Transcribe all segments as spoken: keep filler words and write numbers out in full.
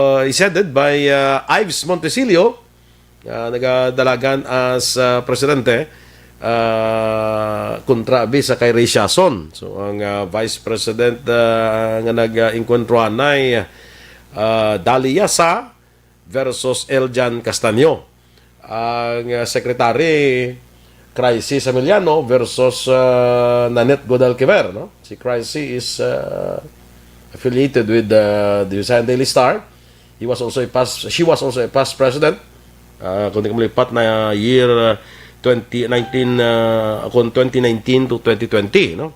uh, is headed by uh, Ives Montesilio, uh, nagadalagan as uh, presidente, uh, kontra abi sa kay Ray Siason. So ang uh, vice president uh, nga nag-inkwentro anay, uh, Dali Yasa versus Eljan Castaño. Ang uh, secretary, Crisis Emiliano versus uh, Nanette Godal Quever, no? Si Crisis is uh, affiliated with uh, the Visayan Daily Star. He was also a past, she was also a past president. Uh, kung di ko malipat na year uh, twenty nineteen, uh, kung twenty nineteen to twenty twenty, no?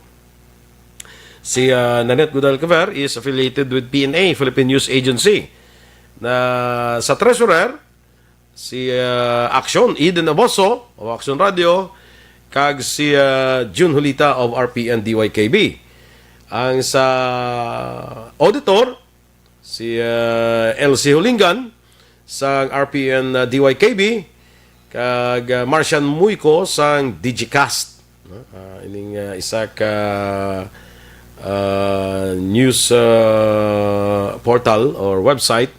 Si uh, Nanette Godal Quever is affiliated with P N A, Philippine News Agency. Na sa treasurer, si uh, Action Eden Aboso o Action Radio, kag si uh, June Hulita of R P N D Y K B. Ang sa auditor, si uh, L C Hulingan sang R P N uh, D Y K B, kag uh, Marcian Muyco sang Digicast. No? Uh, ining uh, isa ka uh, news uh, portal or website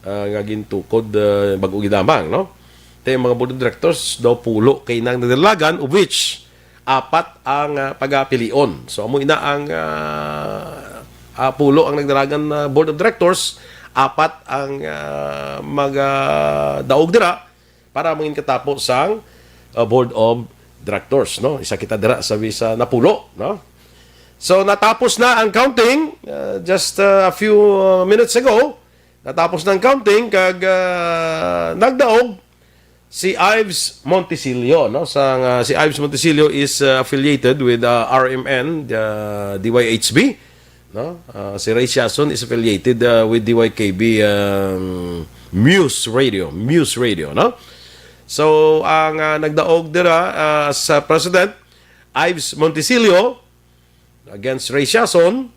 uh, nga gintukod uh, bag-o gid lamang, no? Te mga board of directors daw pulo kay nang nadalagan, of which apat ang uh, pagapilion. So amo ina ang uh, uh, pulo ang nagdalagan uh, board of directors, apat ang uh, magadaog dira para mangin katapo sang uh, board of directors, no? Isa kita dira sa bisa napulo, no? So natapos na ang counting uh, just uh, a few uh, minutes ago. Natapos na ang counting kag uh, nagdaog si Ives Montesilio, no? Sa uh, si Ives Montesilio is uh, affiliated with uh, R M N, uh, D Y H B, no? Uh, si Ray Siason is affiliated uh, with D Y K B um, Muse Radio, Muse Radio, no? So ang uh, nagdaog dira uh, sa president Ives Montesilio against Ray Siason,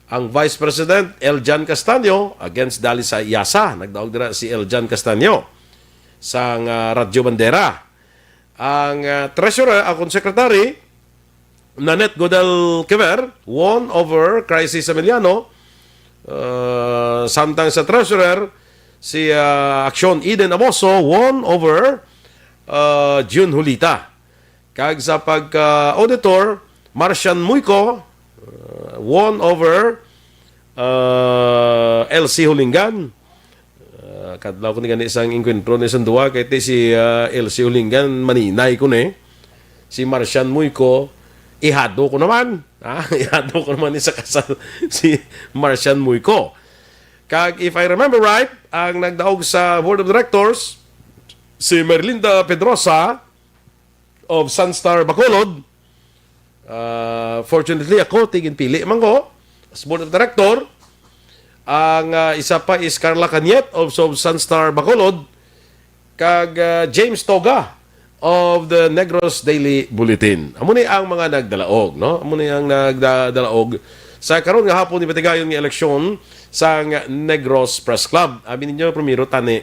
ang Vice President Eljan Castaño against Dali sa Yasa. Nagdaog dira si Eljan Castaño sang uh, Radyo Bandera. Ang uh, treasurer, akong secretary, Nanette Godal Quever, won over Crisis Emiliano. Uh, samtang sa treasurer, si uh, Action Eden Aboso won over uh, June Hulita. Kag sa pagka-auditor, Marcian Muyco uh, won over uh, L C Hulingan. Uh, kadlaw ko ni gani sang inkwentro ni sang duwa kay ti si uh, L C Hulingan maninay ko ni. Si Marcian Muyco ihado ko naman. Ha? Ihado ko naman ni sa kasal si Marcian Muyco. Kag if I remember right, ang nagdaog sa board of directors si Merlinda Pedrosa of Sunstar Bacolod. Uh, fortunately, ako, ti ginpili man ko as board of director. Ang uh, isa pa is Carla Caniet of, of Sunstar Bacolod, kag uh, James Toga of the Negros Daily Bulletin. Amo ni ang mga nagdalaog, no? Amo ni ang nagdalaog sa karon nga hapon ni patigayon nga eleksyon sa Negros Press Club. Abi ninyo, primero tani,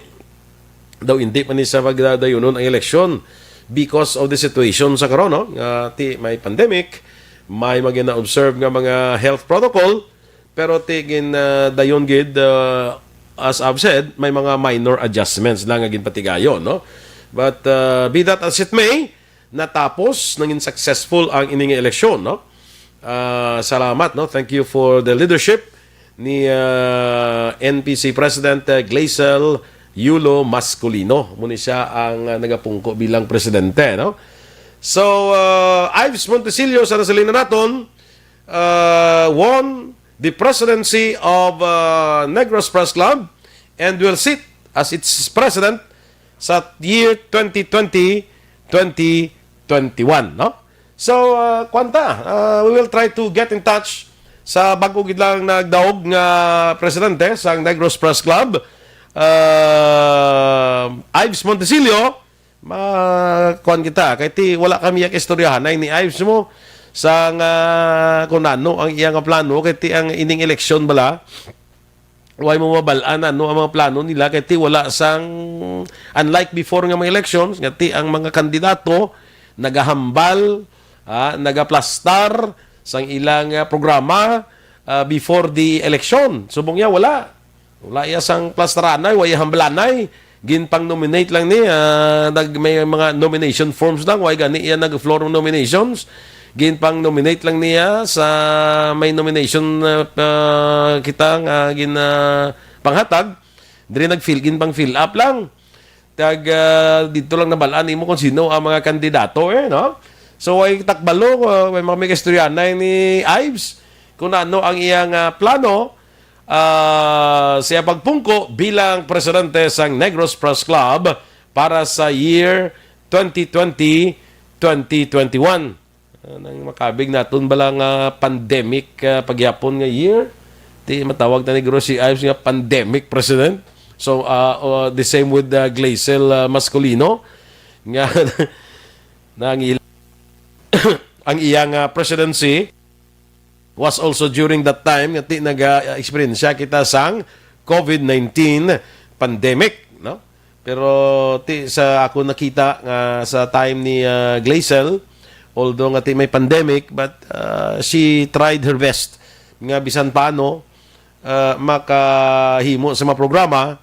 daw hindi pa ni sa pagdadayunon ang eleksyon because of the situation sa karon, no? Nga ti may pandemic, may mga na-observe nga mga health protocol, pero ti gin uh, dayon gid uh, as I've said, may mga minor adjustments lang nga ginpatigayon, no? But uh, be that as it may, natapos, nangin successful ang ining eleksyon, no? Uh, salamat, no? Thank you for the leadership ni uh, N P C President uh, Glacel Yulo Masculino. Muni siya ang uh, nagapungko bilang presidente, no? So, uh, Ives Montesilio, sa nasalina naton, uh, won the presidency of uh, Negros Press Club and will sit as its president sa year twenty twenty, twenty twenty-one, no? So, uh, kwanta, uh, we will try to get in touch sa bago gid lang nagdaog nga presidente sa Negros Press Club, uh, Ives Montesilio. Ma kuan kita kay ti wala kami yak istoryahan ay ni Ives mo sa nga kung ano ang iya nga plano kay ti ang ining eleksyon bala way mo mabal-an ano ang mga plano nila kay ti wala sang unlike before nga mga elections nga ti ang mga kandidato nagahambal, ah, nagaplastar sang ilang ah, programa ah, before the election. Subong niya wala. Wala iya sang plastaranay, wala iya hambalanay. Ginpang-nominate lang ni, ah, nag, may mga nomination forms lang, wala gani iya nag-floor nominations. Ginpang-nominate lang niya sa may nomination, ah, pa, kita nga gin, ah, panghatag. Diri nag-fill, ginpang-fill up lang. Tag, ah, dito lang nabalaan nimo kung sino ang mga kandidato, eh, no? So, way takbalo, ah, may mga may kaistoryanay ni Ives kung ano ang iyang, ah, plano. Ah, siya pagpungko bilang presidente sang Negros Press Club para sa year twenty twenty, twenty twenty-one. Ah, nang makabig naton bala nga pandemic, ah, pagyapon nga year, di matawag na ni Negros si Ives nga pandemic president. So, ah, uh, the same with, ah, Glacel, ah, Masculino, nga na ang il-, ang iyang, ah, presidency was also during that time nga ti naga-experience siya kita sang covid nineteen pandemic, no? Pero ti sa ako nakita nga sa time ni, ah, Glacel, although nga ti may pandemic, but, ah, she tried her best nga bisan paano, ah, makahimo sa mga programa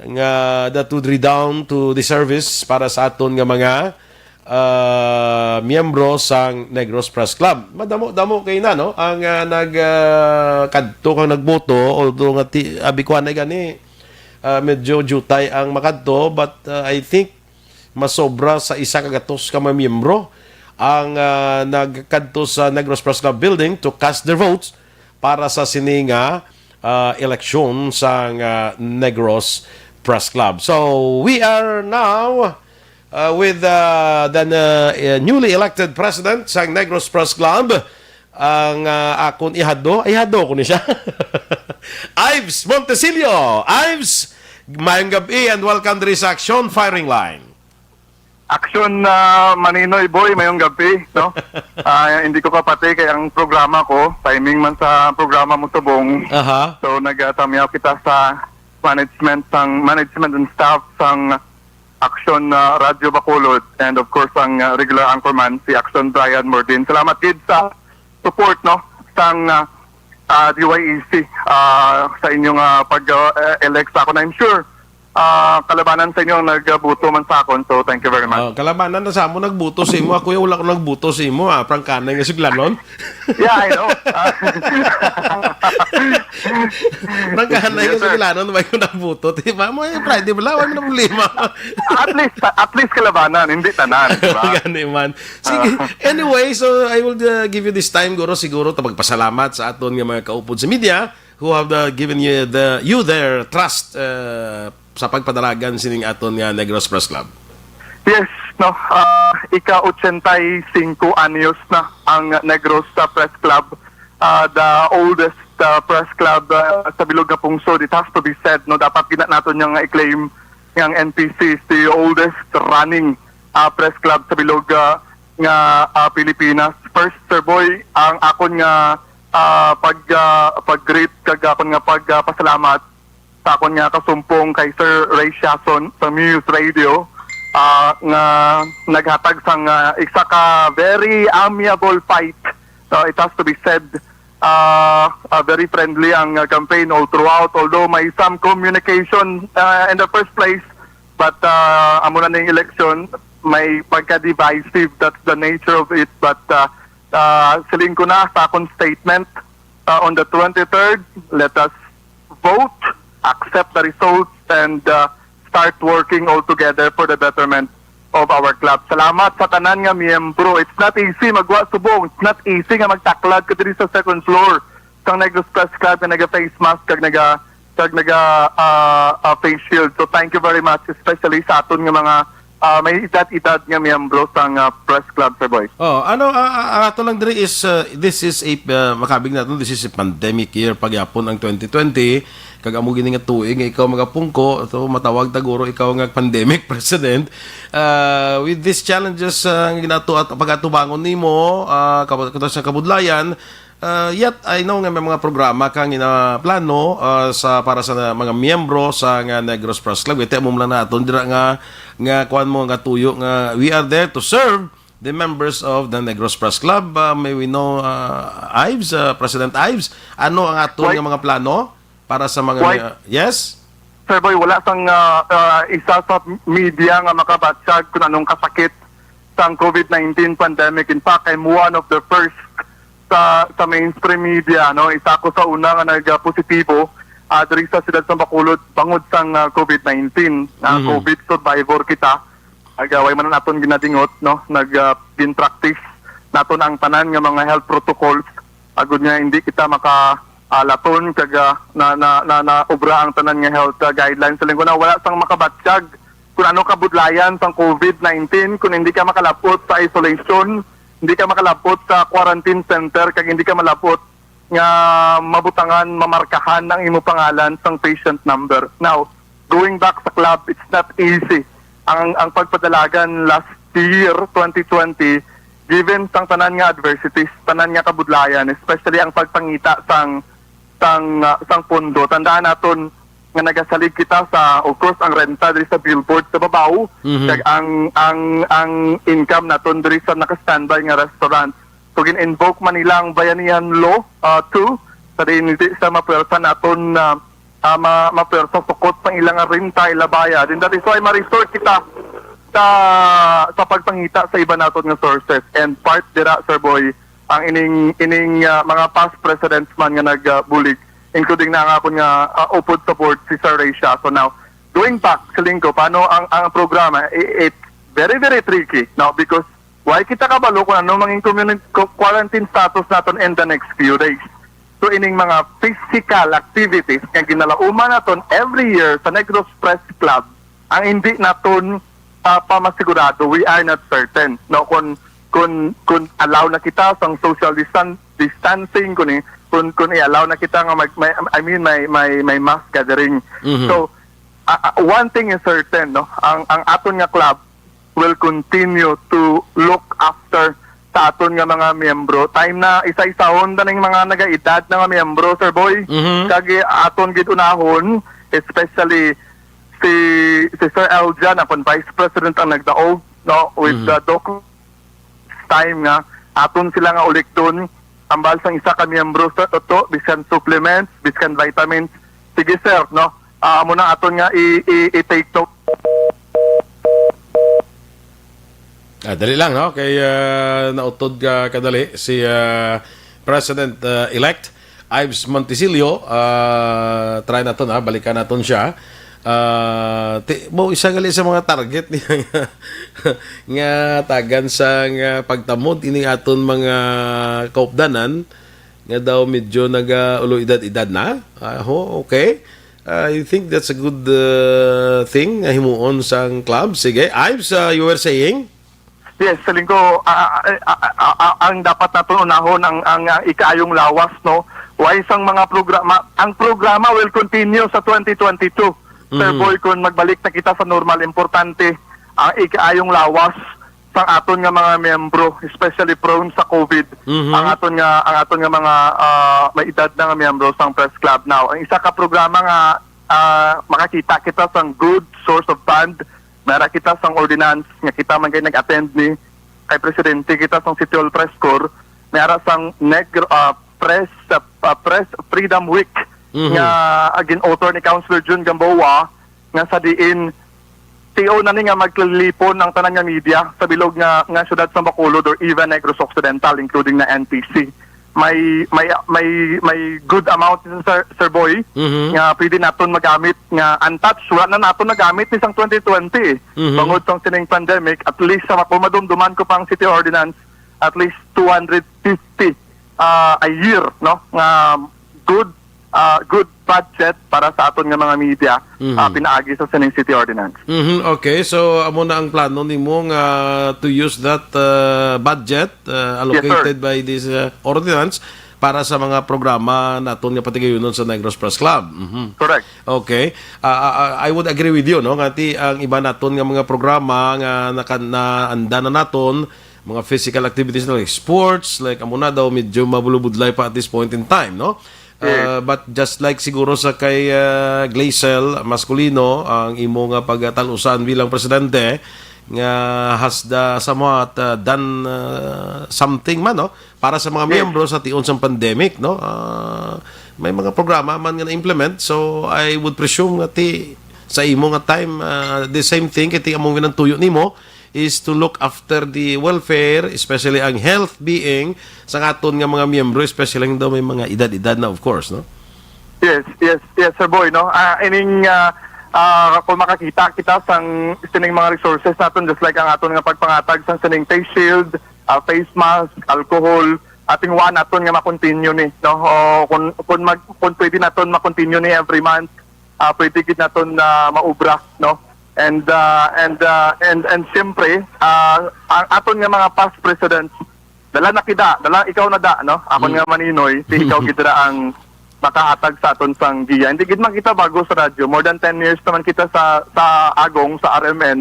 nga that would redound to the service para sa aton nga mga, ah, miyembro sang Negros Press Club. Madamo-damo kay na, no? Ang, ah, nag, ah, kadto kang nagboto, although nga ti, abi ko anay gani, ah, medyo jutay ang makadto, but, ah, I think masobra sa isa ka gatos ka mga miyembro ang, ah, nagkadto sa Negros Press Club building to cast their votes para sa sini nga, ah, eleksyon sa, ah, Negros Press Club. So, we are now, ah, with, ah, the, ah, newly elected president sa Negros Press Club, ang, ah, akon ihado, ihado ko ni siya. Ives Montesilio. Ives, mayong gabi and welcome diri sa Aksyon Firing Line. Action, ah, Maninoy Boy, mayong gabi, no? Ah, hindi ko kapati kay ang programa ko, timing man sa programa mo subong. Aha. So, nagtamyaw kita sa management sang, management and staff sang Action, ah, Radio Bacolod, and of course ang, ah, regular anchorman si Action Brian Mordin. Salamat gid sa support, no, sang, ah, ah, D Y E C, ah, sa inyong, ah, pag, ah, elect sa akon. I'm sure, ah, kalabanan sa inyo ang nagbuto man sa akon. So, thank you very much. Oh, kalabanan na sa amo nagbuto sa imo. Ako yung wala ko nagbuto sa imo, ah. Prangkanay nga suglanon. Yeah, I know. Ah. Prangkanay nga Yes, sir. suglanon, may ko nagbuto. Di ba? Mo, eh, Friday bala, wala na problema. At least, at least kalabanan, hindi tanan, di ba? Gani man. Sige. Ah. Anyway, so I will, uh, give you this time, guro, siguro, ta magpasalamat sa aton nga mga kaupod sa media who have, uh, given you the, you their trust, uh, sa pagpadalagan sining aton nga Negros Press Club. Yes, no. Ah, ika ochenta y cinco anyos na ang Negros, ah, Press Club, ah, the oldest, ah, press club, ah, sa bilog nga pungsod. It has to be said, no, dapat gina naton nga i-claim nga ang N P C is the oldest running, ah, press club sa bilog, ah, nga, ah, Pilipinas. First, Sir Boy, ang akon nga, ah, pag, ah, pag-greet kag akon nga pag, ah, pasalamat sa akon nga kasumpong kay Sir Ray Siason sa Muse Radio, ah, nga naghatag sang, ah, isa ka very amiable fight. So, it has to be said, ah, ah, very friendly ang, ah, campaign all throughout, although may some communication, ah, in the first place, but, ah, amo na ning election, may pagka-divisive, that's the nature of it, but, ah, ah, siling ko na sa akong statement, ah, on the twenty-third, let us vote, accept the results, and, uh, start working all together for the betterment of our club. Salamat sa tanan nga miyembro. It's not easy magwa subong. It's not easy nga magtaklag ka diri sa second floor sang Negros Press Club nga naga-face mask kag naga, kag naga, ah, ah, face shield. So, thank you very much, especially sa aton nga mga, ah, may edad-edad nga miyembro sang, ah, Press Club, Sir Boy. Oh, ano, ah, ah, ang ato lang diri is, ah, this is a, ah, makabig naton, this is a pandemic year pagyapon ang twenty twenty, kag amo gini nga tuig nga ikaw magapungko, so matawag ta guro ikaw nga pandemic president. Ah, with these challenges, ah, nga ginato at pagatubangon nimo, ah, kab-, kato sa kabudlayan, ah, yet I know nga may mga programa kang ginaplano, ah, sa, para sa mga miyembro sa nga Negros Press Club. Ito mo lang naton dira nga, nga kuan mo nga tuyo nga we are there to serve the members of the Negros Press Club. Ah, may we know, ah, Ives, ah, President Ives, ano ang aton Why nga mga plano? para sa mga Why? mi- yes? Sir Boy, wala sang, ah, ah, isa sa media nga makabatyag kung anong kasakit sang COVID nineteen pandemic. In fact, I'm one of the first sa, sa mainstream media, no? Isa ako sa una nga nagpositibo, ah, diri sa siyudad sa Bacolod bangod sang, ah, COVID nineteen. Ah, Mhm. COVID survivor kita. Ag, ah, way man naton ginadingot, no? Nag, ah, gin-practice naton ang tanan nga mga health protocols agud nga hindi kita maka, ah, laton kag, ah, na, na, na, na obra ang tanan nga health, ah, guidelines. Sa linggo na, wala sang makabatyag kung ano kabudlayan sang COVID nineteen, kung hindi ka makalabot sa isolation, hindi ka makalabot sa quarantine center, kag hindi ka malabot nga mabutangan, mamarkahan ang imo pangalan sang patient number. Now, going back sa club, it's not easy. Ang, ang pagpadalagan last year, twenty twenty, given sang tanan nga adversities, tanan nga kabudlayan, especially ang pagpangita sang, sang, ah, sang pondo. Tandaan naton nga nagasalig kita sa, of course, ang renta diri sa billboard sa babaw, Mhm. kag ang, ang, ang income naton diri sa naka-standby nga restaurant. So, gin-invoke man nila ang Bayanihan Law, ah, two, sa diin hindi sa mapuwersa naton na, ah, ma-, mapuwersa sukot sa ilang renta, ila bayad. And that is why ma-resort kita sa, sa pagpangita sa iba naton nga sources. And part dira, Sir Boy, ang ining, ining, ah, mga past presidents man nga nagbulig, including na ang akon nga, ah, upod sa board, si Sir Ray Siaso. So now, going back sa linggo, paano ang, ang programa? I-, it's very, very tricky, no? Because why kita kabalo kung ano mangin community qu-, quarantine status naton in the next few days? So, ining mga physical activities nga ginalauman naton every year sa Negros Press Club, ang hindi naton, ah, pa masigurado, we are not certain, no, kung, kung, kung allow na kita sang social distan-, distancing, kung i-, kung, kung i-allow na kita nga mag-, may, I mean, may, may, may mass gathering. Mhm. So, ah, ah, one thing is certain, no, ang, ang aton nga club will continue to look after sa aton nga mga miyembro. Time na isa-isahon na ning mga nagaedad na nga miyembro, Sir Boy. Mhm. Kag aton gid unahon, especially si, si Sir Eljan, akon vice president ang nagdaog, no, with Mhm. the doc-, time nga aton sila nga ulikton, tambal sang isa ka miyembro sa tuto, biskan supplements, biskan vitamins. Sige, sir, no? Ah, amo na aton nga i-, i-, i-take note. Ah, dali lang, no? Kay, ah, nautod ka kadali si, ah, President, ah, elect Ives Monticelio. Ah, try naton, ha? Balikan naton siya. Ah, ti-, mo isa gali sa mga target niya nga, nga tagan sa nga pagtamod ining aton mga kaupdanan nga daw medyo naga-ulo edad-edad na. Ah, ho, okay. I think that's a good, uh, thing nga himuon sang club. Sige, Ives, uh, you were saying? Yes, sa linggo, ah, ah, ah, ah, ah, ah, ang dapat naton unahon ang, ang, ah, ikaayong lawas, no? Why sang mga programa, ang programa will continue sa twenty twenty-two. Sir Mhm. Boy, kung magbalik na kita sa normal, importante ang ikaayong lawas sang aton nga mga miyembro, especially prone sa COVID, Mhm. ang aton nga, ang aton nga mga, ah, may edad na nga miyembro sang press club. Now, ang isa ka programa nga, ah, makakita kita sang good source of fund, may ara kita sang ordinance nga kita man kay nag-attend ni kay presidente kita sang City Hall Press Corps, may ara sang Negro, ah, Press, ah, ah, Press Freedom Week Mhm. nga, ah, gin-author ni Councilor Jun Gamboa, nga sa diin tion na ni nga magkalipon ang tanan nga media sa bilog nga, nga siyudad sa Bacolod or even Negros Occidental, including na N T C. May, may, may, may good amount, Sir, Sir Boy, Mhm. nga pwede naton magamit nga untouched. Wala na naton nagamit ni sang twenty twenty. Mhm. Bangod sang sining pandemic, at least sa ako madumduman ko pa ang city ordinance, at least two hundred fifty, ah, a year, no? Nga good, ah, good budget para sa aton nga mga media, Mhm. ah, pinaagi sa sining city ordinance. Mhm, okay. So, amo na ang plano nimo nga to use that, uh, budget, uh, Yes, sir. allocated by this, uh, ordinance para sa mga programa naton nga patigayunon sa Negros Press Club. Mhm. Correct. Okay. Ah, ah, ah, I would agree with you, no, nga ti ang iba naton nga mga programa nga naka-, naanda na naton, mga physical activities na like sports, like, amo na daw medyo mabulubudlay pa at this point in time, no? Yes. Uh, but just like siguro sa kay, uh, Glacel Masculino, ang imo nga pagtalusan bilang presidente, nga has the somewhat, uh, done, uh, something man, no? Para sa mga Yes. miyembro sa tion sang pandemic, no? Uh, may mga programa man nga na-implement. So, I would presume nga ti, sa imo nga time, ah, the same thing, kay ti among ginatuyo nimo is to look after the welfare, especially ang health being sa aton nga mga miyembro, especially ang daw may mga edad-edad na, of course, no? Yes, yes, yes, Sir Boy, no? Ah, ining, ah, ah, kung makakita kita sang sining mga resources naton, just like ang aton nga pagpangatag sang sining face shield, ah, face mask, alcohol, ating wa naton nga ma-continue ni, no? O kung, kung mag-, kung pwede naton ma-continue ni every month, ah, pwede gid naton na maubra, no? And, ah, and, ah, and, and siyempre, ah, ang aton nga mga past presidents, dala na kita, dala ikaw na da, no? Akon Mm. nga maninoy, si ikaw gid ra ang makahatag sa aton sang giya. Hindi gid man kita bago sa radyo. More than ten years naman kita sa, sa Agong, sa R M N.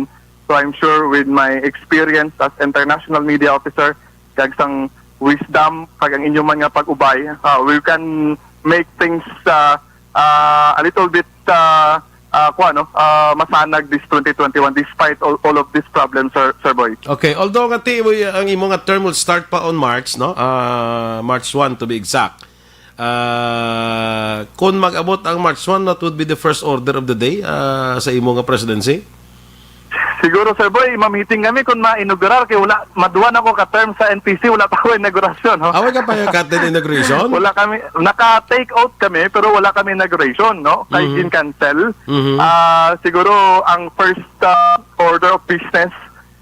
So I'm sure with my experience as international media officer, kag sang wisdom, kag ang inyo man nga pag-ubay, ah, we can make things, ah, ah, a little bit, ah, ah, kuwan, no? Ah, masanag this twenty twenty-one despite all, all of these problems, Sir, Sir Boy. Okay, although nga ti, ang imo nga term will start pa on March, no? Ah, March one, to be exact. Ah, kung mag-abot ang March one, what would be the first order of the day, ah, sa imo nga presidency? Siguro, Sir Boy, ma-meeting kami kung ma-inaugurar, kay wala, maduwa na ko ka term sa N P C, wala pa ko inaugurasyon, no? Away ka pa yung cut din inauguration? Wala kami, naka-take out kami, pero wala kami inauguration, no? Kay Mhm. gin-cancel. Mhm. Ah, siguro, ang first, ah, order of business,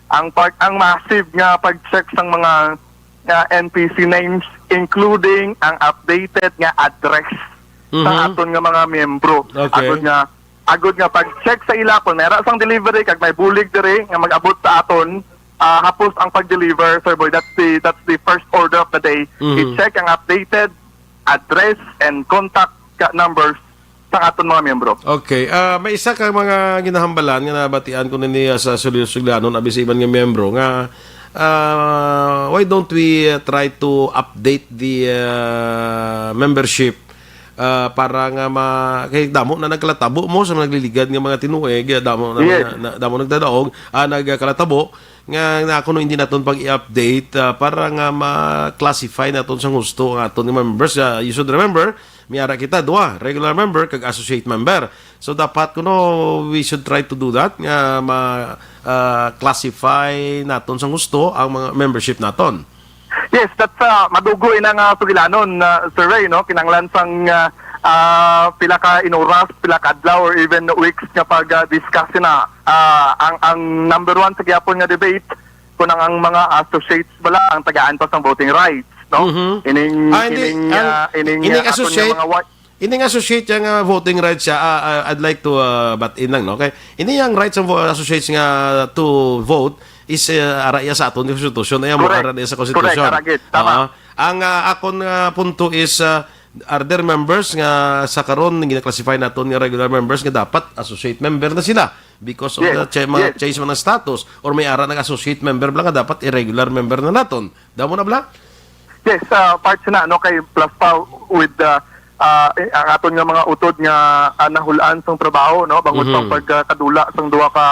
ang pag, ang massive nga pag-check sang mga, ah, N P C names, including ang updated nga address sa Mhm. aton nga mga miyembro. Okay. Agod nga, agod nga pag-check sa ila, kung may ra sang delivery, kag may bulig diri nga mag-abot sa aton, ah, hapos ang pag-deliver, Sir Boy. That's the, that's the first order of the day. Mhm. I-check ang updated address and contact ka-, numbers sa aton mga miyembro. Okay. Ah, may isa ka mga ginahambalan nga nabatian ko nini, ah, sa Suli-, Sulilanon, abi sa iban nga miyembro nga, ah, why don't we, ah, try to update the, ah, membership, ah, para nga ma-, kay damo na nagkalatabo mo sa nagliligad nga mga tinuig, ah, damo na, Yes. na, na, damo nagdadaog, ah, nagkalatabo nga, nga kuno hindi naton pag i-update, ah, para nga ma-classify naton sa gusto ang aton nga members. Ah, you should remember, may ara kita, duha, regular member kag associate member. So, dapat kuno we should try to do that, nga ma-, ah, classify naton sa gusto ang mga membership naton. Yes, that's, ah, madugo ina nga sugilanon, ah, Sir Ray, no? Kinahanglan sang, ah, ah, pila ka inuras, pila ka adlaw, or even weeks nga pag, ah, discuss na, ah, ang, ang number one sa gihapon nga debate, kung ang, ang mga associates bala ang tagaan pa sang voting rights, no? Mhm. Ining, Ah, hindi, ining, ang, ah, ining, ining ah, aton nga associate, mga wa- ining associate nga voting rights siya, ah, ah, I'd like to, ah, butt in lang, no? Okay? Ini ang rights of associates nga to vote is, ah, ara iya sa aton constitution, ay mo Correct. ara iya sa Correct, constitution. Aragit. Tama. Ah, ang, ah, akon nga punto is, ah, are there members nga sa karon gina-classify naton nga regular members nga dapat associate member na sila because of Yes, the cha-, mga yes. change man ng status, or may ara nag-associate member bala nga dapat irregular member na naton. Damo na bala? Yes, ah, part na, no, kay plus pa with the, ah, eh, ang aton nga mga utod nga, ah, nahulaan sang trabaho, no, bangod Mhm. pang pagkadula sang duha ka,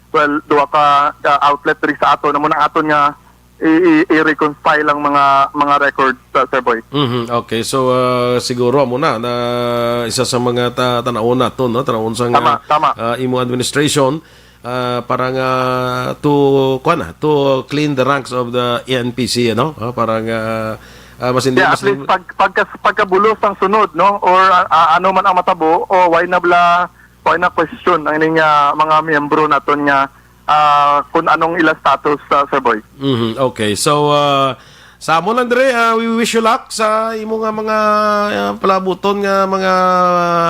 well, duha ka, ah, outlet diri sa aton, amo na aton nga i-, i-, i-reconcile ang mga, mga records, ah, Sir Boy. Mhm, okay. So, ah, siguro amo na, na isa sa mga ta-, tanawon naton, no? Tanawon sa nga, Tama, tama. ah, imo administration, ah, para nga to, kuwan na, to clean the ranks of the N P C, ano? Ah, para nga, ah, mas hindi, Yeah, mas at least pag, pagka-, pagkabulos ang sunod, no? Or, ah, ah, ano man ang matabo, o why na bla-, why na question ang ining, ah, mga miyembro naton nga, ah, kung anong ila status, ah, Sir Boy? Mhm, okay. So, ah, sa amo lang dire, ah, we wish you luck sa imo nga mga, ah, palabuton nga mga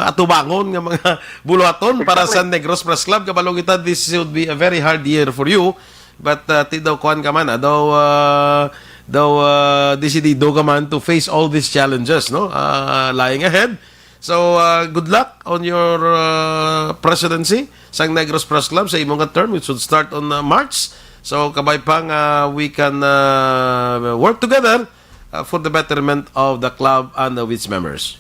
atubangon nga mga buluhaton para Exactly. sa Negros Press Club. Kabalo kita, this would be a very hard year for you. But, ah, ti daw kuan ka man, ah, daw, ah, daw, ah, desidido ka man to face all these challenges, no? Ah, lying ahead. So, uh, good luck on your, uh, presidency sang Negros Press Club sa imo nga term, which should start on, uh, March. So, kabay pa nga we can, uh, work together, uh, for the betterment of the club and of its members.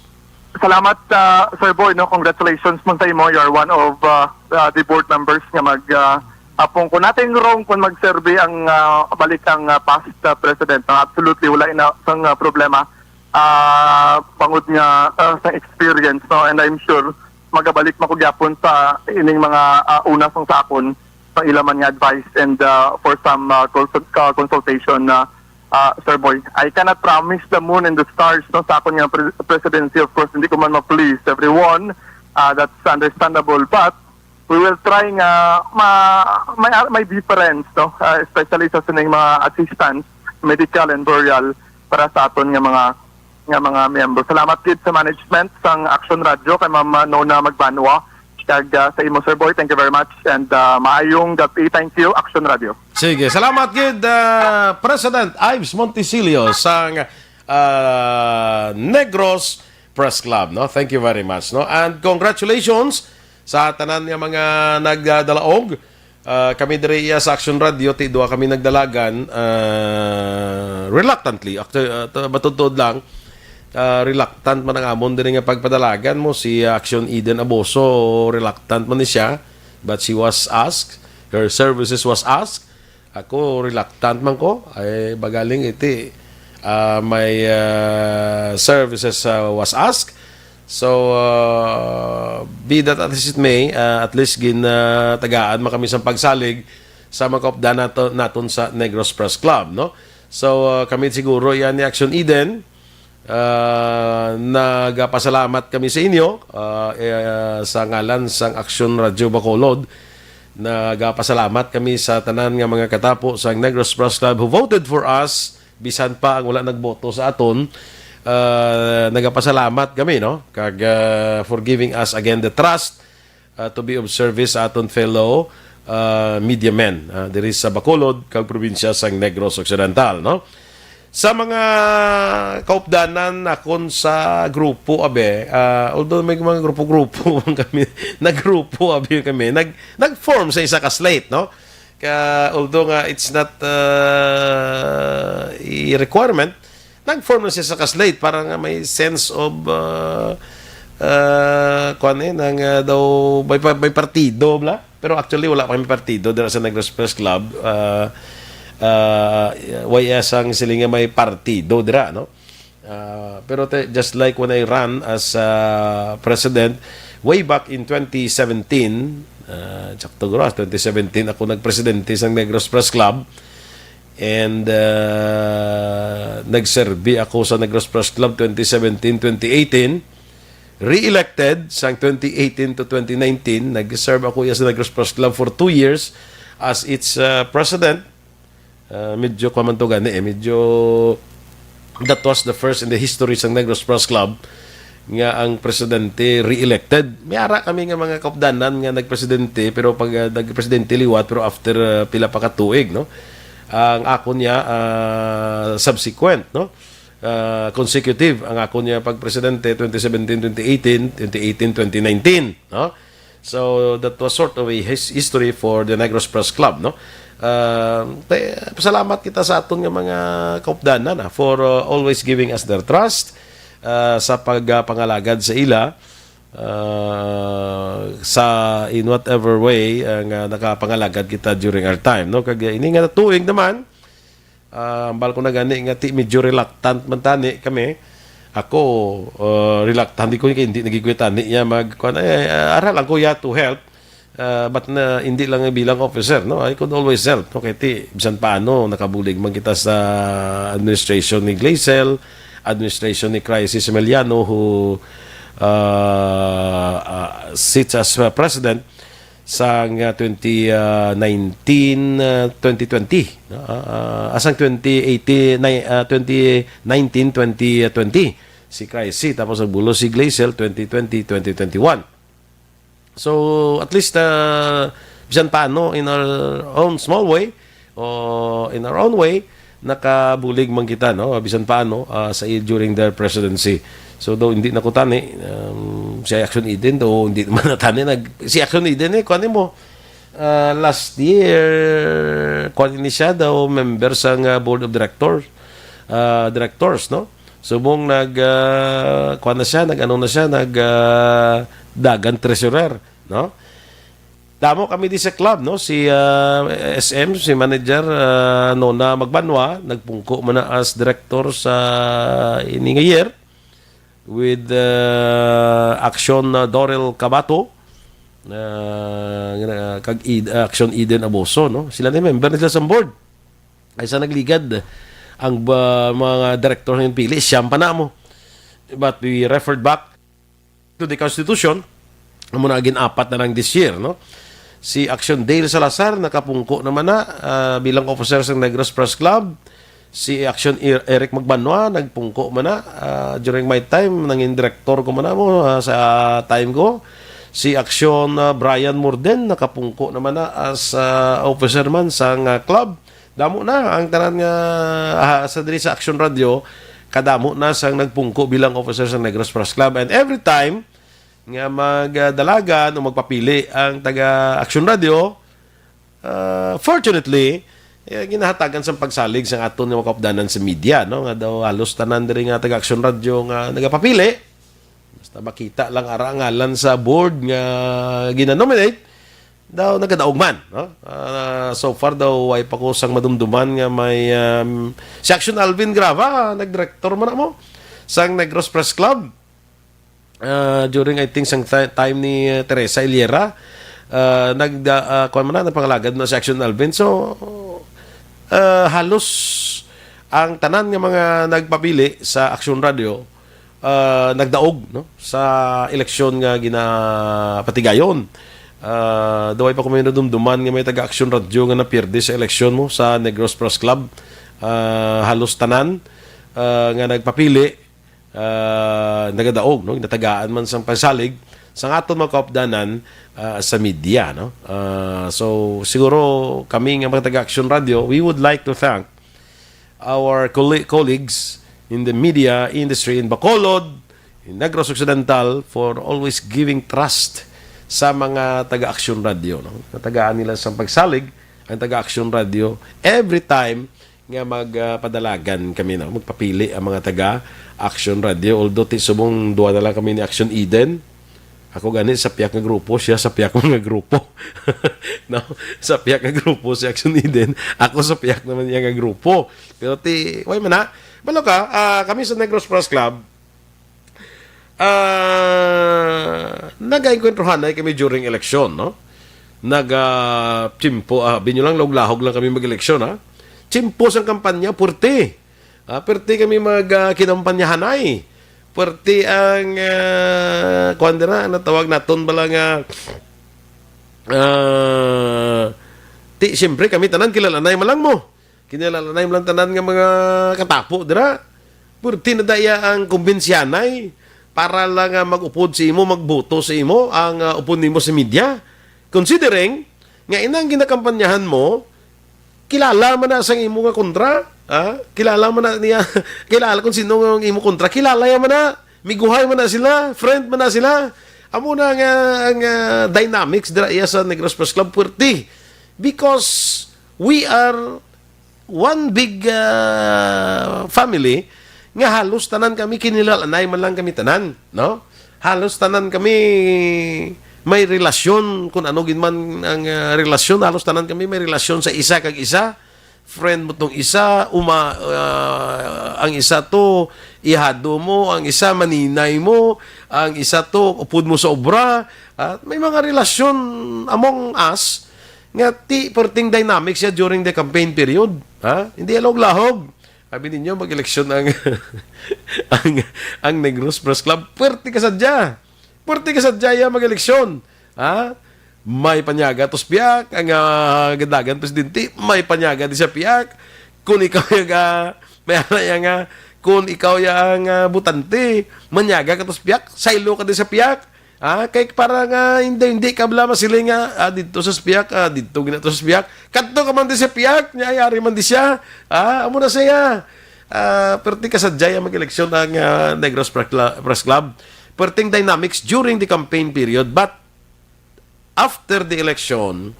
Salamat, uh, Sir Boy, no? Congratulations man sa imo. You are one of, uh, uh, the board members nga mag, uh, apong kung natin wrong kung magserbi ang, uh, balik ang, uh, past, uh, president. No? Absolutely, wala ina sang, uh, problema. Ah, bangod nga, ah, sa experience, no, and I'm sure magabalik man ko gyapon sa ining mga, ah, una sang sa akon, sa ila man nga advice and, ah, for some, ah, consult-, ah, consultation na, ah, Sir Boy. I cannot promise the moon and the stars, no, sa akon nga pre-, presidency. Of course, hindi ko man ma-please everyone. Ah, that's understandable. But we will try nga ma-, may, may difference, no, ah, especially sa sining mga assistance, medical and burial para sa aton nga mga, nga mga miyembro. Salamat gid sa management sang Action Radio, kay Ma'am Nona Magbanwa, kag, ah, sa imo, Sir Boy. Thank you very much, and, ah, maayong gabi. Thank you, Action Radio. Sige, salamat gid, ah, President Ives Monticelio sang, ah, Negros Press Club, no? Thank you very much, no? And congratulations sa tanan nga mga nagdalaog. Ah, kami diri iya sa Action Radio, ti duha kami nagdalagan, ah, reluctantly, actu-, ah, to-, matuod-tuod lang, ah, reluctant man ang amon diri nga pagpadalagan mo. Si Action Eden Aboso, reluctant man ni siya, but she was asked, her services was asked. Ako, reluctant man ko. Ay, bagaling iti, ah, my, ah, services, ah, was asked. So, ah, be that as it may, ah, at least gin, ah, tagaan man kami sang pagsalig sa mga kaupdan nato-, naton sa Negros Press Club, no? So, ah, kami siguro yan ni Action Eden. Ah, nagapasalamat kami sa inyo, ah, eh, sa ngalan sang Action Radio Bacolod. Nagapasalamat kami sa tanan nga mga katapo sang Negros Press Club who voted for us, bisan pa ang wala nagboto sa aton. Ah, nagapasalamat kami, no? Kag, ah, for giving us again the trust, ah, to be of service sa aton fellow, ah, media men, ah, diri sa Bacolod kag probinsya sang Negros Occidental, no? Sa mga kaupdanan nakon sa grupo, abi, ah, although may mga grupo-grupo man kami, naggrupo, abi, kami, nag-, nag-form sa isa ka slate, no? Ka, although nga it's not, ah, a requirement, nag-form na siya sa ka slate para nga may sense of, ah, ah, kuwan eh, nang, ah, daw may pa-, may partido, bla? Pero actually, wala pa may partido dira sa Negros Press Club. Ah, ah, way sang siling nga may partido dira, no? Ah, pero te-, just like when I ran as, ah, president way back in twenty seventeen, ah, sakto guro, twenty seventeen ako nagpresidente sang Negros Press Club. And, ah, nagserbi ako sa Negros Press Club twenty seventeen, twenty eighteen. Re-elected sang twenty eighteen to twenty nineteen. Nag-serve ako iya sa Negros Press Club for two years as its, ah, president. Ah, medyo kuwan man to gani eh. Medyo, that was the first in the history sang Negros Press Club nga ang presidente re-elected. May ara kami nga mga kaupdanan nga nagpresidente, pero pag, ah, nagpresidente liwat, pero after, ah, pila pa ka tuig, no? Ang ako niya, ah, subsequent, no? Ah, consecutive ang ako niya pagpresidente, twenty seventeen, twenty eighteen, twenty eighteen, twenty nineteen, no? So, that was sort of a his-, history for the Negros Press Club, no? Ah, te-, pasalamat kita sa aton nga mga kaupdanan, ah, for, ah, always giving us their trust, ah, sa pagpangalagad sa ila, ah, sa, in whatever way, ah, nga nakapangalagad kita during our time, no? Kag, ah, ini nga tuig naman, ah, ambal ko na gani nga ti medyo reluctant man tani kami. Ako, ah, reluctant di ko kay hindi nagigwit tani ya mag, kuwan, eh, ah, ara lang ko ya to help. Ah, but na, hindi lang bilang officer, no? I could always help, no? Kay ti, bisan paano, nakabulig man kita sa administration ni Glacel, administration ni Crisis Emiliano, who, ah, ah, sits as, ah, president sang, ah, twenty, ah, nineteen, ah, twenty twenty, no? Ah, ah, asang twenty eighteen, nai-, ah, twenty nineteen, twenty twenty, si Crisis, tapos ang bulo si Glacel, twenty twenty, twenty twenty-one. So, at least, ah, bisan paano, in our own small way, o in our own way, nakabulig man kita, no? Bisan paano, ah, sa, during their presidency. So, though hindi na ko tani, um, si Action Eden, though hindi naman na tani, nag-, si Action Eden, eh, kuwan mo, ah, last year, kuwan ni siya daw, member sa nga board of director, ah, directors, no? Subong nag, ah, kuwan na siya, nag-ano na siya, nag, ah, dagan treasurer, no? Damo kami di sa club, no? Si, ah, S M, si manager, ah, Nona Magbanwa, nagpungko man na as director sa ini nga year with, ah, Action, ah, Dorel Cabato, ah, nga, kag Ed-, Action Eden Aboso, no? Sila ni member nila sa board. Ay sa nagligad ang ba, mga director nga pili, siyam pa na mo. But we referred back to the Constitution, amo na gin-apat na lang this year, no? Si Action Dale Salazar nakapungko naman na, ah, bilang officer sa Negros Press Club. Si Action Er-, Eric Magbanwa nagpungko man na, ah, during my time, nangin direktor ko man na mo, ah, sa time ko. Si Action, ah, Brian Morden nakapungko naman na as, ah, officer man sa, ah, club. Damo na ang tanan nga, ah, sa diri sa Action Radio, kadamo na sang nagpungko bilang officer sa Negros Press Club. And every time nga magdalagan o magpapili ang taga Action Radio, ah, fortunately, eh, ginahatagan sang pagsalig sang aton nga mga kaupdanan sa media, no? Nga daw halos tanan diri nga taga Action Radio nga nagapapili. Basta makita lang ara ang ngalan sa board nga gina-nominate, daw nagadaog man, no? Ah, so far daw, way pa ko sang madumduman nga may, um, si Action Alvin Grava, nagdirektor man na mo sang Negros Press Club. Ah, during, I think, sang ti-, time ni, uh, Teresa Iliera, ah, nagda-, ah, kuwan man na, nagpangalagad na si Action Alvin. So, ah, halos ang tanan nga mga nagpapili sa Action Radio, ah, nagdaog, no, sa eleksyon nga ginapatigayon. Ah, daw way pa ko may nadumduman nga may taga Action Radio nga napierde sa eleksyon mo sa Negros Press Club. Ah, halos tanan, ah, nga nagpapili, ah, nagadaog, no, natagaan man sang pagsalig sang aton mga kaupdanan, ah, sa media, no? Ah, so, siguro kami nga mga taga Action Radio, we would like to thank our colle-, colleagues in the media industry in Bacolod, in Negros Occidental, for always giving trust sa mga taga Action Radio, no? Natagaan nila sang pagsalig ang taga Action Radio every time nga mag, ah, padalagan kami, no? Magpapili ang mga taga Action Radio. Although ti subong duha na lang kami ni Action Eden. Ako gani sa piyak nga grupo, siya sa piyak nga grupo. No? Sa piyak nga grupo si Action Eden, ako sa piyak naman niya nga grupo. Pero ti, way man na. Balo ka, ah, kami sa Negros Press Club, ah, nagaengkwentruhanay kami during election, no? Naga, tiyempo, ah, binyo lang, lahog-lahog lang kami mag-eleksyon, ha? Tiyempo sang kampanya, puwerte. Ah, puwerte kami mag, ah, kinampanyahanay. Puwerte ang, ah, kuwan dira, ang natawag naton bala nga, ah, ti, siyempre, kami tanan, kilala na man lang mo. Kinahanglan na lang tanan nga mga katapo dira. Purti na daya ang kumbensyanay para lang nga mag-upod sa imo, magboto sa imo ang, ah, upod nimo sa media. Considering nga inang ginakampanyahan mo, kilala man na sang imo nga kontra, ha? Kilala man na niya, kilala kung sino nga ang imo kontra. Kilala ya man na, miguhay man na sila, friend man na sila. Amo na nga ang, ah, dynamics dira iya sa Negros Press Club, purti. Because we are one big, ah, family nga halos tanan kami kinilalanay man lang kami tanan, no? Halos tanan kami may relasyon, kung ano gid man ang, ah, relasyon, halos tanan kami may relasyon sa isa kag isa. Friend mo tong isa, uma, ah, ang isa to, ihado mo, ang isa maninay mo, ang isa to, upod mo sa obra. Ah, may mga relasyon among us nga ti perting dynamic siya during the campaign period. Ha? Hindi alog-lahog. Sabi ninyo, mag-eleksyon ang, ang, ang Negros Press Club. Puwerte ka sadya. Puwerte ka sadya ya mag-eleksyon. Ha? May panyaga to sa piyak, ang, ah, gadagan presidente, may panyaga di sa piyak. Kung ikaw ya nga, may ara ya nga, kung ikaw ya ang, ah, butante, manyaga ka to sa piyak, saylo ka di sa piyak. Ah, kay para nga hindi, hindi ka bala masiling nga, ah, dito sa piyak, ah, dito gina to sa piyak. Kadto ka man di sa piyak, nya ay ari man di siya. Ah, amo na siya. Ah, perti ka sadya ya mag-eleksyon ang, ah, Negros Press Cla-, Press Club. Perting dynamics during the campaign period, but after the election,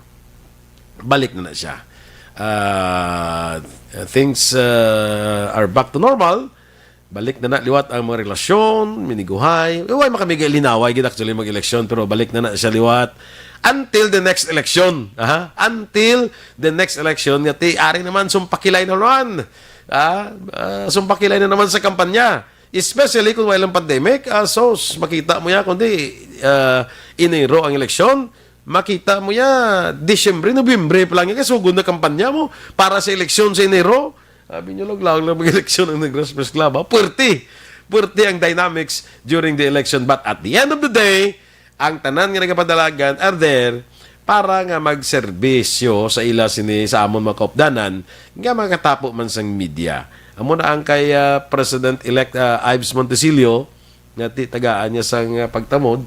balik na na siya. Ah, things, ah, are back to normal. Balik na na liwat ang mga relasyon, miniguhay. Eh, way makamiga linaway gid actually mag-eleksyon, pero balik na na siya liwat. until the next election. Aha. Until the next election, nga ti, ari naman, sumpakilay na naman. Ah, ah, sumpakilay na naman sa kampanya. Especially kung wala lang pandemic, ah, so, s-, makita mo ya, kundi, ah, Enero ang eleksyon, makita mo ya, Disyembre, Nobyembre pa lang, kay sugod na kampanya mo para sa eleksyon sa Enero. Sabi nyo, laglag lang mag-eleksyon ang Negros Press Club, ha? Puwerte! Puwerte ang dynamics during the election. But at the end of the day, ang tanan nga nagapadalagan are there para nga magserbisyo sa ila sini sa amon mga kaupdanan nga makatapo man sang media. Amo na ang kay, ah, President-elect, ah, Ives Montesillo, nga ti-, tagaan niya sang, ah, pagtamod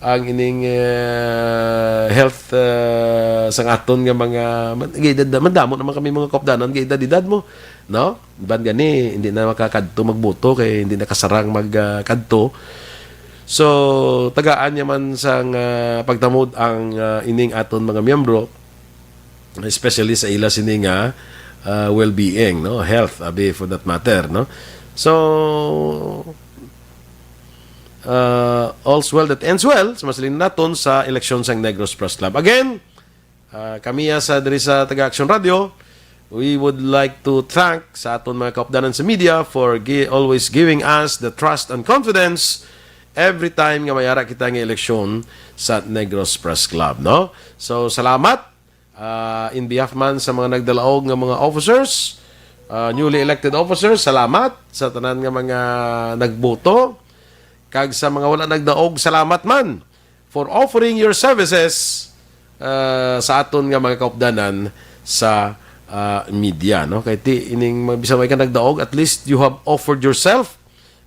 ang ining, ah, health, ah, sang aton nga mga man-, gaedad, madamo naman kami mga kaupdanan, gaedad-edad mo, no? Ban gani, hindi na makakadto magboto kay hindi na kasarang mag, ah, kadto. So, tagaan niya man sang, ah, pagtamod ang, ah, ining aton mga miyembro, especially sa ila sini nga, ah, well-being, no? Health, abi, for that matter, no? So, ah, all's well that ends well, sa masalin naton sa eleksyon sang Negros Press Club. Again, ah, kami ya sa diri sa Taga Action Radio, we would like to thank sa aton mga kaupdanan sa media for gi-, always giving us the trust and confidence every time nga may ara kita nga eleksyon sa Negros Press Club, no? So, salamat, ah, in behalf man sa mga nagdalaog nga mga officers, ah, newly elected officers, salamat sa tanan nga mga nagboto, kag sa mga wala nagdaog, salamat man for offering your services, ah, sa aton nga mga kaupdanan sa, ah, media, no? Kay ti, ining, bisan may ka nagdaog, at least you have offered yourself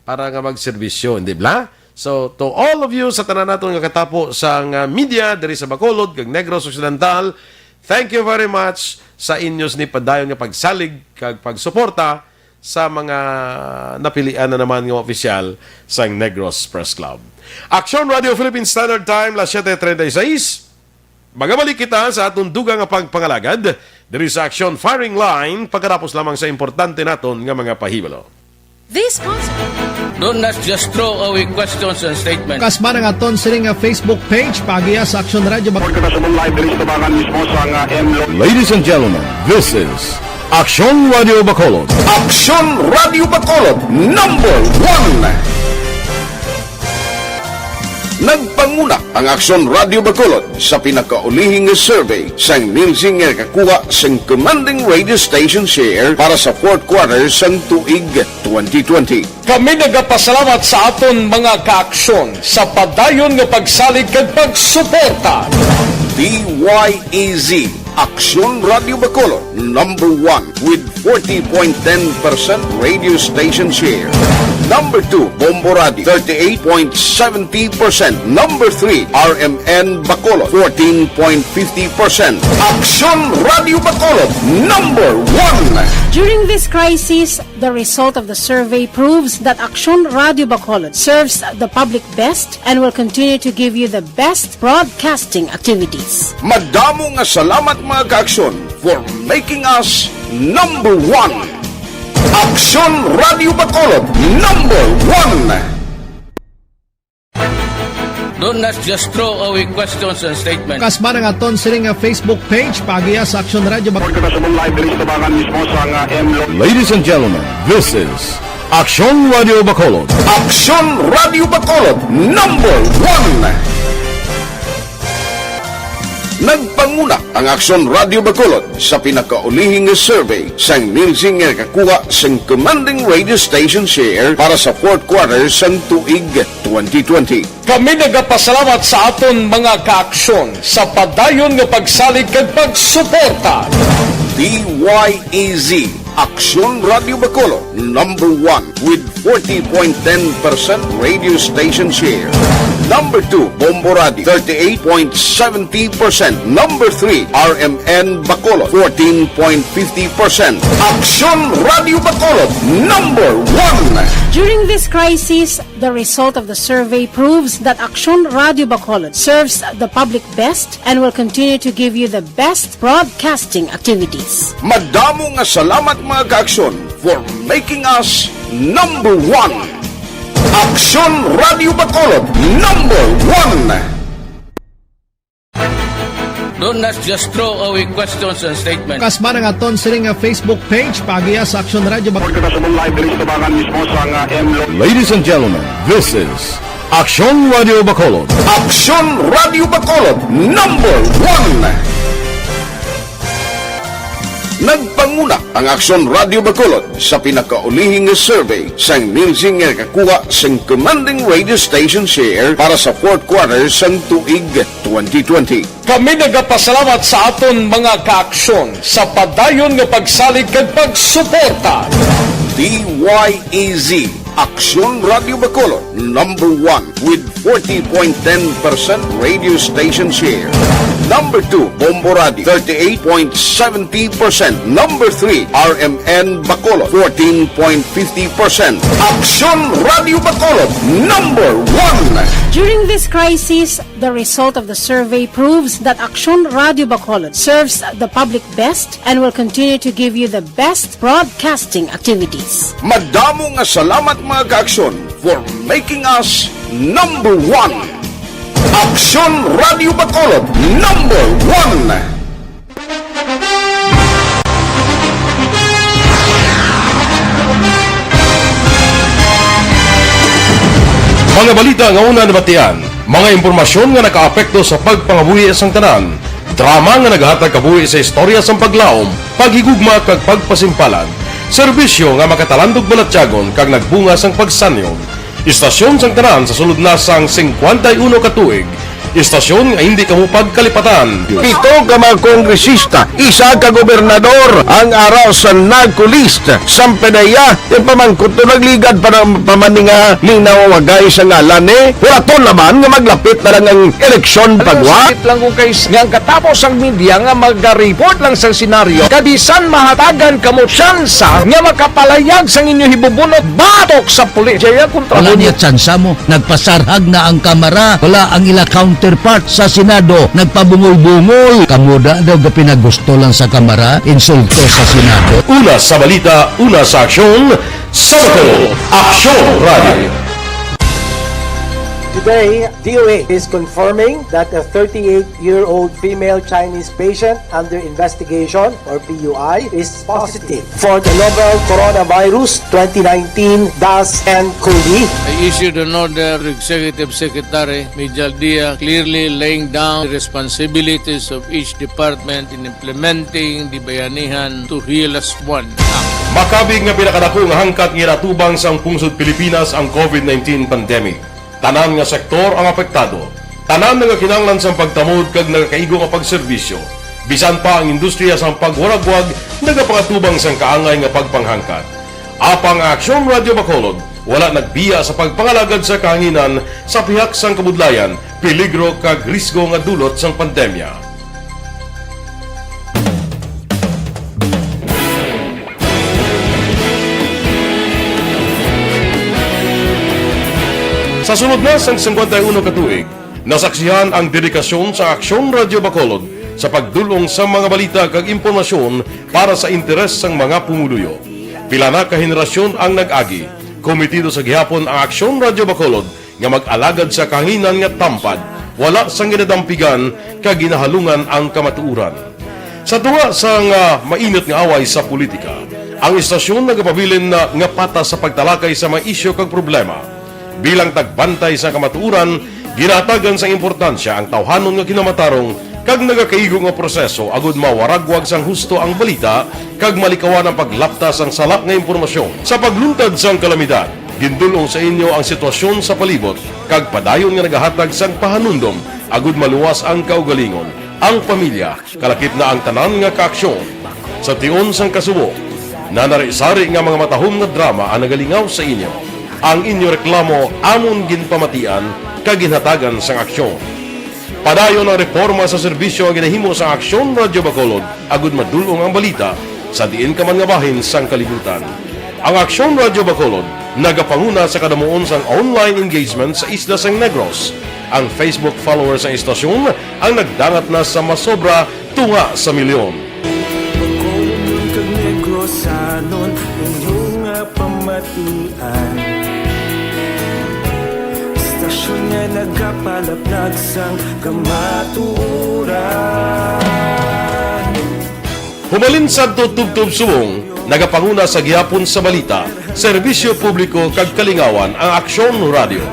para nga magserbisyo, hindi ba? So, to all of you, sa tanan naton nga katapo sang, ah, media diri sa Bacolod kag Negros Occidental, thank you very much sa inyo sini padayon nga pagsalig kag pagsuporta sa mga napilian na naman nga opisyal sang Negros Press Club. Aksyon Radio Philippine Standard Time, las siete treinta y seis. Magabalik kita sa aton dugang nga pagpangalagad diri sa Aksyon Firing Line, pagkatapos lamang sa importante naton nga mga pahibalo. This concert. Don't not just throw away questions and statements. Kasba na nga ton sini nga Facebook page, paagiha sa Aksyon Radio Bac- Report kita sa live diri sa tubangan mismo sa nga M Lo- Ladies and gentlemen, this is Aksyon Radio Bacolod. Aksyon Radio Bacolod, number one. Nagpanguna ang Aksyon Radio Bacolod sa pinakaulihi nga survey sang Nielsen nga nakakuha sang commanding radio station share para sa fourth quarter sang tuig twenty twenty. Kami nagapasalamat sa aton mga kaaksyon sa padayon nga pagsalig kag pagsuporta. D Y E Z, Aksyon Radio Bacolod, number one with forty point ten percent radio station share. Number two, Bombo Radio, thirty-eight point seventy percent. Number three, R M N Bacolod, fourteen point fifty percent. Aksyon Radio Bacolod, number one. During this crisis, the result of the survey proves that Aksyon Radio Bacolod serves the public best and will continue to give you the best broadcasting activities. Madamo nga salamat, mga kaaksyon, for making us number one. Aksyon Radio Bacolod, number one. Don't not just throw away questions and statements. Kasba na nga ton sini nga Facebook page, paagiha sa Aksyon Radio Bac- Report kita sa live diri sa tubangan mismo sa nga M Lo- Ladies and gentlemen, this is Aksyon Radio Bacolod. Aksyon Radio Bacolod, number one. Nagpanguna ang Aksyon Radio Bacolod sa pinakaulihi nga survey sang Nielsen nga nakakuha sang commanding radio station share para sa fourth quarter sang tuig twenty twenty. Kami nagapasalamat sa aton mga kaaksyon sa padayon nga pagsalig kag pagsuporta. D Y E Z, Aksyon Radio Bacolod, number one with forty point ten percent radio station share. Number two, Bombo Radio, thirty-eight point seventy percent. Number three, R M N Bacolod, fourteen point fifty percent. Aksyon Radio Bacolod, number one. During this crisis, the result of the survey proves that Aksyon Radio Bacolod serves the public best and will continue to give you the best broadcasting activities. Madamo nga salamat, mga kaaksyon, for making us number one. Aksyon Radio Bacolod, number one. Don't not just throw away questions and statements. Kasma nga aton sini nga Facebook page, paagiha sa Aksyon Radio Bak- Kita sa live diri sa tabangan mismo sa nga M Lo- Ladies and gentlemen, this is Aksyon Radio Bacolod. Aksyon Radio Bacolod, number one. Nagpanguna ang Aksyon Radio Bacolod sa pinakaulihi nga survey sang Nielsen nga nakakuha sang commanding radio station share para sa fourth quarter sang tuig twenty twenty. Kami nagapasalamat sa aton mga kaaksyon sa padayon nga pagsalig kag pagsuporta. D Y E Z, Aksyon Radio Bacolod, number one with forty point ten percent radio station share. Number two, Bombo Radio, thirty-eight point seventy percent. Number three, R M N Bacolod, fourteen point fifty percent. Aksyon Radio Bacolod, number one. During this crisis, the result of the survey proves that Aksyon Radio Bacolod serves the public best and will continue to give you the best broadcasting activities. Madamo nga salamat, mga kaaksyon, for making us number one. Aksyon Radio Bacolod, number one. Mga balita nga una nabatian, mga impormasyon nga nakaapekto sa pagpangabuhi sang tanan, drama nga nagahatag kabuhi sa istorya sang paglaom, paghigugma kag pagpasimpalan, serbisyo nga makatalandog balatyagon kag nagbunga sang pagsanyog. Istasyon sang tanan sa sulod na sang singkwenta y uno ka tuig. Istasyon nga hindi kamo pagkalipatan. Pito ka mga kongresista, isa ka gobernador ang ara sa NAGCO list. Sang P D E A, yung pamangkot to nagligad pa ng pamaninga, linaw wagay sa ngalan ni. Wala to naman nga maglapit na lang ang eleksyon pagwa. Sakit lang kung kay nga ang katapos ang media nga magareport lang sa senaryo, kabisan mahatagan kamo tsansa nga makapalayag sang inyo hibubunot batok sa pulis. Jaya kontra Wala mo niya tsansa mo. Nagpasarhag na ang Kamara. Wala ang ila counterpart sa Senado. Nagpabungol-bungol. Kamo da daw gapinagusto lang sa Kamara. Insulto sa Senado. Una sa balita, una sa aksyon, sa Bacolod, Aksyon Radio. Today, D O A is confirming that a thirty-eight-year-old female Chinese patient under investigation, or P U I, is positive for the novel coronavirus twenty nineteen dash N cov. I issued an order to Executive Secretary Mijal Dia, clearly laying down the responsibilities of each department in implementing the Bayanihan to Heal Us One Act. Makabig nga pinakadako nga hangkat nga ginatubang sang pungsod Pilipinas ang covid nineteen pandemic. Tanan nga sektor ang apektado. Tanan nga kinahanglan sang pagtamod kag nagakaigo nga pagserbisyo. Bisan pa ang industriya sang pagwaragwag nagapangatubang sang kaangay nga pagpanghangkat. Apang ang Aksyon Radio Bacolod wala nagbiya sa pagpangalagad sa kahanginan sa pihak sang kabudlayan, peligro kag risgo nga dulot sang pandemya. Sa sulod na sang singkwenta y uno ka tuig, nasaksihan ang dedikasyon sa Aksyon Radio Bacolod sa pagdul-ong sa mga balita kag impormasyon para sa interes sang mga pumuluyo. Pila na ka henerasyon ang nag-agi, kometido sa gihapon ang Aksyon Radio Bacolod nga mag-alagad sa kahanginan nga tampad, wala sang ginadampigan kag ginahalungan ang kamatuoran. Sa tunga sang, ah, mainit nga away sa politika, ang istasyon nagapabilin na nga patas sa pagtalakay sa mga isyu kag problema. Bilang tagbantay sa kamatuoran, ginahatagan sang importansya ang tawhanon nga kinamatarong kag nagakaigo nga proseso agud mawaragwag sang husto ang balita kag malikawan ang paglapta sang sala nga impormasyon. Sa pagluntad sang kalamidad, gindul-ong sa inyo ang sitwasyon sa palibot kag padayon nga nagahatag sang pahanumdom agud maluwas ang kaugalingon, ang pamilya, kalakip na ang tanan nga kaaksyon. Sa tion sang kasubo, nanari-sari nga mga matahom nga drama ang nagalingaw sa inyo. Ang inyo reklamo amon ginpamatian kag ginhatagan sang aksyon. Padayon ang reporma sa serbisyo nga ginahimo sa Aksyon Radio Bacolod agud madul-ong ang balita sa diin ka man nga bahin sang kalibutan. Ang Aksyon Radio Bacolod nagapanguna sa kadamuon sang online engagement sa isla sang Negros. Ang Facebook followers sang istasyon ang nagdangat na sa masobra tunga sa milyon. Bacolod kag Negrosanon, inyo nga pamatian. Istasyon Nagapalaplag sang kamatuoran. Humalin sadto tubtob subong, nagapanguna sa gihapon sa balita, serbisyo publiko kag kalingawan ang Aksyon Radio.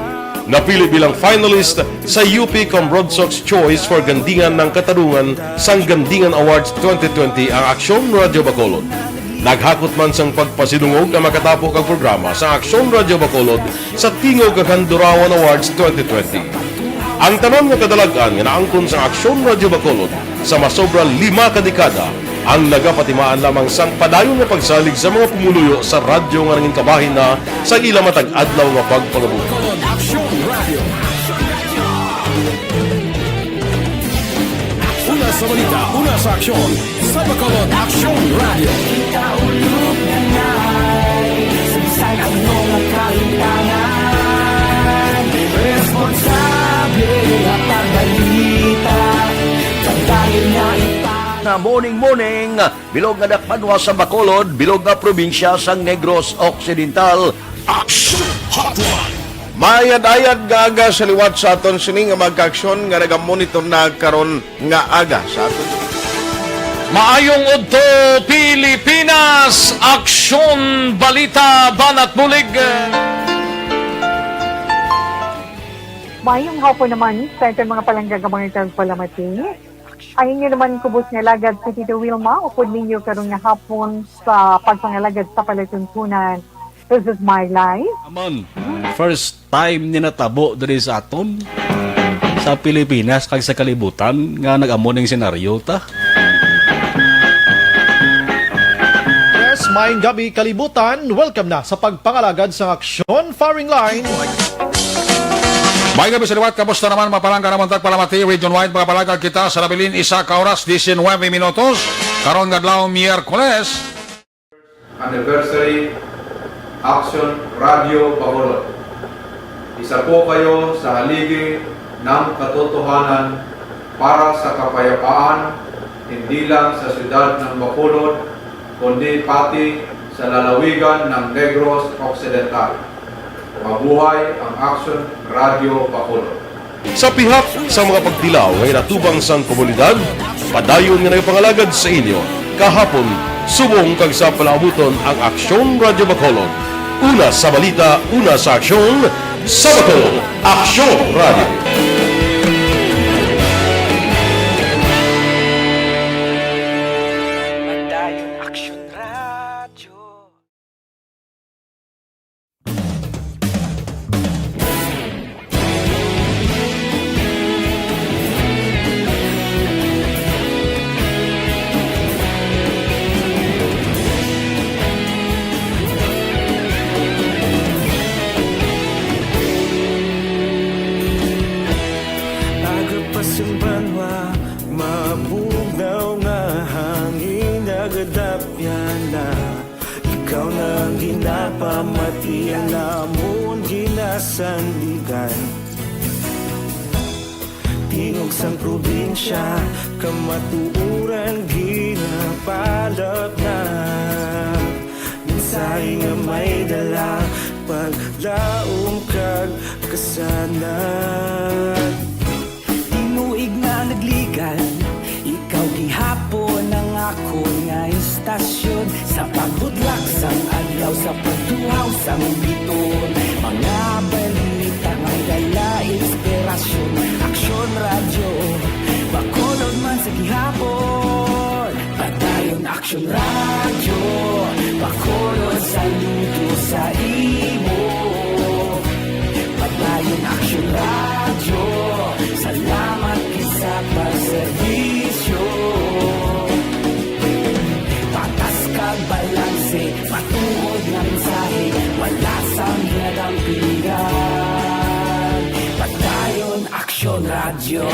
Napili bilang finalist sa U P Cambronsox Choice for Gandingan ng Katarungan sang Gandingan Awards twenty twenty ang Aksyon Radio Bacolod. Naghakot man sang pagpasidungog ang makatapo kag programa sa Aksyon Radio Bacolod sa Tingog kag Handurawan Awards twenty twenty. Ang tanan nga kadalag-an nga naangkon sa Aksyon Radio Bacolod sa masobra lima ka dekada ang nagapatimaan lamang sang padayon nga pagsalig sa mga pumuluyo sa radyo nga nangin kabahin na sa ila matag adlaw nga pagpangabuhi. Bacolod Aksyon Radio. Una sa balita, una sa aksyon, sa Bacolod Aksyon Radio. Kita ulog na ngay, sagsag ang mga kahintangan. Responsable nga pagbalita, pagdayon nga ipa- Nga morning, morning, bilog nga dakpanwa sa Bacolod, bilog nga probinsya sang Negros Occidental. Action Hotline. Mayad-ayad nga aga sa liwat sa aton sini nga mga kaaksyon nga nagamonitor na karon nga aga sa aton. Maayong udto, Pilipinas! Aksyon, balita, banat bulig. Mayong hapon naman sa aton mga palangga nga mga tagpalamati. Ang inyo naman kubos nga alagad si Tito Wilma, upod ninyo karon nga hapon sa pagpangalagad sa palatuntunan. This is my life. Aman, first time ni natabo diri sa aton, sa Pilipinas kag sa kalibutan nga nag-amo ning senaryo ta. Yes, maayong gabi, kalibutan. Welcome na sa pagpangalagad sang Aksyon Firing Line. Maayong gabi sa liwat, kamusta naman, mga palangga namon tagpalamati, region-wide, mga palangga kita sa nabilin, isa ka oras, diecinuebe minutos, karon nga adlaw, Miyerkules. Anniversary, Aksyon Radio Bacolod. Isa po kayo sa haligi ng katotohanan para sa kapayapaan, hindi lang sa siyudad ng Bacolod, kundi pati sa lalawigan ng Negros Occidental. Mabuhay ang Aksyon Radio Bacolod. Sa pihak sa mga pagtilaw nga inatubang sang komunidad, padayon nga nagapangalagad sa inyo kahapon, subong kag sa palaabuton ang Aksyon Radio Bacolod. Una sa balita, una sa aksyon, sa Bacolod, Aksyon Radio. Padayon Aksyon Radio. Aga pa sang banwa, mabugnaw nga hangin, nagadapyan na. Ikaw na ang ginapamati, ang amon ginasandigan. Tingog sang probinsya, kamatuoran ginapalaplag. Mensahe nga may dala, paglaom kag kasanag. Tinuig na nagligan, ikaw gihapon ang akon nga istasyon. Sa pagbudlak sang adlaw, sa pagtuhaw sang biton, mga balita may dala inspirasyon. Aksyon Radyo, Bacolod man sa gihapon. Padayon Aksyon Radyo, Bacolod, saludo sa imo. Padayon Aksyon Radyo, salamat gid sa pagserbisyo. Patas kag balanse, matuod nga mensahe, wala sang ginadampingan. Padayon Aksyon Radyo.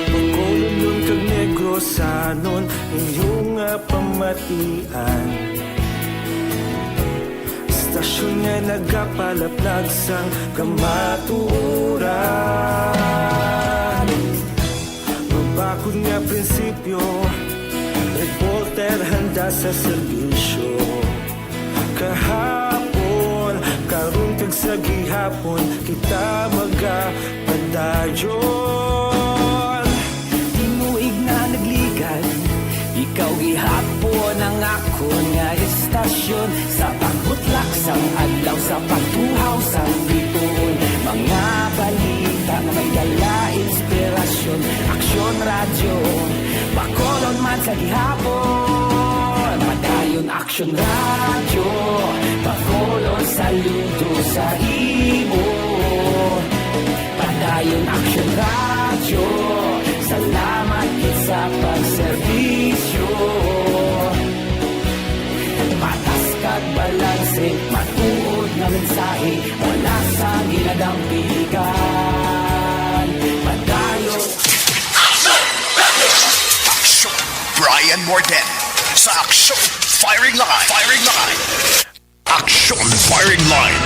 Bacolodnon kag Negrosanon, inyo nga pamatian. Istasyon nga nagapalaplag sang kamatuoran. Mabakod nga prinsipyo, reporter handa Sa serbisyo kahapon, karon kag sa gihapon, kita magapadayon. Tinuig na nagligad, ikaw gihapon ang akon nga estasyon. Sa pagbutlak sang adlaw, sa pagtuhaw sang bituon, mga balita nga may dala inspirasyon. Aksyon Radyo, Bacolod man sa gihapon. Padayon Aksyon Radyo, Bacolod, saludo sa imo. Padayon Aksyon Radyo, salamat gid sa pagserbisyo. Patas kag balanse, matuod nga mensahe, wala sa ginadampigan. Padayon. Aksyon Brian Morden sa Aksyon Firing Line. Firing Line. Aksyon Firing Line.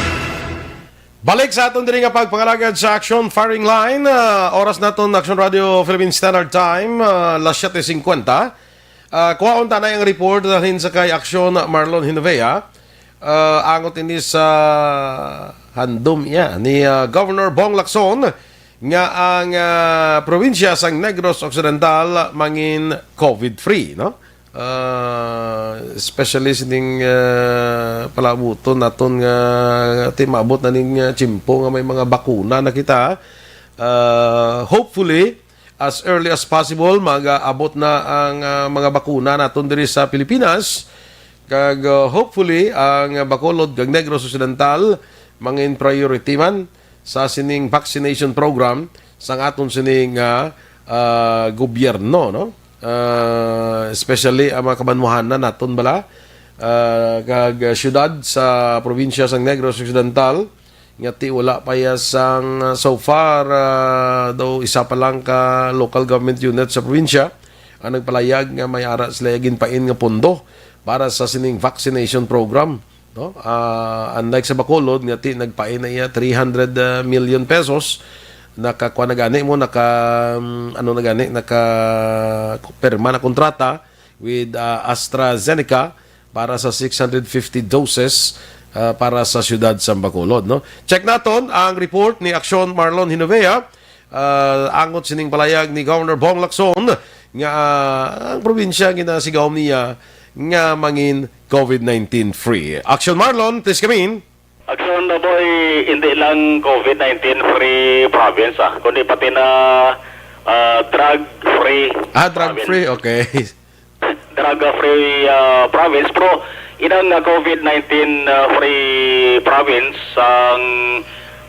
Balik sa aton diri nga pagpangalagad sa Aksyon Firing Line. Ah, oras naton, Aksyon Radio Philippine Standard Time, ah, las siyete cincuenta. Ah, kuhaon ta na ang report halin sa kay Aksyon Marlon Hinovea. Ah, angot ini sa handom iya ni, ah, Governor Bong Lacson nga ang, ah, probinsya sang Negros Occidental mangin COVID-free, no? Ah, especially sining, ah, palabuton naton nga ti maabot na ning, ah, tiyempo nga may mga bakuna na kita. Ah, hopefully, as early as possible, mag-aabot na ang, ah, mga bakuna naton diri sa Pilipinas. Kag, ah, hopefully, ang Bacolod kag Negros Occidental mangin priority man sa sining vaccination program sang aton sini nga, ah, gobyerno, no? Ah, especially ang mga kabanwahanan naton bala, ah, kag syudad sa probinsya sang Negros Occidental, nga ti wala pa iya sang, ah, so far, ah, daw isa pa lang ka local government unit sa probinsya ang nagpalayag nga may ara sila ginpain nga pondo para sa sining vaccination program, no? Ah, unlike sa Bacolod nga ti nagpain na iya three hundred, ah, million pesos, nakakuha na gani mo, naka, mm, ano na gani, naka pirma na kontrata with, ah, AstraZeneca para sa six hundred fifty doses, ah, para sa siyudad sa Bacolod, no? Check naton ang report ni Aksyon Marlon Hinovea, ah, angot sining palayag ni Governor Bong Lacson nga, ah, ang probinsya ginasigawom niya nga mangin COVID nineteen free. Aksyon Marlon, please come in. Aksyon na boy, hindi lang COVID nineteen free province, ah, kundi pati na, ah, drug free. Ah, drug free, okay. Drug free, ah, province, pero inang, ah, COVID nineteen, ah, free province ang,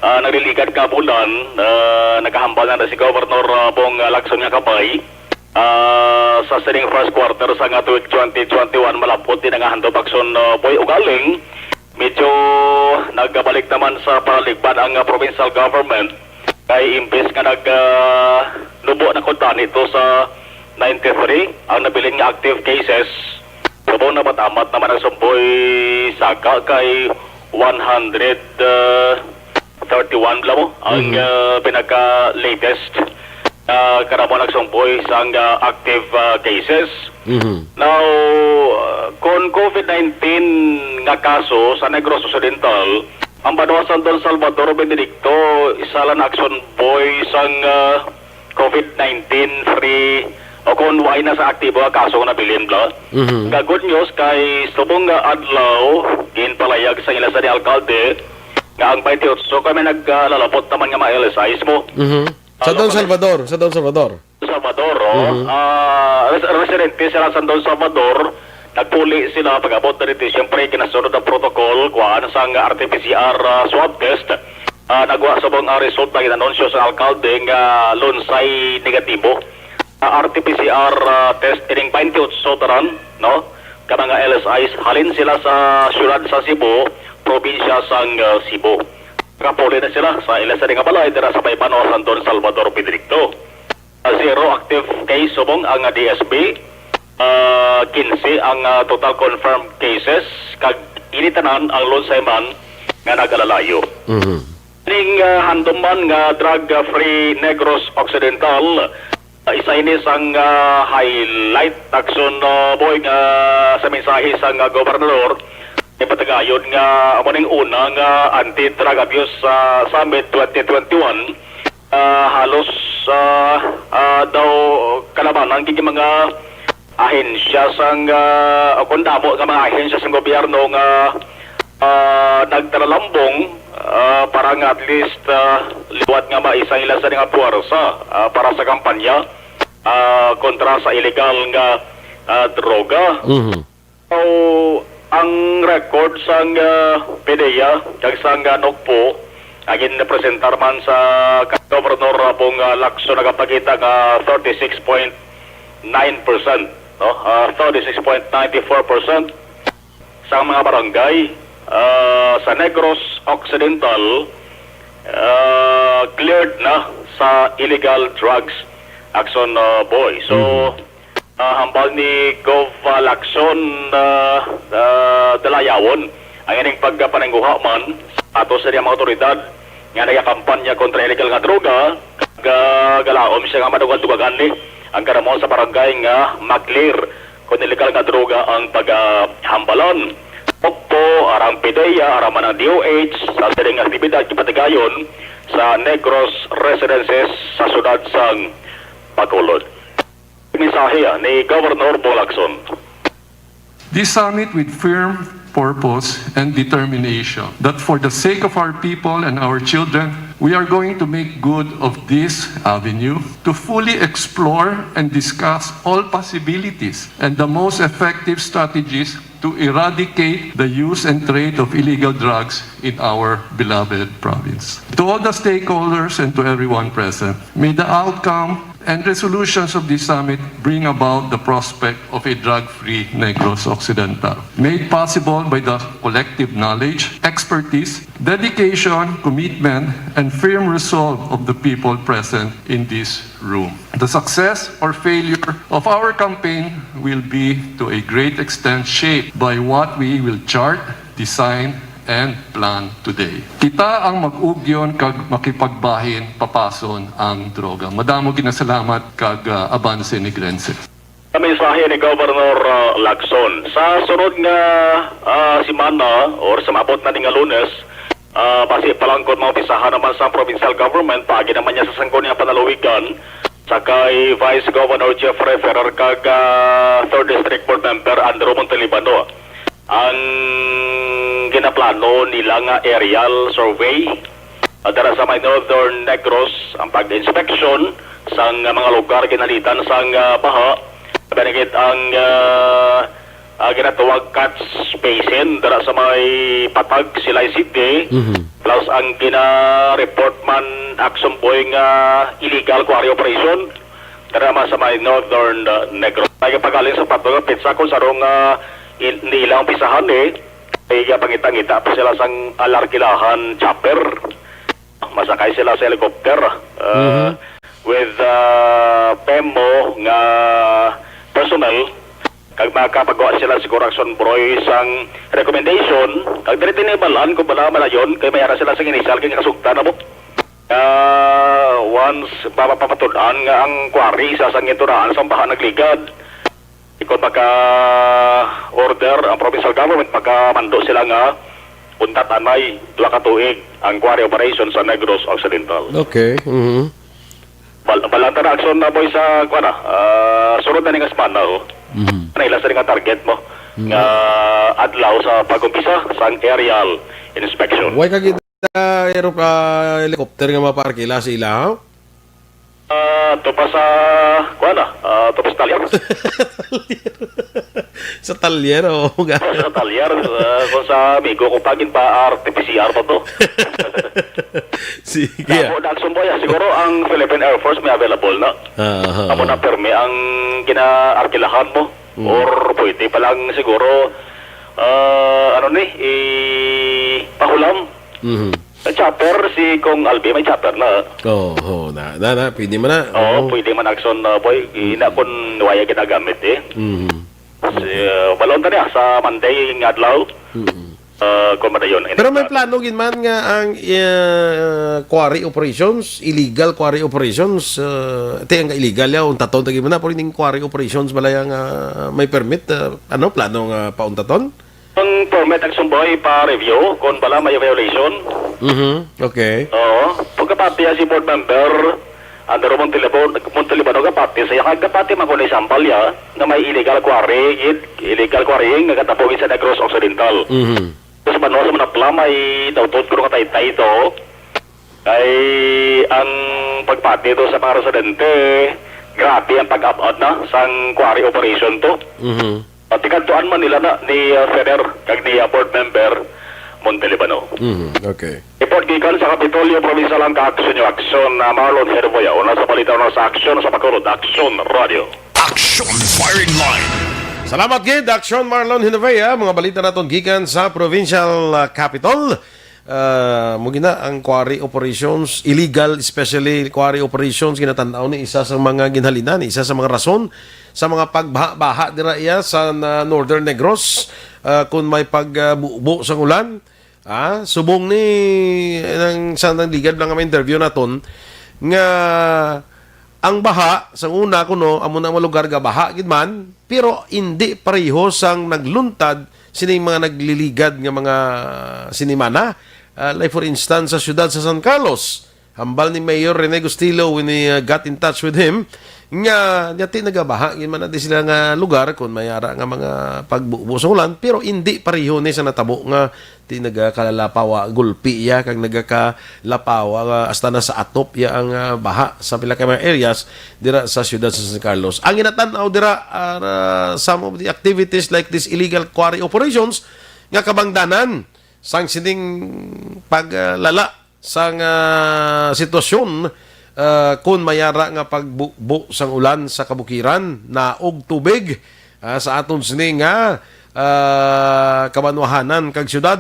ah, nagliligad nga bulan, ah, nagahambal na, na si Governor, ah, Bong, ah, Lacson nga kabay. Ah, sa sining first quarter sa nga tuig twenty twenty-one, malapot din ang handom, Aksyon, ah, boy, ugaling medyo nagbalik naman sa paraligban ang, ah, provincial government, kay imbes nga nag, ah, nubo na kuntani to sa ninety-three ang nabilin nga active cases, subong na matamat naman ang sumboy saka kay one hundred, ah, thirty-one bala mo ang, ah, pinaka-latest na karamo nagsumboy sang, ah, active, ah, cases. Now, ah, kon COVID nineteen nga kaso sa Negros Occidental, ang banwa sang Don Salvador Benedicto, isa lang na Aksyon Boy sang, ah, COVID nineteen free o kon way na sa aktibo nga kaso nga nabilin bala. Nga good news kay subong nga adlaw, ginpalayag sa ila sa ni alkalde nga ang twenty-eight kami naglalabot naman nga mga L S Is mo. Mhm. Sa Don Salvador, sa Don Salvador. Salvador, oh. Ah, res- residente sila sa Don Salvador. Nagpuli sila pag-abot na dito. Siyempre, ginasunod ang protocol, kuhaan sang R T P C R, ah, swab test. Ah, nagwa subong ang resulta, ginanunsyo sa alkalde nga lunsay negatibo. Ah, R T P C R, ah, test ining twenty-eight tanan, no? Ka mga L S Is, halin sila sa siyudad sa Cebu, probinsya sang, ah, Cebu. Nakapuli na sila sa ila sa nga balay dira sa may banwa sang Don Salvador Benedicto. Ah, zero active case subong ang D S B. Ah, quince ang, ah, total confirmed cases, kag ini tanan ang lunsay man nga nag-alalayo. Ning, ah, handom man nga drug-free Negros Occidental, Isa ini sang, ah, highlight, Akson, ah, Boy, nga sa mensahe sang, ah, gobernador, ipatagayon nga amo ning una nga anti-drug abuse, ah, summit twenty twenty-one. Ah, halos, ah, ah, daw kalabanan kini mga ahensya sang, ah, o kung damo nga mga ahensya sang gobyerno nga, ah, nagtalalambong, ah, para nga at least, ah, liwat nga maisang ila sa nga puwersa, ah, para sa kampanya, ah, kontra sa iligal nga, ah, droga. Mhm. So, ang record sang, ah, PDEA kag sang, ah, NOCPO, ang ginpresentar man sa Gobernador Bong, ah, Lacson, nagapakita nga thirty-six point nine percent, no? Ah, thirty-six point nine four percent sa mga barangay, ah, sa Negros Occidental, ah, cleared na sa illegal drugs, Akson, ah, Boy. So, Mhm. ah, hambal ni Gov, ah, Lacson, ah, ah, Dalayawon ang ining pagpananguha man sa ato sa mga otoridad nga nagakampanya kontra illegal nga droga, kag, ah, galaom siya nga madugag-dugagan ni ang kadamo sa barangay nga ma-clear kon illegal nga droga ang pagahambalan. Ukpo, arang PDEA, arang man ang DOH, sa sining aktibidad gipatigayon sa Negros Residences sa siyudad sang Bacolod. Mensahe, ah, ni Governor Bong Lacson. This summit with firm purpose and determination that for the sake of our people and our children, we are going to make good of this avenue to fully explore and discuss all possibilities and the most effective strategies to eradicate the use and trade of illegal drugs in our beloved province. To all the stakeholders and to everyone present, may the outcome and resolutions of this summit bring about the prospect of a drug-free Negros Occidental, made possible by the collective knowledge, expertise, dedication, commitment, and firm resolve of the people present in this room. The success or failure of our campaign will be to a great extent shaped by what we will chart, design, and plan today. Kita ang mag-ugyon kag makipagbahin papason ang droga. Madamo ginasalamat kag, ah, abanse ni Glenn. Sa mensahe ni Governor, ah, Lacson, sa sunod nga, ah, semana or sa maabot na ni nga Lunes, ah, basi pa lang kon maumpisahan naman sa provincial government, paagi naman niya sa Sangguniang Panlalawigan, sa kay Vice Governor Jeffrey Ferrer kag, ah, Third District Board Member Andrew Montalibano. Ang ginaplano nila nga aerial survey, ah, dira sa may Northern Negros, ang pag-inspeksyon sang mga lugar ginalitan sang, ah, baha, benefit ang, ah, ah, ginatawag catch basin dira sa may Patag, Silay City, Mhm. plus ang gina-report man, Akson Boy, nga illegal quarry operation dira man sa may Northern, ah, Negros. Ay pagaling sa patag nga petsa kung sarong, ah, il-, nila umpisahan, eh, ay, ah, pangita-ngita pa sila sang alarkilahan chopper. Masakay sila sa helicopter, ah, Mhm. with, ah, PEMO nga personnel. Kag makapagawa sila siguro, Akson Boy, sang recommendation. Kag diri tinibalaan kung bala malayon kay may ara sila sang initial kay kasugtan na mo. Ah, once mapapatud-an nga ang quarry sa sang gintunaan sang baha nagligad, ikon maka-order ang provincial government, makamando sila nga untat anay duha ka tuig ang quarry operation sa Negros Occidental. Okay. Mhm. Bal-, balanta na, Akson Boy, sa, kuwan na, ah, sunod na ni nga semana, oh. Mhm. Ano ila sa nga target mo? Mhm. Nga adlaw sa pag-umpisa sang aerial inspection. Why ka gid, ah, aero-, ah, helicopter nga mapaarkila sa ila, ha? Ah, to pa sa, kuwan na, ah, to pa sa talyer. Sa talyer, oo, nga. Sa talyer, ah, kung sa amigo ko pa, ginpa-R T P C R pa to. Sige, ah. Dako na, Akson Boy, ah. Siguro ang Philippine Air Force may available na. Ah, ah, Amo ah. na permi ang ginaarkilahan mo. Mm. Or pwede pa lang siguro, ah, ano ni, i-, pahulam. Mhm. Ang chopper, si Kong Albi, may chopper na. Oo, oo, na, na, na, pwede man na. Oo, Oo. pwede man, Akson, ah, Boy. Ina, kung waya ginagamit, eh. Mhm. Si, uh, balon ta niya sa Monday nga adlaw. Mhm. Ah, kung madayon. Pero may plano gid man nga ang uh, quarry operations, illegal quarry operations, uh, ti ang illegal ya, untaton ta gid man na, pero ining quarry operations bala yang uh, may permit, uh, ano, plano nga pauntaton? Ang permit ang sumboy pa review kung bala may violation. Mhm. Okay. Oo. Pagkapati si board member, Andrew Montalibano, Montalibano kapati siya, kagkapati man ko ni Sampal ya, na may illegal quarry, gid, illegal quarrying, nagatabo gid sa Negros Occidental. Mhm. Tapos man sa Manapla, may daw tod ko nga taytay to. Kay ang pagpati to sa mga residente, grabe ang pag-abot na sang quarry operation to. Mhm. At tikadtuan man nila na ni uh, Feder, kag ni uh, board member Montalibano. Mhm. Okay. Report gikan sa Kapitolyo, Provincial ang Kaaksyon yung Aksyon na Marlon Herboya. Una sa balita na sa Aksyon sa Bacolod, Aksyon Radio. Action Firing Line. Salamat gid, Action Marlon Hinovea. Mga balita naton gikan sa provincial uh, capital. Uh, mo gina ang quarry operations, illegal, especially quarry operations, ginatan-aw ni isa sa mga ginhalinan, isa sa mga rason sa mga pagbaha-baha dira iya sa na Northern Negros, uh, kung may pagbubo sa ulan. Ah, subong ni nang sa nang ligad lang nga interview naton nga ang baha sa una kuno amo na mga lugar nga baha gid man, pero indi pareho sang nagluntad sining mga nagliligad nga mga sinimana. Ah, like for instance sa siyudad sa San Carlos, hambal ni Mayor Rene Gustilo when he uh, got in touch with him nga nyati nagabaha gid man na di sila nga lugar kung may ara nga mga pagbubo sa ulan, pero indi pareho ni sa natabo nga ti nagakalapawa gulpi iya kag nagakalapawa nga hasta na sa atop iya ang ah, baha sa pila ka mga areas dira sa siyudad sa San Carlos. Ang ginatan-aw dira are some of the activities like these illegal quarry operations nga kabangdanan sang sining paglala sang ah, sitwasyon ah, kun mayara nga pagbubo sang ulan sa kabukiran, naog tubig ah, sa aton sini nga ah, kabanwahanan kag syudad.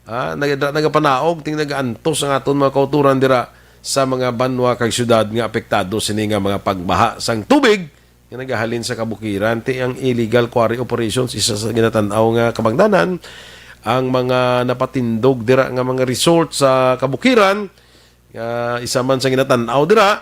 Ah, nag- nagapanaog ting nagaantos ang aton mga kauturan dira sa mga banwa kag syudad nga apektado sini nga mga pagbaha sang tubig nga nagahalin sa kabukiran. Ti ang illegal quarry operations isa sa ginatan-aw nga kabangdanan ang mga napatindog dira nga mga resort sa kabukiran nga isa man sa ginatan-aw dira.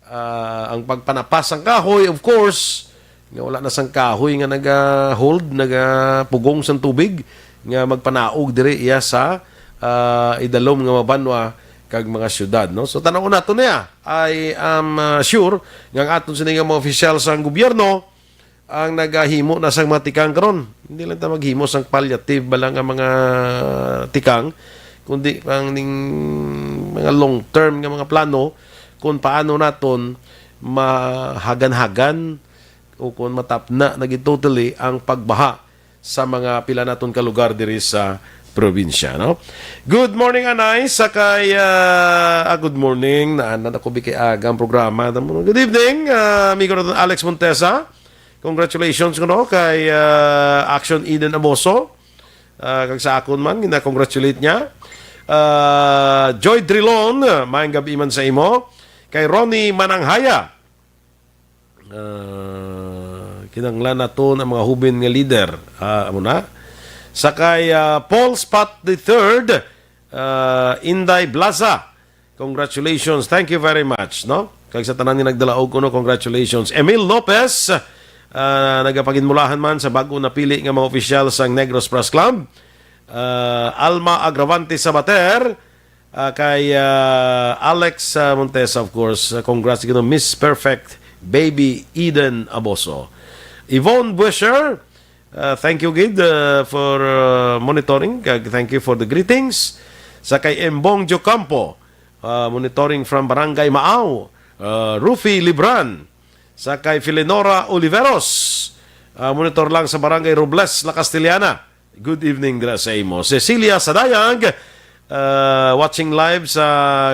Ah, ang pagpanapas sang kahoy, of course, nga wala na sang kahoy nga naga-hold, nagapugong sang tubig nga magpanaog diri iya sa ah, idalom nga mabanwa kag mga syudad, no? So tan-aw nato niya. I am ah, sure nga ang aton sini nga mga opisyal sang gobyerno ang nagahimo na sang mga tikang karon. Hindi lang ta maghimo sang palliative bala nga mga tikang, kundi ang ning mga long term nga mga plano kung paano naton mahagan-hagan o kung matapna na gid totally ang pagbaha sa mga pila naton ka lugar diri sa probinsya, no? Good morning, Anay. Sa kay, ah, ah, good morning. Naan na ako kay aga ang programa. Good evening, ah, amigo naton Alex Montesa. Congratulations kuno kay ah, Action Eden Aboso. Ah, kag sa akon man, gina-congratulate niya. Ah, Joy Drilon, maayong gabi man sa imo. Kay Ronnie Mananghaya, ah, kinahanglan naton ang mga hubin nga leader. Ah, amo na. Sa kay ah, Paul Spot the third, ah, Inday Blaza, congratulations. Thank you very much, no? Kag sa tanan nga nagdalaog kuno, congratulations. Emil Lopez, ah, nagapaginmulahan man sa bag-o napili nga mga opisyal sang Negros Press Club. Ah, Alma Agravante Sabater, ah, kay ah, Alex ah, Montesa, of course. Ah, congrats gid, Miss Perfect, Baby Eden Aboso. Yvonne Buescher, ah, thank you gid ah, for ah, monitoring. Kag thank you for the greetings. Sa kay Embong Jocampo, ah, monitoring from Barangay Maaw. Ah, Rufi Libran, sa kay Filenora Oliveros, ah, monitor lang sa Barangay Robles, La Castellana. Good evening dira sa imo. Cecilia Sadayag, ah, watching live sa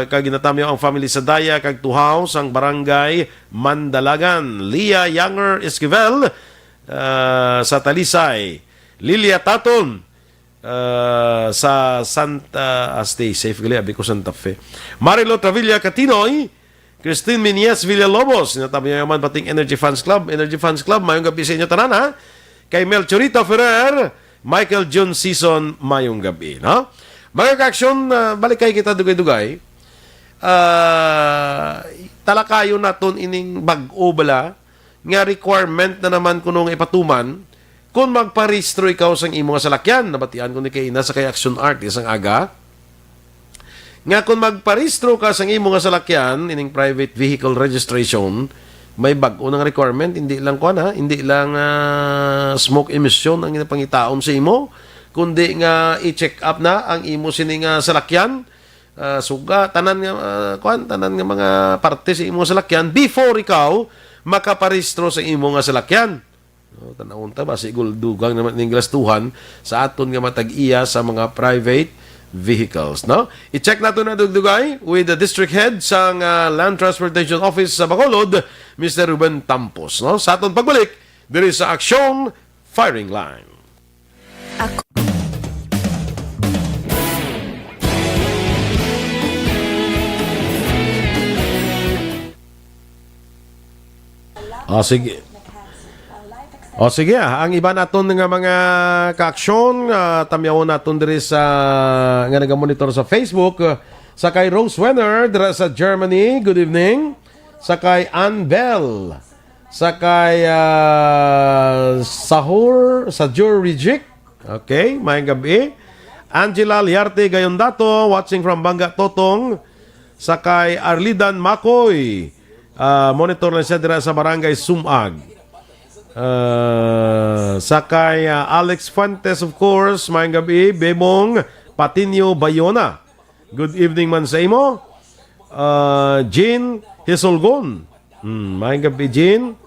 kag ginatamyaw ang family Sadayag kag Tuhaw sang Barangay Mandalagan. Leah Younger Esquivel, ah, sa Talisay. Lilia Taton, ah, sa Santa, ah, stay safe gali, abi ko Santa Fe. Marilo Travilla Catinoy, Christine Minias Villalobos, natabi man pating Energy Fans Club. Energy Fans Club, mayong gabi sa inyo tanan, ha? Kay Melchorita Ferrer, Michael June Season, mayong gabi, no? Mga kaaksyon, ah, balikay kita dugay-dugay. Ah, talakayon naton ining bag-o bala nga requirement na naman kuno nga ipatuman kung magparehistro ikaw sang imo nga salakyan. Nabatian ko ni kaina sa kay Action Artist ang aga nga kung magparehistro ka sang imo nga salakyan ining private vehicle registration, may bag-o nga requirement, hindi lang kuan, ha, hindi lang, ah, smoke emission ang ginapangitaon sa imo, kundi nga i-check up na ang imo sini nga salakyan, ah, suga, tanan nga, ah, kuan, tanan nga mga parte sa imo salakyan before ikaw makaparehistro sa imo nga salakyan. No, tan-awon ta ba, siguro dugang naman ning gastuhan sa aton nga matag-iya sa mga private vehicles, no? I-check nato na dugdugay with the district head sang, ah, Land Transportation Office sa Bacolod, Mister Ruben Tampos, no? Sa aton pagbalik diri sa Aksyon Firing Line. Ako. O, sige. O, sige, ah. Ang iba naton nga mga kaaksyon, ah, tamyawon naton diri sa, nga nagamonitor sa Facebook, ah, sa kay Rose Wenner, dira sa Germany. Good evening. Sa kay Ann Bell. Sa kay, ah, Sahur, Sajur Rijik. Okay, mayong gabi. Angela Liarte Gayondato, watching from Banga Totong. Sa kay Arlidan Makoy, ah, monitor na siya dira sa Barangay Sumag. Ah, sa kay, ah, Alex Fuentes, of course, mayong gabi. Bebong Patinio Bayona. Good evening man sa imo. Ah, Jean Hisulgon. Hmm, mayong gabi, Jean.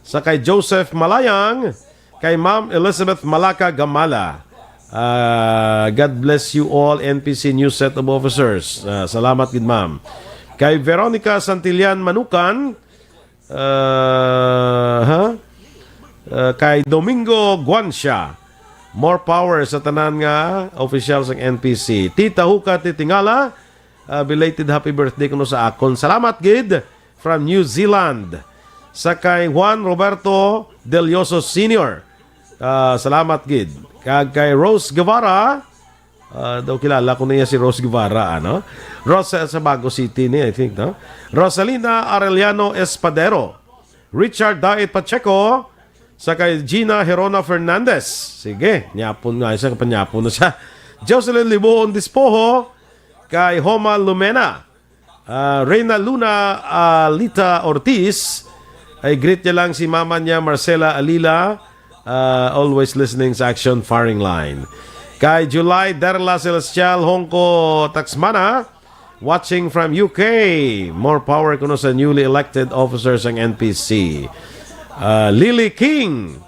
Sa kay Joseph Malayang, kay Ma'am Elizabeth Malaka Gamala. Ah, God bless you all, N P C new set of officers. Ah, salamat gid, ma'am. Kay Veronica Santillan Manukan, ah, ha? Ah, kay Domingo Guancia, more power sa tanan nga official sang N P C. Tita Huka Titingala, ah, belated happy birthday kuno sa akon. Salamat gid from New Zealand. Sa kay Juan Roberto Delioso Senior. Ah, salamat gid. Kag kay Rose Guevara, ah, daw kilala ko niya si Rose Guevara, ano? Rose sa Bago City ni, I think, no? Rosalina Arellano Espadero, Richard Dait Pacheco, sa kay Gina Herona Fernandez. Sige, nyapon nga siya, kapanyapon na siya. Jocelyn Liboon Dispoho, kay Homa Lumena, ah, Reyna Luna Alita Ortiz, ay greet niya lang si mama niya, Marcela Alila, ah, always listening sa Action Firing Line. Kay July Derla Celestial Hongko Taxmana, watching from U K. More power kuno sa newly elected officers ang N P C. Ah, Lily King.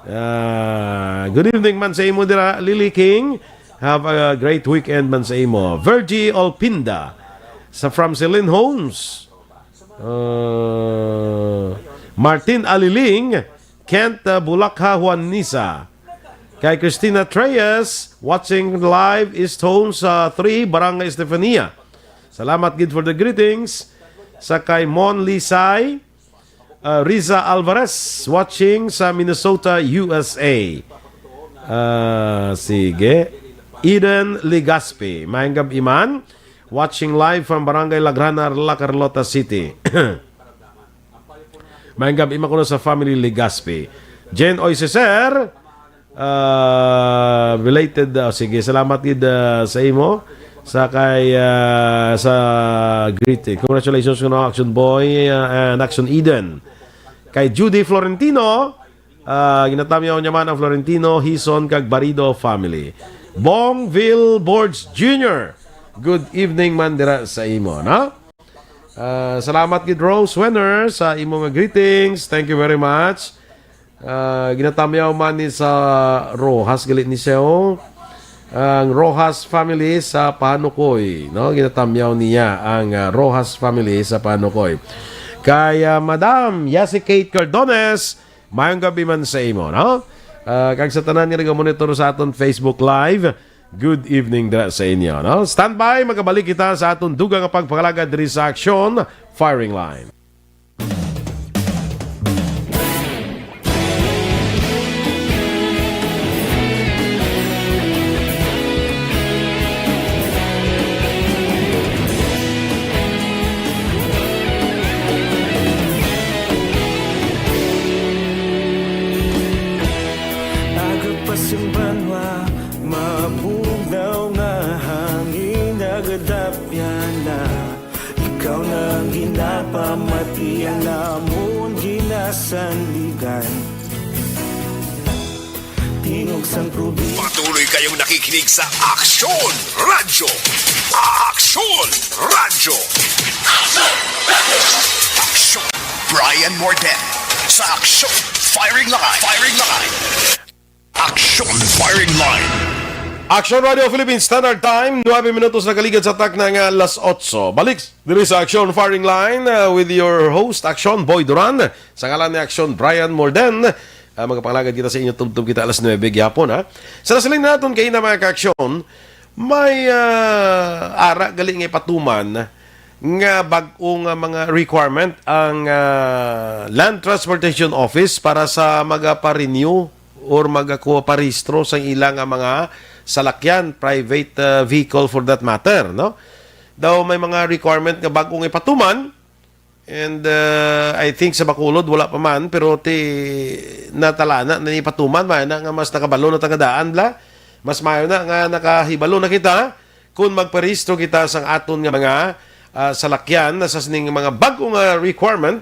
Ah, good evening man sa imo dira, Lily King. Have a great weekend man sa imo. Virgie Olpinda sa from Celine Homes. Ah, Martin Aliling, Kent, ah, Bulakha, Juanisa. Kay Christina Treyes, watching live East Homes, ah, three, Barangay Estefania. Salamat gid for the greetings. Sa kay Mon Lisay, ah, Riza Alvarez, watching sa Minnesota, U S A. Ah, sige. Eden Legaspi, mayong gab-i man. Watching live from Barangay Lagrana, La Carlota City. Mayong gab-i man kuno sa family Legaspi. Jane Oy Ceser, ah, belated, ah, sige, salamat gid, ah, sa imo, sa kay, ah, sa greeting. Congratulations kuno, Action Boy, ah, and Action Eden. Kay Judy Florentino, ah, ginatamyaw niya man ang Florentino, Hison, kag Barido family. Bongville Borges Junior, good evening man dira sa imo, no? Ah, salamat gid, Rose Wenner, sa imo nga greetings. Thank you very much. Ah, ginatamyaw man ni sa Rojas, gali ni siya, oh. Ang Rojas family sa Panukoy, no? Ginatamyaw niya ang, ah, Rojas family sa Panukoy. Kay, ah, Madam Yasi Kate Cardones, mayong gab-i man sa imo, no? Ah, kag sa tanan nga nagamonitor sa aton Facebook Live, good evening dira sa inyo, no? Standby, magabalik kita sa aton dugang nga pagpangalagad diri sa Aksyon Firing Line. Ikaw na ang ginapamati, ang amon ginasandigan. Tingog sang probinsya. Patuloy kayong nakikinig sa Aksyon Radyo. Aksyon Radyo. Aksyon. Brian Morden sa Aksyon Firing Line. Firing Line. Aksyon Firing Line. Aksyon Radio Philippines Standard Time, nuebe minutos na kaligad sa takna nga alas otso. Balik diri sa Aksyon Firing Line, uh, with your host, Aksyon Boy Duran. Sa ngalan ni Aksyon Brian Morden, uh, magapangalagad kita sa inyo, tubtob kita alas nuebe gyapon, ha. Sa nasiling naton kay na, mga kaaksyon, may, uh, ara gali nga ipatuman nga bag-o nga mga requirement ang, uh, Land Transportation Office para sa magaparenew or magakuha parehistro sa ila nga mga salakyan, private, uh, vehicle for that matter, no? Daw may mga requirement nga bag-o nga ipatuman, and, uh, I think sa Bacolod wala pa man, pero ti natalana na ni ipatuman, may na nga mas nakabalo na tagadaan bla. Mas maayo na nga nakahibalo na kita kung magparehistro kita sang aton nga mga, ah, salakyan na sa sining mga bag-o nga requirement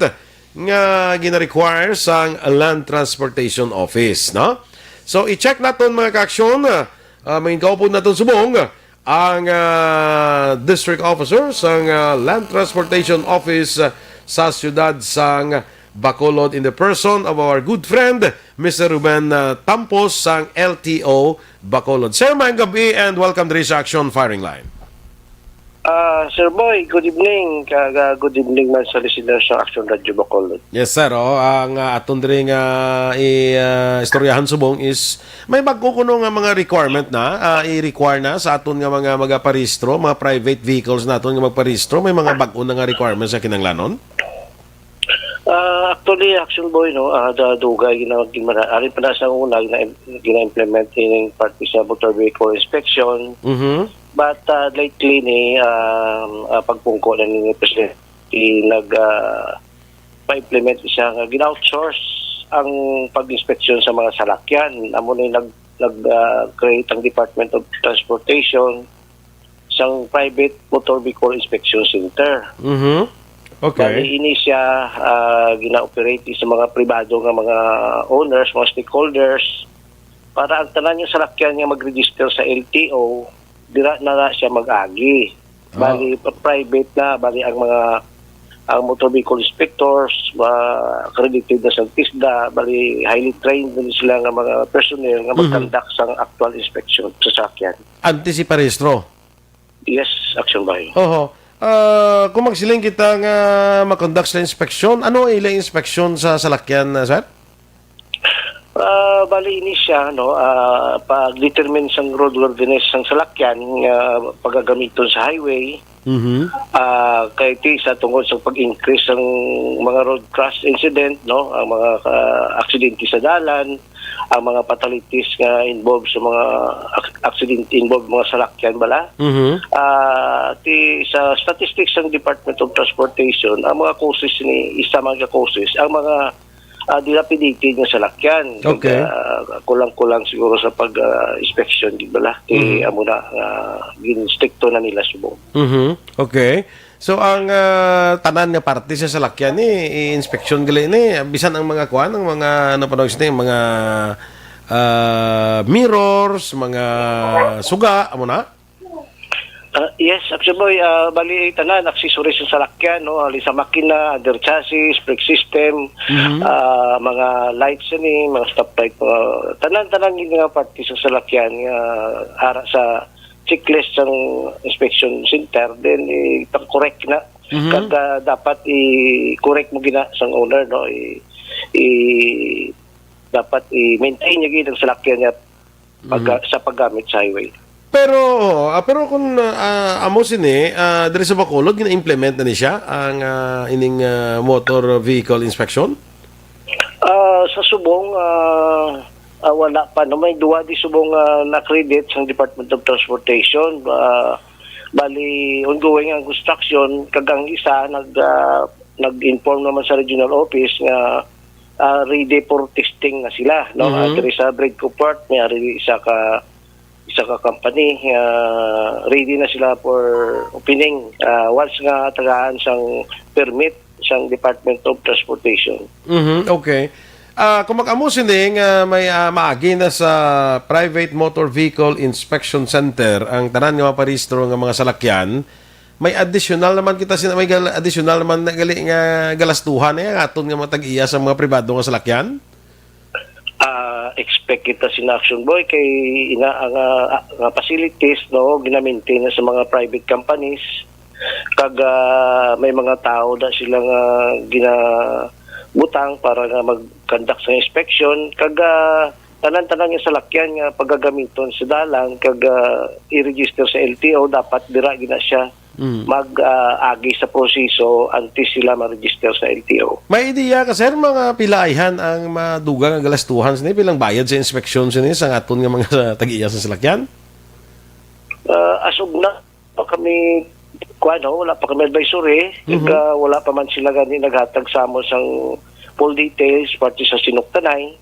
nga gina-require sang Land Transportation Office, no? So, i-check naton, mga kaaksyon, ah, ah, mangin kaupod naton subong ang, ah, District Officer sang, ah, Land Transportation Office, ah, sa siyudad sang Bacolod in the person of our good friend, Mister Ruben, uh, Tampos sang L T O Bacolod. Sir, maayong gab-i and welcome diri sa Action Firing Line. Ah, Sir Boy, good evening. Kag, ah, good evening man sa listeners sa Action Radio Bacolod. Yes, sir. Oh, ang, ah, aton diri nga i, ah, istoryahan subong is may bag-o kuno nga mga requirement na, ah, i-require na sa aton nga mga magaparehistro, mga private vehicles naton nga magparehistro, may mga bag-o na nga requirements sa kinahanglanon? Ah, actually, Action Boy, no, ah, da-, dugay gina-, gina-, ari pa na sa una, gina-, gina-implement ining parte sa motor vehicle inspection. Mhm. But, ah, lately ni, um, ah, pagpungko na ni Presidente, nag, ah, pa-implement siya nga gina-outsource ang pag-inspeksyon sa mga salakyan. Amo ni nag, nag, ah, create ang Department of Transportation sang private motor vehicle inspection center. Mhm. Okay. Bali, ini siya, ah, gina-operate sa mga pribado nga mga owners, mga stakeholders, para ang tanan nga salakyan nga mag-register sa L T O, dira na, na siya mag-agi. Ah. Bali, pa-, private na, bali ang mga, ang motor vehicle inspectors, ma-, accredited na sa TISDA, bali highly trained din sila nga mga personnel nga Mhm. mag-conduct sang actual inspection sa salakyan. Antes iparehistro? Yes, Action Bay. Oho. Ah, kung magsiling kita nga ma-conduct sa inspeksyon, ano ang ilang inspeksyon sa salakyan, ah, sir? Ah, bali ini siya, no, ah, pag-determine sang roadworthiness sang salakyan nga pagagamiton sa highway. Mhm. Ah, kay ti sa tungod sa pag-increase sang mga road crash incident, no, ang mga, ah, aksidente sa dalan, ang mga fatalities nga involved sa mga ak-, aksidente involved mga salakyan bala. Mhm. Ah, ti sa statistics sang Department of Transportation, ang mga causes ni, isa man ka causes, ang mga, ah, dilapidated nga salakyan. Kag, Okay. ah, kulang-kulang siguro sa pag, ah, inspection, di bala? Ti Mhm. amo na nga gin-stricto na nila subong. Mhm. Okay. So, ang, ah, tanan nga parte sa salakyan ni, i-inspeksyon gali ni, bisan ang mga kuan, ang mga, ano pa daw siya, mga, ah, mirrors, mga suga, amo na? Ah, yes, Action Boy, ah, bali, tanan, accessories sa salakyan, no? Ali sa makina, under chassis, brake system, Mhm. ah, mga lights ni, mga stoplight, mga tanan-tanan yung mga parte sa salakyan nga ara sa checklist sang inspection center, then, eh, pang-correct na. Mhm. Kag, ah, dapat i-correct mo gina sang owner, no? I, i-, dapat i-maintain niya gid ang salakyan niya pagka-, Mhm. sa paggamit sa highway. Pero, ah, pero kung, ah, amo sini, ah, diri sa Bacolod, gina-implement na ni siya, ang, ah, ining, ah, motor vehicle inspection? Ah, sa subong, ah, ah, wala pa, no? May duwa di subong, ah, na-accredit sang Department of Transportation. Ah, bali, ongoing ang construction, kag ang isa nag, ah, nag-inform naman sa regional office nga, ah, ready for testing na sila, no? Mhm. Ah, diri sa Bread Comfort, may ari isa ka isa ka company, ah, ready na sila for opening, ah, once nga tagaan sang permit sang Department of Transportation. Mhm, okay. Ah, kung mag-amo sini nga may, ah, maagi na sa Private Motor Vehicle Inspection Center ang tanan nga maparehistro nga mga salakyan, may additional naman kita sina-, may gal-, additional naman na gali nga galastuhan, eh, ang aton nga mga tag-iya sa mga pribado nga salakyan? Ah, expect kita sina Action Boy kay ina ang, ah, nga facilities, no, ginamaintain na sa mga private companies, kag, ah, may mga tawo na sila nga ginabutang para nga mag-conduct sa inspection, kag, ah, tanan-tanan nga salakyan nga pagagamiton sa dalan kag, ah, i-register sa L T O, dapat dira gina siya Mm. mag, ah, agi sa proseso antes sila ma-register sa L T O. May ideya ka, sir, mga pila ayhan ang madugang nga galastuhan sini, pilang bayad sa inspeksyon sini sa aton nga mga tag-iya sa salakyan? Ah, as of now, pa kami, kuwan, no, wala pa kami advisory. Mhm. Kag, ah, wala pa man sila gani naghatag sa amo sang full details parte sa sinuktanay.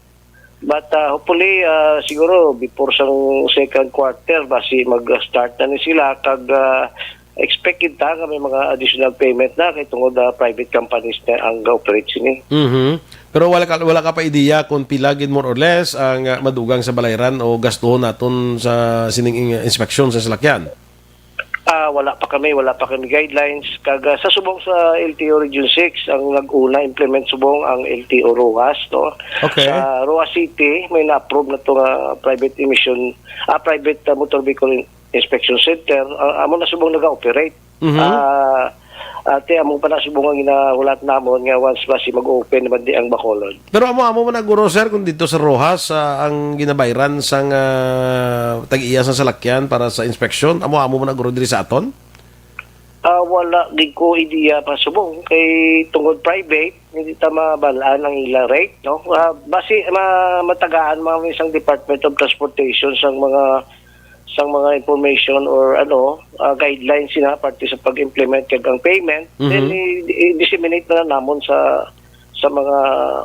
But, ah, hopefully, ah, siguro before sang second quarter, basi mag-start na ni sila. Kag, ah, expect kita nga may mga additional payment na kay tungod, ah, private companies na ang ga-operate sini. Mhm. Pero wala ka, wala ka pa ideya kung pila gid, more or less, ang, ah, madugang sa balayran o gastuhon naton sa sining in-, inspeksyon sa salakyan? Ah, wala pa kami, wala pa kami guidelines. Kag, ah, sa subong sa L T O Region six, ang nag-una implement subong ang L T O Roxas, no? Okay. Sa Roxas City, may na-approve na to nga private emission, ah, private, ah, motor vehicle in-, inspection center. Ah, amo na subong naga-operate. Mhm. Ah, ate, amo pa na subong ang ginahulat namon nga once basi mag-open naman di ang Bacolod. Pero amo-amo man na guro, sir, kung dito sa Roxas, ah, ang ginabayran sang, ah, tag-iya sa salakyan para sa inspeksyon, amo-amo man na guro diri sa aton? Ah, wala gid ko ideya pa subong kay tungod private, hindi ta mabalaan ang ila rate, no? Ah, basi ma-, matagaan man isang Department of Transportation sang mga, sang mga information or ano, ah, guidelines sina parte sa pag-implement kag ang payment. Mhm. Then i-, i-disseminate na namon sa, sa mga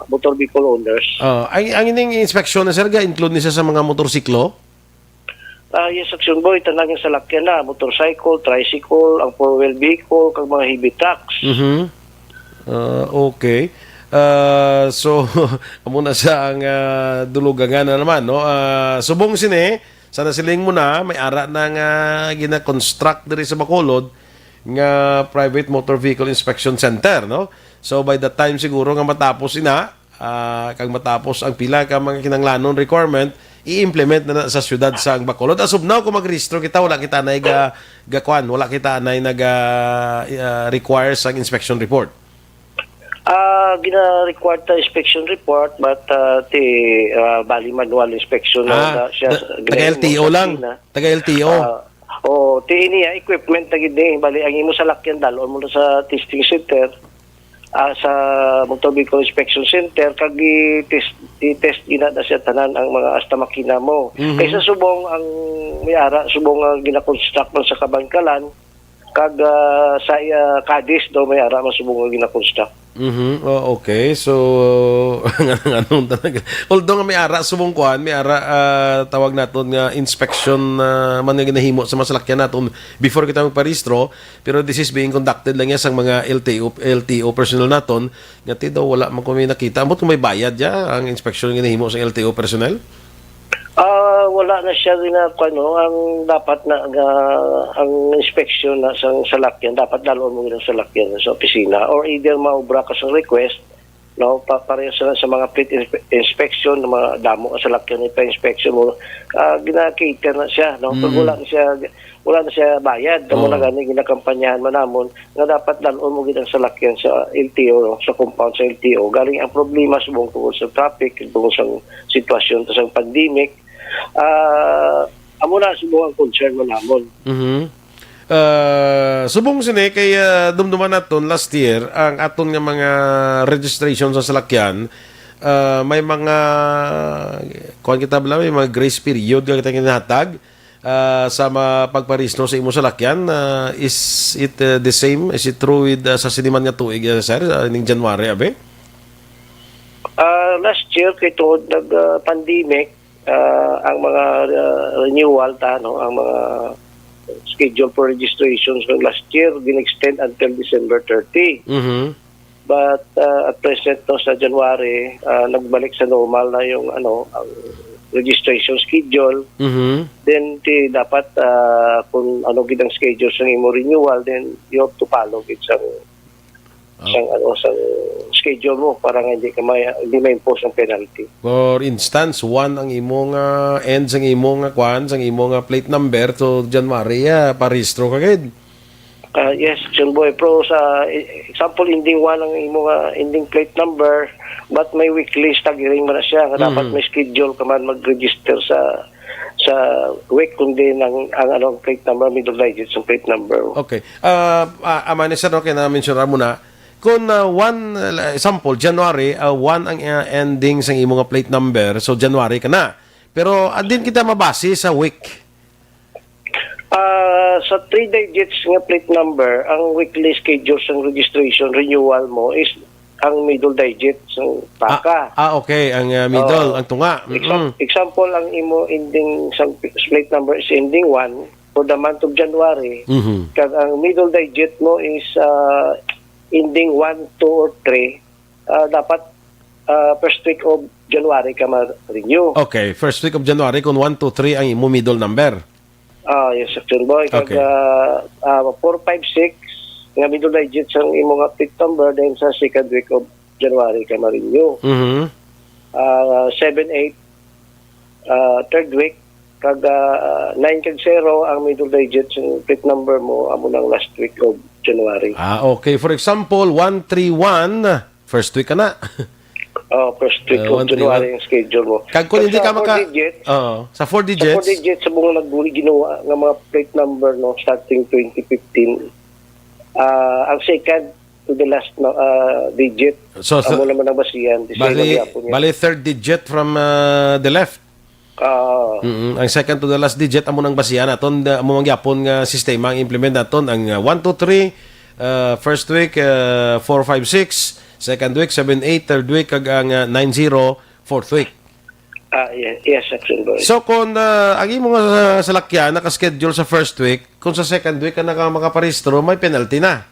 motor vehicle owners. Oh, ang, ang ining inspeksyon na, sir, ga-include ni siya sa mga motorsiklo? Ah, yes, Action Boy, tanan nga salakyan na, motorcycle, tricycle, ang four-wheel vehicle, kag mga heavy trucks. Mhm. Ah, okay. Ah, so, amo na sa ang, ah, dulugangan na naman, no? Ah, subong sini, sa nasiling mo na, may ara na nga gina-construct diri sa Bacolod nga Private Motor Vehicle Inspection Center, no? So, by the time siguro nga matapos ina, ah, kag matapos ang pila ka mga kinahanglanon requirement, i-implement na, na sa siyudad sang Bacolod. As of now, kung magrehistro kita, wala kita anay ga, ga kwan, wala kita anay naga, ah, require sang inspection report. Ah, gina-require ta inspection report, but, ah, ti, ah, bali manual inspection na Ah, na siya ta-, sa taga L T O lang. Taga L T O. Ah, o, ti ini, ah, equipment na gid ni. Bali, ang imo salakyan, dalon mo na sa testing center, ah, sa Motor Vehicle Inspection Center, kag i-test, i-test gina na siya tanan ang mga hasta makina mo. Mhm. Kay sa subong, ang may ara, subong nga gina-construct man sa Kabankalan, kag, ah, sa, ah, Cadiz daw may ara man subong nga gina-construct. Mhm. Oh, okay. So, nganong talaga? Although nga may ara subong kuan, may ara, ah, tawag naton nga inspection, ah, man nga ginahimo sa mga salakyan naton before kita magparehistro, pero this is being conducted lang ya sang mga L T O, L T O personnel naton. Nga ti daw wala man ko may nakita. Ambot kung may bayad ya ang inspeksyon nga ginahimo sa L T O personnel? Ah, wala na siya gina-, kuwan, no? Ang dapat na, nga, ang inspeksyon na sa salakyan, dapat dalon mo gid ang salakyan sa opisina, or either maobra ka sa request, no? Pa-, pareho sa, sa mga fleet inspe-, inspection, mga damo ang salakyan, ipa-inspection mo, ah, gina-cater na siya, no? Pag Mm. wala na siya, wala na siya bayad, amo Oo. na gani ginakampanyahan man namon nga dapat dalon mo gid ang salakyan sa L T O, sa compound sa L T O. Galing ang problema subong tungod sa traffic, tungod sa sitwasyon sa pandemic, ah, amo na subong ang concern mo namon. Mhm. Ah, subong sini kay, ah, dumduman naton last year ang aton nga mga registration sa salakyan, ah, may mga, kuwan kita bala, may mga grace period nga kita ginahatag, ah, sa ma-, pagparehistro sa imo salakyan. Ah, is it, ah, the same? Is it true with, ah, sa sini man nga tuig, ah, sir, ah, ning January, abi? Ah, last year, kay tungod nag, ah, pandemic, Ah, ang mga, ah, renewal ta, no, ang mga schedule for registration from last year, gin-extend until December thirty. Mhm. But, ah, at present, no, sa January, ah, nagbalik sa normal na yung, ano, ang registration schedule. Mhm. Then, ti, dapat, ah, kung ano gid ang schedule sa imo renewal, then you have to follow gid sa Ah. sang, ano, sang schedule mo para nga hindi ka may, hindi ma-impose ang penalty. For instance, one ang imo nga end sang imo nga kwan, sang imo nga plate number, so January, ah, parehistro ka gid. Ah, yes, Action Boy. Pero sa, e-, example, ending one ang imo nga ending plate number, but may weekly staggering man na siya, nga dapat Mhm. may schedule ka man mag-register sa, sa week, kundi ang, ang, ano, ang plate number, middle digits ang plate number. Okay. Ah, ah, amo ni, sir, no, kay na-mention mo na, kung, ah, one, ah, example, January, ah, one ang, ah, ending sang imo nga plate number, so January ka na. Pero, ah, din kita mabase sa week. Ah, sa three digits nga plate number, ang weekly schedule sang registration renewal mo is ang middle digit sang Ah, paka. ah, okay. Ang, ah, middle, Oo. ang tunga. Exam-, Mm-mm. example, ang imo ending sa plate number is ending one for the month of January. Mhm. Kag ang middle digit mo is, ah, ending one, two, or three. Ah, dapat, ah, first week of January ka ma-renew. Okay, first week of January kung one, two, three ang imo middle number. Ah, yes, Action Boy. Kag, Okay. ah, ah, four, five, six nga middle digits ang imo nga plate number, then sa second week of January ka ma-renew. Mhm. Ah, seven, eight, ah, third week, kag, ah, nine kag zero ang middle digits ang plate number mo, amo nang last week of January. Ah, okay. For example, one three one, first week ka na. Oh, first week Ah, of one three one. January ang schedule mo. Kag kung Kag hindi sa ka four maka-, digits, oo, sa four sa four digits. digits, sa mga nag-, ginawa nga mga plate number, no, starting twenty fifteen, ah, ang second to the last, no, ah, digit, So, so, amo naman ang basihan. Di siya bali, nagyapon niya. bali third digit from, ah, the left. Ah. Mm-mm. Ang second to the last digit, amo nang basihan naton, da-, amo man gyapon nga sistema ang implement naton, ang, ah, one, two, three, ah, first week, ah, four, five, six, second week, seven, eight, third week, kag ang, ah, nine, zero, fourth week. Ah, ye-, yes, Action Boy. So, kung, ah, ang imo nga, ah, salakyan naka-schedule sa first week, kung sa second week ka naka-, makaparehistro, may penalty na.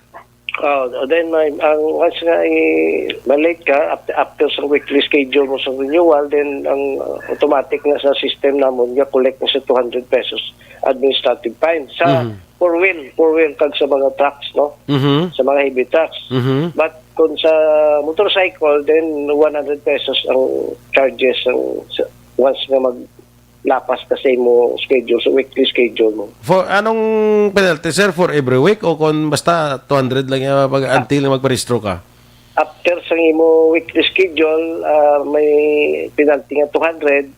Oh, then may, ang once nga i-, ma-late ka, ap-, after sa weekly schedule mo sa renewal, then ang, uh, automatic na sa system namon nga collect na sa two hundred pesos administrative fine. Sa Mhm. four wheel, four wheel kag sa mga trucks, no? Mhm. Sa mga heavy trucks. Mhm. But kung sa motorcycle, then one hundred pesos ang charges ang sa, once nga mag-, lapas ka sa imo schedule, sa weekly schedule mo. For anong penalty, sir? For every week o kung basta two hundred lang yung pag, Ah. until magparehistro ka? After sa imo weekly schedule, ah, may penalty nga two hundred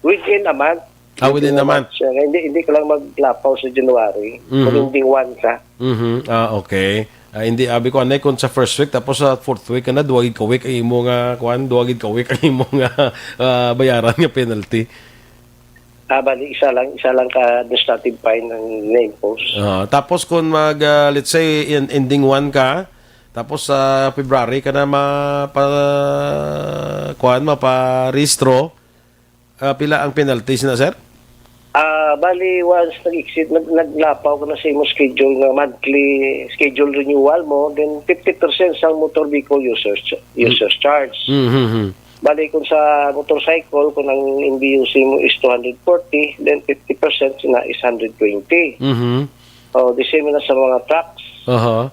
within a month. Ah, within Within a a month. month siya. Hindi, hindi ka lang maglapaw sa January, Mhm. kung hindi one ka. Mhm. Ah, okay. Ah, hindi, abi ko, anay, kung sa first week, tapos sa fourth week ka na, duwa gid ka week ang imo nga, kuan, duwa gid ka week ang imo nga, ah, bayaran nga penalty. Ah, bali, isa lang, isa lang ka administrative fine ang na-impose. Ah, tapos kung mag, ah, let's say, in-, ending one ka, tapos sa February ka na mapa-, kuan, maparehistro, ah, pila ang penalties na, sir? Ah, bali, once nag-exceed, nag-, naglapaw ka na sa imong schedule nga monthly schedule renewal mo, then fifty percent sa motor vehicle users, users charge. Mm-hmm. Bali, kung sa motorcycle, kung ang M V U C mo is two hundred forty, then fifty percent na is hundred twenty. Mm-hmm. Oh, the same na sa mga trucks. Aha.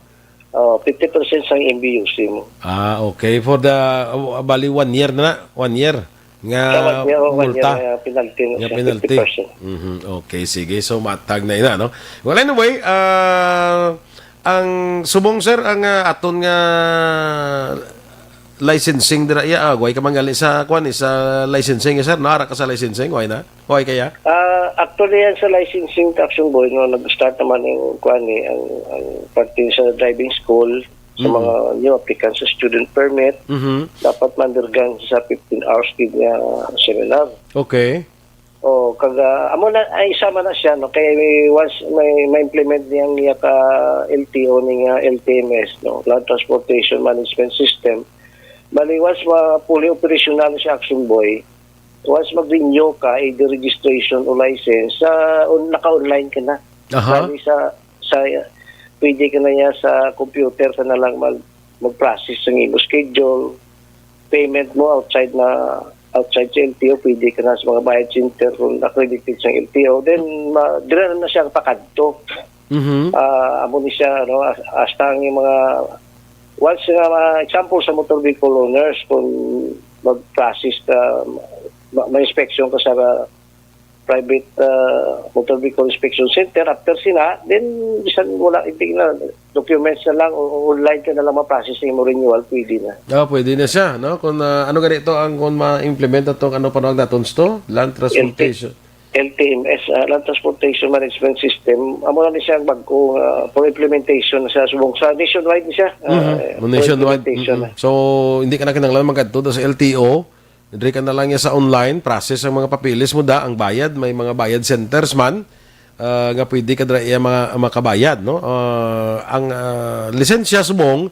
Oh, fifty percent sa M V U C mo. Ah, okay. For the, uh, bali, one year na, one year nga Sa one year, oh, one year multa. Nga penalty na Nga siya, penalty. fifty percent. Mhm. Okay, sige. So, matag na ina, no? Well, anyway, ah, ang subong, sir, ang, ah, aton nga licensing dira, iya, ah, way ka manggali sa, kwan, eh, sa licensing, eh, sir? Naara ka sa licensing? Way na? Way kaya? Ah, actually, yan sa licensing, Action Boy, no, nag-start naman yung, kwan, eh, ang, ang parte sa driving school, sa Mhm. mga new applicants sa student permit, Mhm. dapat ma-undergone sa fifteen hours gid nga seminar. Okay. Oh, kag, ah, amo na, ay, isa man na siya, no? Kay once may, ma-implement niyang iya ka L T O ni nga L T M S, no? Land Transportation Management System. Bali, once ma-, fully operational siya, Action Boy, once mag-renew ka, either registration o license, sa on, naka-online ka na. Aha. Bali sa, sa, pwede ka na niya sa computer ka na lang mag, mag-process ng imo schedule, payment mo outside na, outside sa L T O, pwede ka na sa mga bayad center kung accredited sa L T O. Then, ma, dira na siya pakadto. Mhm. Ah, amo ni siya, ano, as, hasta ang mga, once nga, mga example sa motor vehicle owners, kung mag-process ka, ma-, may inspection ka sa private, ah, motor vehicle inspection center, after sina, then bisan wala, hindi na, documents na lang o online ka na lang ma-process ang imo renewal, pwede na. Ah, pwede na siya, no? Kung, ah, ano ganito ang, kung ma-implement itong, ano, panawag naton to? Land transportation. L T M S, ah, Land Transportation Management System, amo na ni siya ang bag-o nga for implementation sa subong, sa nationwide ni siya. Ah, Mhm. for Nationwide. implementation Mm-mm. na. So, hindi ka na kinahanglan magkadto sa L T O. Diri ka na lang niya sa online, process ang mga papeles mo da, ang bayad, may mga bayad centers man, ah, nga pwede ka dira iya mga, makabayad, no? Ah, ang, ah, lisensya subong,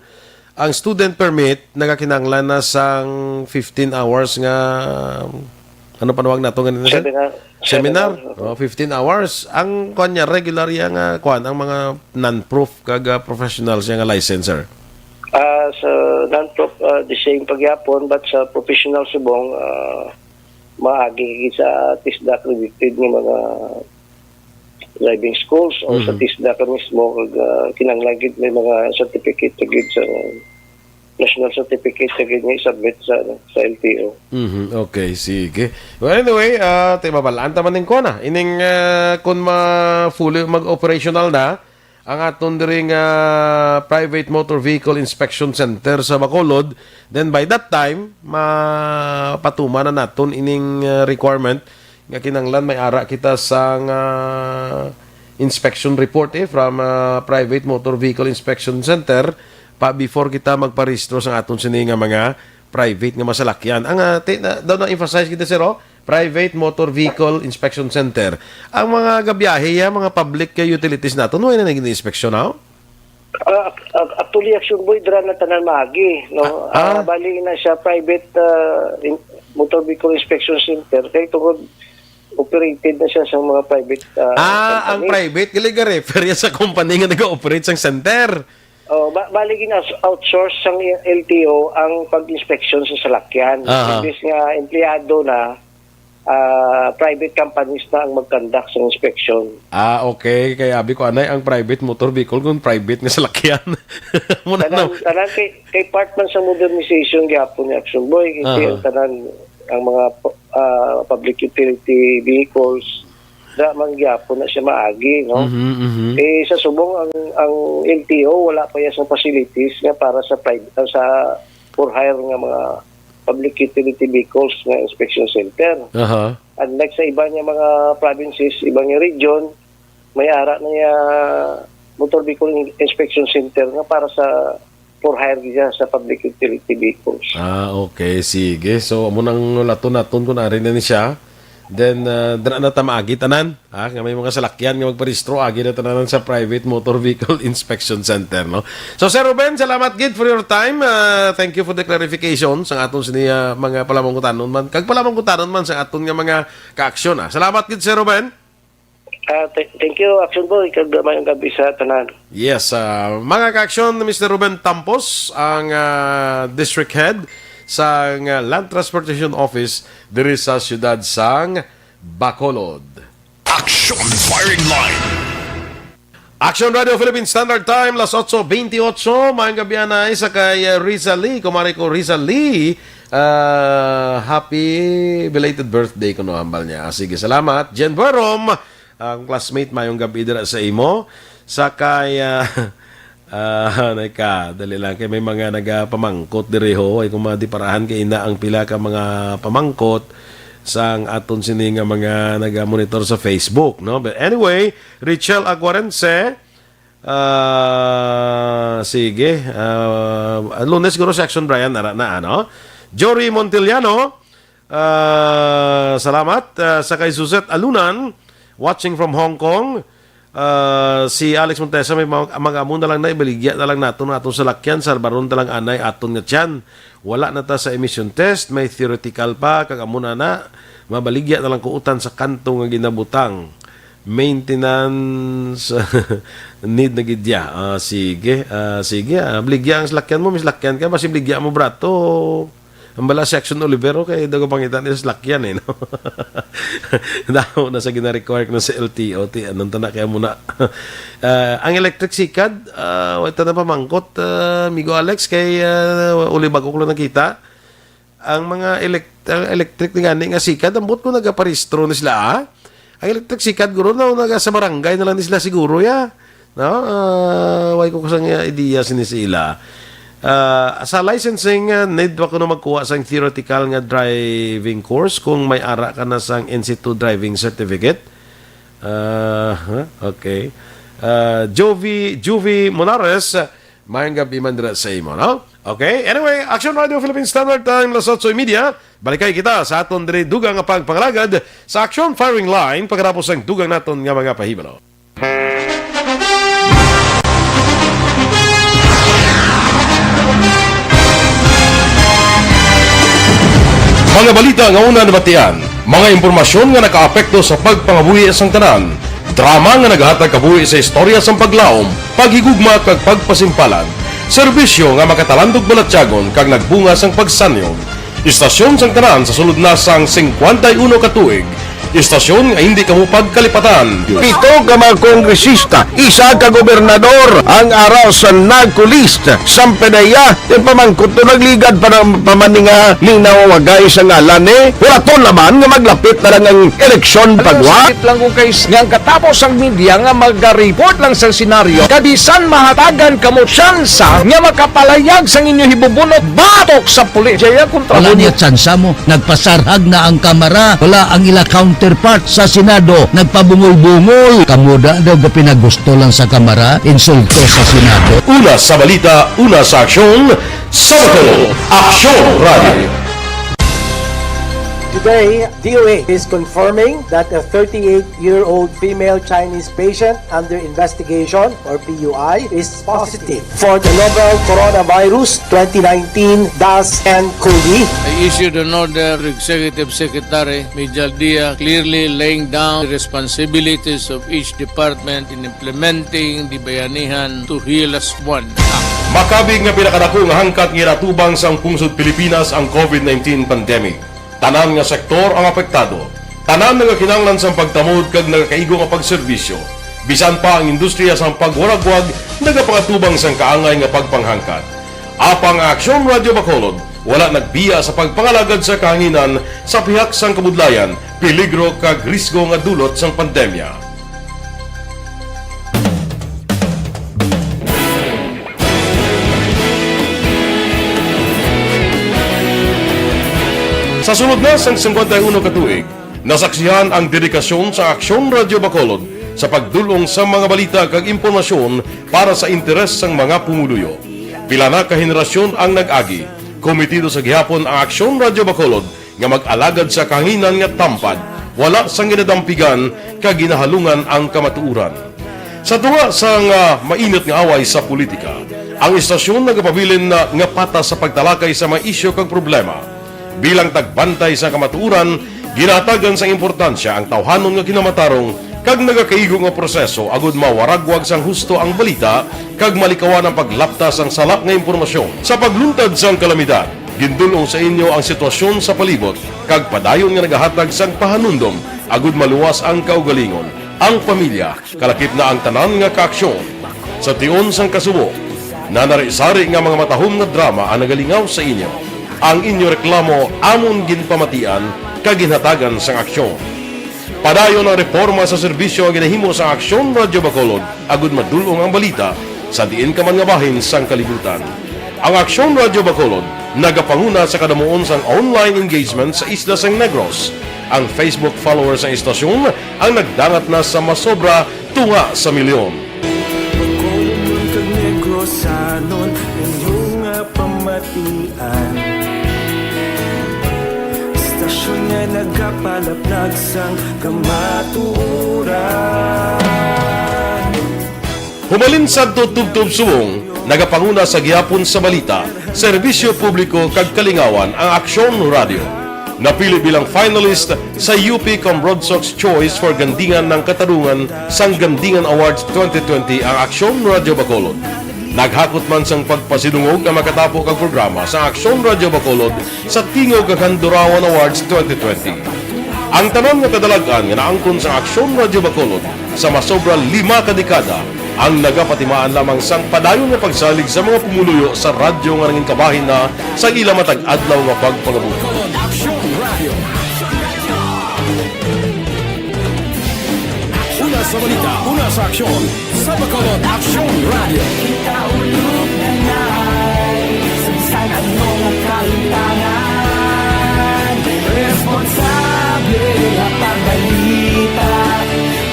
ang student permit nagakinahanglan na sang fifteen hours nga, ano panawag nato ganito, sir? Seminar. Seminar. Seminar. Oh, fifteen hours. Ang kuwan niya, regular iya nga kuwan, ang mga non-prof kag, ah, professionals niya nga license, sir. Ah, sa non-prof, ah, the same pagyapon, but sa professional subong, ah, maagi sa TESDA accredited nga mga driving schools o sa Mhm. TESDA ka mismo, kag, ah, kinahanglan gid may mga certificate ka gid sa national certificate ka gid nga i-submit sa, ano, sa L T O. Mhm, okay, sige. Well, anyway, ah, ti mabalaan ta man ning kuwan, ah. Ining, ah, kung ma fully mag-operational na ang aton diri nga private motor vehicle inspection center sa Bacolod, then by that time, mapatuman na naton ining, ah, requirement nga kinahanglan may ara kita sang, ah, inspection report, eh, from, ah, private motor vehicle inspection center pa before kita magparehistro sa aton sini nga mga private nga masalakyan. Ang, ah, ti-, na, daw na-emphasize kita, sir, oh, private motor vehicle inspection center. Ang mga gabiyahe, ya, mga public, ah, utilities naton, wala na nag-inspeksyon, oh? Ah, ac-, ac-, actually, Action Boy, dira na tanan maagi, no? Ah, Ah, ah. bali na siya private, ah, in-, motor vehicle inspection center. Kay tungod operated na siya sa mga private, ah, Ah, ang company. Private, gali ga-refer ya sa company nga nag-ooperate sang center. Oh, ba-, bali gina-, outsource sang L T O ang pag-inspection sa salakyan. Aha. Imbis nga empleyado na, ah, private companies na ang mag-conduct sa inspection. Ah, okay. Kaya abi ko, anay, ang private motor vehicle kung private nga salakyan. Muna Tanan, na. tanan kay, kay part man sa modernization gyapon ni Action Boy, kasi Aha. ang tanan, ang mga, ah, public utility vehicles, da man gyapon na siya maagi, no? Mhm, mhm. Eh, sa subong, ang, ang L T O, wala pa yan sa facilities nga para sa private, ah, sa for hire nga mga public utility vehicles nga inspection center. Aha. Unlike sa iba nga mga provinces, iba nga region, may ara na nga motor vehicle in-, inspection center nga para sa for hire niya sa public utility vehicles. Ah, okay. Sige. So, amo nang laton naton kung ari na ni siya. Then, ah, dira na ta maagi tanan, ha? Nga may mga salakyan nga magparehistro, agi na tanan sa private motor vehicle inspection center, no? So, Sir Ruben, salamat gid for your time. Ah, thank you for the clarification sa aton sini, ah, mga palamangkutanon man. Kag palamangkutanon man sa aton nga mga kaaksyon, ah. Salamat gid, Sir Ruben. Ah, th-, thank you, Action Boy, kag mayong gabi sa tanan. Yes, ah, mga kaaksyon, Mister Ruben Tampos, ang, ah, district head sa, ah, Land Transportation Office diri sa siyudad sang Bacolod. Action Firing Line. Action Radio Philippine Standard Time, las otso bentiocho. Mayong gabi anay sa kay, ah, Rizal Lee. Kumari ko, Rizal Lee, ah, happy belated birthday kuno hambal niya. Ah, sige, salamat. Jen Buerom, ang classmate, mayong gabi dira sa imo. Sa kay, ah, ah, anay ka, dali lang, kay may mga nagapamangkot diri ho. Ay, kung madiparahan kay ina ang pila ka mga pamangkot sang aton sini nga mga nagamonitor sa Facebook, no? But anyway, Richel Aguarense, ah, sige, ah, Lunes guro si Action Brian, ara na, ano? Jory Montiliano, ah, salamat, ah, sa kay Suzette Alunan, watching from Hong Kong. Ah, si Alex Montesa, may mag-, mag-amo na lang na, ibaligya na lang naton ang aton salakyan, salbaron ta lang anay aton nga tiyan. Wala na ta sa emission test, may theoretical pa, kag amo na na, Mabaligya na lang kuutan sa kanto nga ginabutang. Maintenance need na gid ya. Ah, sige, ah, sige. Ah, baligya ang salakyan mo, may salakyan ka, basi baligya mo brato. Ang bala section Olivero kay dago pangita nila salakyan eh, no? Daw na sa gina-require na sa L T O, ti anong tana kaya mo na. Ah, ang electric sikad, ah, wala na pamangkot, ah, Migo Alex, kay ah, uli bago ko lang nakita. Ang mga elect ang electric ni gani nga sikad, ambot ko nagaparehistro ni sila, ah. Ang electric sikad guro na naga sa barangay na lang ni sila siguro ya. No? Ah, way ko kasang idea sini sila. Ah, sa licensing, ah, need pa kuno magkuha sang theoretical nga driving course kung may ara ka na sang N C two driving certificate. Ah, huh? Okay. Ah, Jovi, Juvie Monares, ah, maayong gabi man dira sa imo, no? Okay. Anyway, Action Radio Philippine Standard Time, las otso y media. Balikay kita sa aton diri dugang nga pagpangalagad sa Action Firing Line pagkatapos sang dugang naton nga mga pahibalo. Mga balita nga una nabatian, mga impormasyon nga nakaapekto sa pagpangabuhi sang tanan, drama nga nagahatag kabuhi sa istorya sang paglaom, paghigugma kag pagpasimpalan, serbisyo nga makatalandog balatyagon kag nagbunga sang pagsanyog. Istasyon sang tanan sa sulod na sang singkwenta y uno ka tuig. Istasyon nga hindi kamo pagkalipatan. Pito ka mga kongresista, isa ka gobernador ang ara sa NAGCO list. Sampedeya, yung pamangkot to nagligad pa ng pamaninga linaw wagay sa ngalan ni Huraton naman nga maglapit na lang ang eleksyon pagwa. Sakit lang kung kay nga ang katapos ang media nga magareport lang sa senaryo, kabisan mahatagan kamo tsansa nga makapalayag sang inyo hibubunot batok sa pulis. Jaya kontra Wala mo. Niya tsansa mo. Nagpasarhag na ang Kamara. Wala ang ila counterpart sa Senado. Nagpabungol-bungol. Kamo da daw ga pinagusto lang sa Kamara. Insulto sa Senado. Una sa balita, una sa aksyon, sa Bacolod, Aksyon Radio. Today, D O A is confirming that a thirty-eight-year-old female Chinese patient under investigation, or P U I, is positive for the novel coronavirus twenty nineteen dash N cov. I issued an order to Executive Secretary Mijal Dia, clearly laying down the responsibilities of each department in implementing the Bayanihan to Heal As One Act. Makabig nga pinakadako nga hangkat nga ginatubang sang pungsod Pilipinas ang covid nineteen pandemic. Tanan nga sektor ang apektado. Tanan nagakinahanglan sang pagtamod kag nagakaigo nga pagserbisyo. Bisan pa ang industriya sang pagwaragwag nagapangatubang sang kaangay nga pagpanghangkat. Apang ang Aksyon Radio Bacolod wala nagbiya sa pagpangalagad sa kahanginan sa pihak sang kabudlayan, peligro kag risgo nga dulot sang pandemya. Sa sulod na sang singkwenta y uno ka tuig, nasaksihan ang dedikasyon sa Aksyon Radio Bacolod sa pagdul-ong sa mga balita kag impormasyon para sa interes sang mga pumuluyo. Pila na ka henerasyon ang nag-agi. Komitido sa gihapon ang Aksyon Radio Bacolod nga mag-alagad sa kahanginan nga tampad, wala sang ginadampigan kag ginahalungan ang kamatuoran. Sa tunga sang, ah, mainit nga away sa politika, ang istasyon nagapabilin na nga patas sa pagtalakay sa mga isyu kag problema. Bilang tagbantay sa kamatuoran, ginahatagan sang importansya ang tawhanon nga kinamatarong kag nagakaigo nga proseso agud mawaragwag sang husto ang balita kag malikawan ang paglapta sang sala nga impormasyon. Sa pagluntad sang kalamidad, gindul-ong sa inyo ang sitwasyon sa palibot kag padayon nga nagahatag sang pahanumdom agud maluwas ang kaugalingon, ang pamilya, kalakip na ang tanan nga kaaksyon. Sa tion sang kasubo, nanari-sari nga mga matahom nga drama ang nagalingaw sa inyo. Ang inyo reklamo amon ginpamatian kag ginhatagan sang aksyon. Padayon ang reporma sa serbisyo nga ginahimo sang Aksyon Radyo Bacolod agud madul-ong ang balita sa diin ka man nga bahin sang kalibutan. Ang Aksyon Radyo Bacolod nagapanguna sa kadamuon sang online engagement sa isla sang Negros. Ang Facebook followers sang istasyon ang nagdangat na sa masobra tunga sa milyon. Bacolodnon kag Negrosanon, inyo nga pamatian. Istasyon nga nagapalaplag sang kamatuoran. Humalin sadto tubtob subong, nagapanguna sa gihapon sa balita, serbisyo publiko kag kalingawan ang Aksyon Radyo. Napili bilang finalist sa U P Cambrodsoc's Choice for Gandingan ng Katarungan sang Gandingan Awards twenty twenty ang Aksyon Radyo Bacolod. Naghakot man sang pagpasidungog nga makatapo kag programa sa Aksyon Radyo Bacolod sa Tingog kag Handurawan Awards twenty twenty. Ang tanan nga kadalag-an nga naangkon sa Aksyon Radyo Bacolod sa masobra lima ka dekada ang nagapatimaan lamang sang padayon nga pagsalig sa mga pumuluyo sa radyo nga nangin kabahin na sa ila matag adlaw nga pagpangabuhi. Aksyon Radio. Una sa balita, una sa aksyon, sa Bacolod Aksyon Radio. Sa anong kalimtangan, responsable nga pagbalita,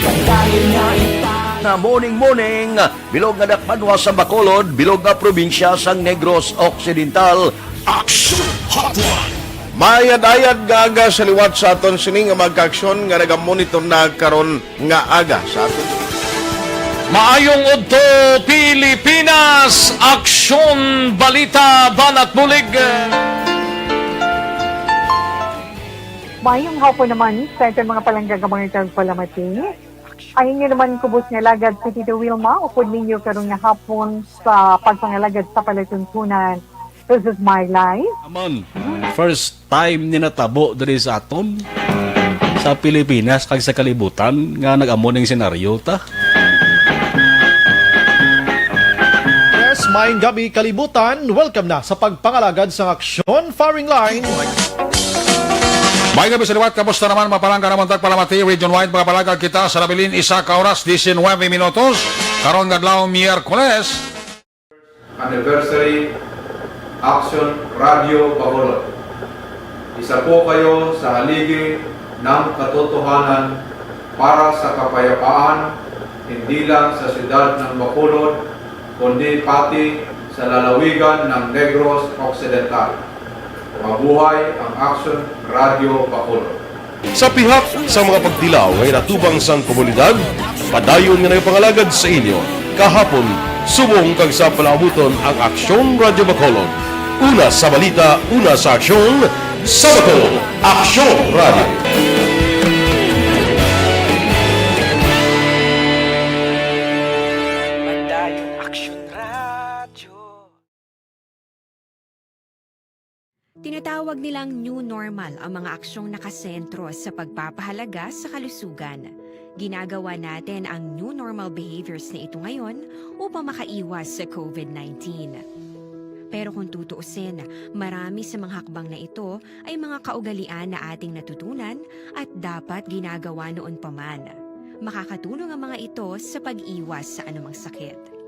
pagdali nga ita- Na morning, morning, bilog nga dakbanwa sa Bacolod, bilog nga probinsya sang Negros Occidental. Action Hotline. Maayad-ayad nga aga sa liwat sa aton sini nga mga kaaksyon nga nagamonitor na karon nga aga sa aton. Maayong udto, Pilipinas! Aksyon, balita, banat bulig! Maayong hapon naman sa aton mga palangga nga mga tagpalamati. Ang inyo naman kubos nga alagad si Tito Wilma, upod ninyo karon nga hapon sa pagpangalagad sa palatuntunan. This is my life. Amon, first time ni natabo diri sa aton, sa Pilipinas, kag sa kalibutan, nga nag-amo ning senaryo ta. Yes, maayong gabi, kalibutan. Welcome na sa pagpangalagad sang aksyon, firing line. May gabi sa liwat, kamusta naman, mga palangga namon tagpalamati, region-wide, mga palangga kita sa nabilin, isa ka oras, diecinueve minutos, karon nga adlaw, Miyerkules. Anniversary, Action Radio Bacolod. Isa po kayo sa haligi ng katotohanan para sa kapayapaan, hindi lang sa siyudad ng Bacolod, kundi pati sa lalawigan ng Negros Occidental. Mabuhay ang Action Radio Bacolod. Sa pihak sa mga pagtilaw nga inatubang sang komunidad, padayon nga nagapangalagad sa inyo kahapon, subong kag sa palaabuton ang Aksyon Radyo Bacolod. Una sa balita, una sa aksyon, sa Bacolod, Aksyon Radyo. Padayon Aksyon Radyo. Tinatawag nilang new normal ang mga aksyong nakasentro sa pagpapahalaga sa kalusugan. Ginagawa natin ang new normal behaviors na ito ngayon upang makaiwas sa COVID nineteen. Pero kung tutuusin, marami sa mga hakbang na ito ay mga kaugalian na ating natutunan at dapat ginagawa noon pa man. Makakatulong ang mga ito sa pag-iwas sa anumang sakit.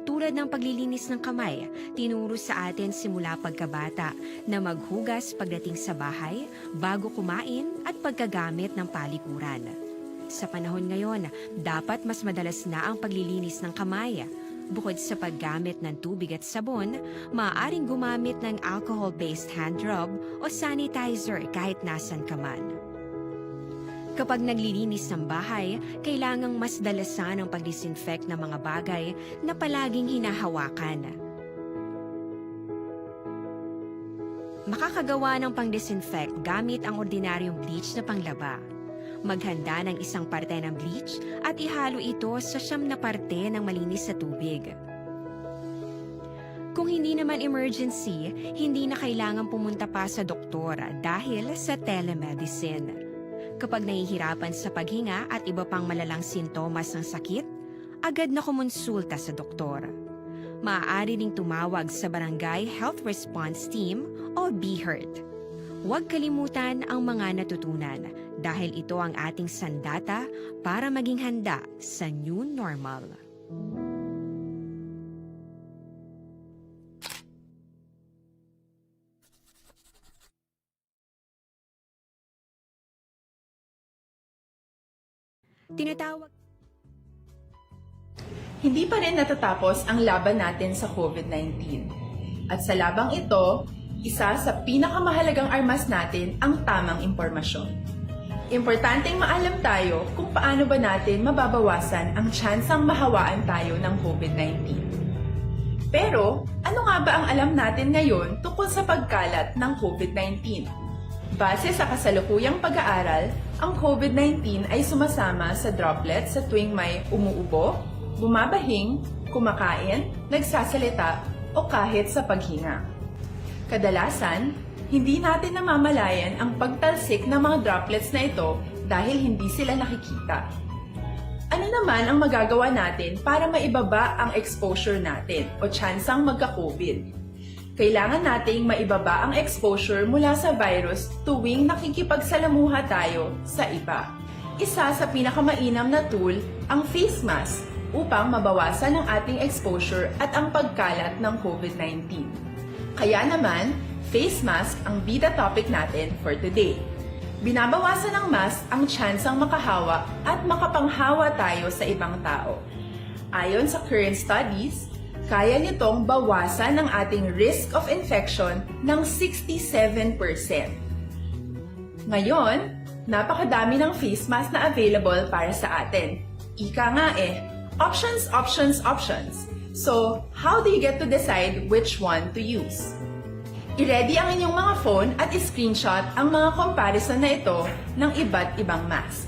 Tulad ng paglilinis ng kamay, tinuro sa atin simula pagkabata na maghugas pagdating sa bahay, bago kumain, at pagkagamit ng palikuran. Sa panahon ngayon, dapat mas madalas na ang paglilinis ng kamay. Bukod sa paggamit ng tubig at sabon, maaaring gumamit ng alcohol-based hand rub o sanitizer kahit nasan ka man. Kapag naglilinis ng bahay, kailangang mas dalasan ang pag-disinfect ng mga bagay na palaging hinahawakan. Makakagawa ng pang-disinfect gamit ang ordinaryong bleach na panglaba. Maghanda ng isang parte ng bleach at ihalo ito sa siyam na parte ng malinis na tubig. Kung hindi naman emergency, hindi na kailangan pumunta pa sa doktor dahil sa telemedicine. Kapag nahihirapan sa paghinga at iba pang malalang sintomas ng sakit, agad na kumonsulta sa doktor. Maaari ding tumawag sa Barangay Health Response Team o BHERT. Huwag kalimutan ang mga natutunan dahil ito ang ating sandata para maging handa sa new normal. Tinatawag Hindi pa rin natatapos ang laban natin sa COVID nineteen. At sa labang ito, isa sa pinakamahalagang armas natin ang tamang impormasyon. Importanteng maalam tayo kung paano ba natin mababawasan ang tsansang mahawaan tayo ng COVID nineteen. Pero, ano nga ba ang alam natin ngayon tungkol sa pagkalat ng COVID nineteen? Base sa kasalukuyang pag-aaral, ang COVID nineteen ay sumasama sa droplets sa tuwing may umuubo, bumabahing, kumakain, nagsasalita, o kahit sa paghinga. Kadalasan, hindi natin namamalayan ang pagtalsik ng mga droplets na ito dahil hindi sila nakikita. Ano naman ang magagawa natin para maibaba ang exposure natin o tsansang magka-COVID? Kailangan nating maibaba ang exposure mula sa virus tuwing nakikipagsalamuha tayo sa iba. Isa sa pinakamainam na tool ang face mask upang mabawasan ang ating exposure at ang pagkalat ng COVID nineteen. Kaya naman, face mask ang bida topic natin for today. Binabawasan ng mask ang tsansang makahawa at makapanghawa tayo sa ibang tao. Ayon sa current studies, kaya nitong bawasan ang ating risk of infection ng sixty-seven percent. Ngayon, napakadami ng face mask na available para sa atin. Ika nga eh, options, options, options. So, how do you get to decide which one to use? I-ready ang inyong mga phone at i-screenshot ang mga comparison na ito ng iba't ibang mask.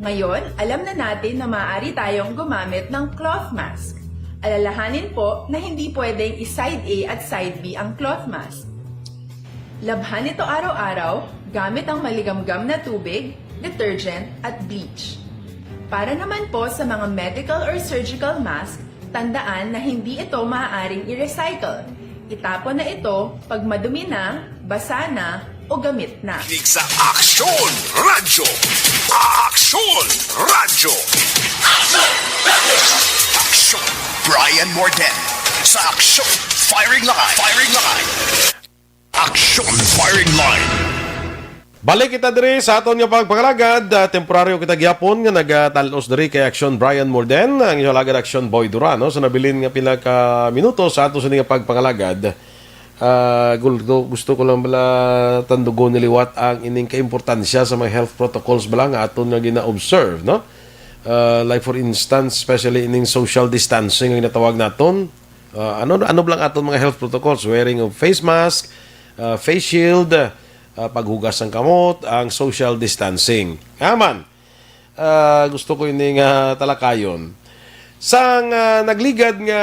Ngayon, alam na natin na maaari tayong gumamit ng cloth mask. Alalahanin po na hindi pwedeng i-side A at side B ang cloth mask. Labhan ito araw-araw gamit ang maligamgam na tubig, detergent, at bleach. Para naman po sa mga medical or surgical mask, tandaan na hindi ito maaaring i-recycle. Itapon na ito pag madumi na, basa na, o gamit na. Kinig sa Aksyon Radyo. Aksyon Radyo. Aksyon. Brian Morden sa Aksyon Firing Line. Firing Line. Aksyon Firing Line. Balik kita diri sa aton nga pagpangalagad. Ah, temporaryo kita gyapon nga nagatal-os diri kay Aksyon Brian Morden, ang inyong alagad Aksyon Boy Durano. Sa nabilin nga pila ka minuto sa ato sini nga pagpangalagad, ah, gul-, gusto ko lang bala tandugon ni liwat ang ining kaimportansya sa mga health protocols bala nga aton nga gina-observe, no? Ah, like for instance, especially ining social distancing nga ginatawag naton. Ah, ano, ano bala ang aton mga health protocols? Wearing of face mask, ah, face shield, ah, paghugas ng kamot, ang social distancing. Aman, ah, gusto ko ini nga talakayon. Sang, ah, nagligad nga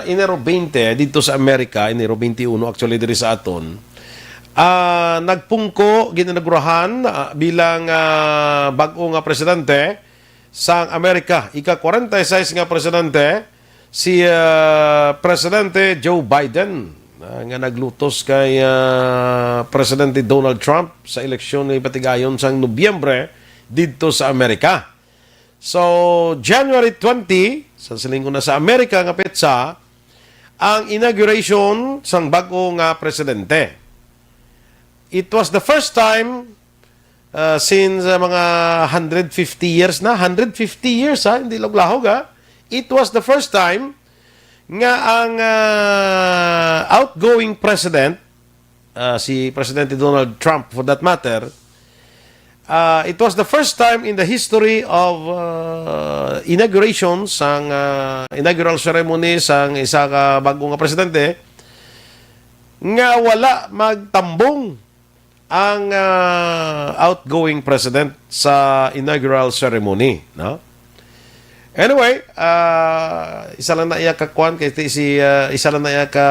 Enero twenty dito sa Amerika, Enero twenty-one actually diri sa aton, ah, nagpungko, gininagurahan, ah, bilang, ah, bag-o nga presidente sang Amerika, ika-forty-six nga presidente, si, ah, Presidente Joe Biden, ah, nga naglutos kay, ah, Presidente Donald Trump sa eleksyon nga ipatigayon sang Nobyembre didto sa Amerika. So, January twenty, sa siling ko na sa Amerika nga petsa, ang inauguration sang bag-o nga presidente. It was the first time, uh, since, uh, mga hundred fifty years na, hundred fifty years, ha, hindi lang lahog, ha. It was the first time nga ang, uh, outgoing president, uh, si Presidente Donald Trump for that matter, uh, it was the first time in the history of, uh, inauguration sang, uh, inaugural ceremony sang isa ka bag-o nga presidente nga wala magtambong ang, ah, outgoing president sa inaugural ceremony, no? Anyway, ah, isa lang na iya ka kwan kay ti-, si, ah, isa lang na iya ka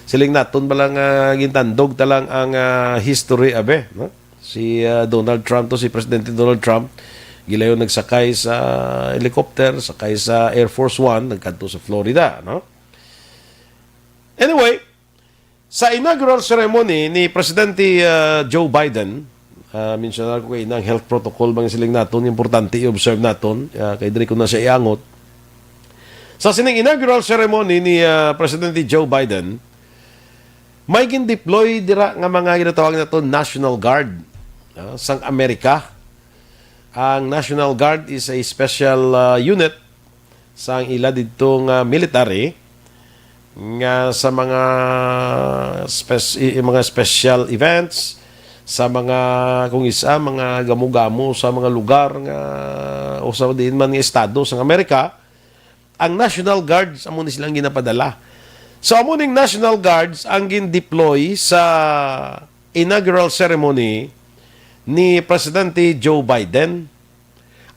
siling naton ba lang, ah, gintandog ta lang ang, ah, history, abe, no? Si, ah, Donald Trump to, si Presidente Donald Trump, gilayon nagsakay sa helicopter, sakay sa Air Force One, nagkadto sa Florida, no? Anyway, sa inaugural ceremony ni Presidente, ah, Joe Biden, ah, mensionar ko kay ang health protocol bang siling naton, importante i-observe naton, ah, kay diri ko na siya iangot. Sa sining inaugural ceremony ni, ah, Presidente Joe Biden, may gin-deploy dira nga mga ginatawag nato National Guard, ah, sang Amerika. Ang National Guard is a special, ah, unit sang ila didto nga military nga sa mga spes-, i-, i-, mga special events, sa mga, kung isa, mga gamo-gamo sa mga lugar nga, o sa diin man nga estado sa Amerika, ang National Guards, amo ni silang ginapadala. So, amo ning National Guards ang gin-deploy sa inaugural ceremony ni Presidente Joe Biden.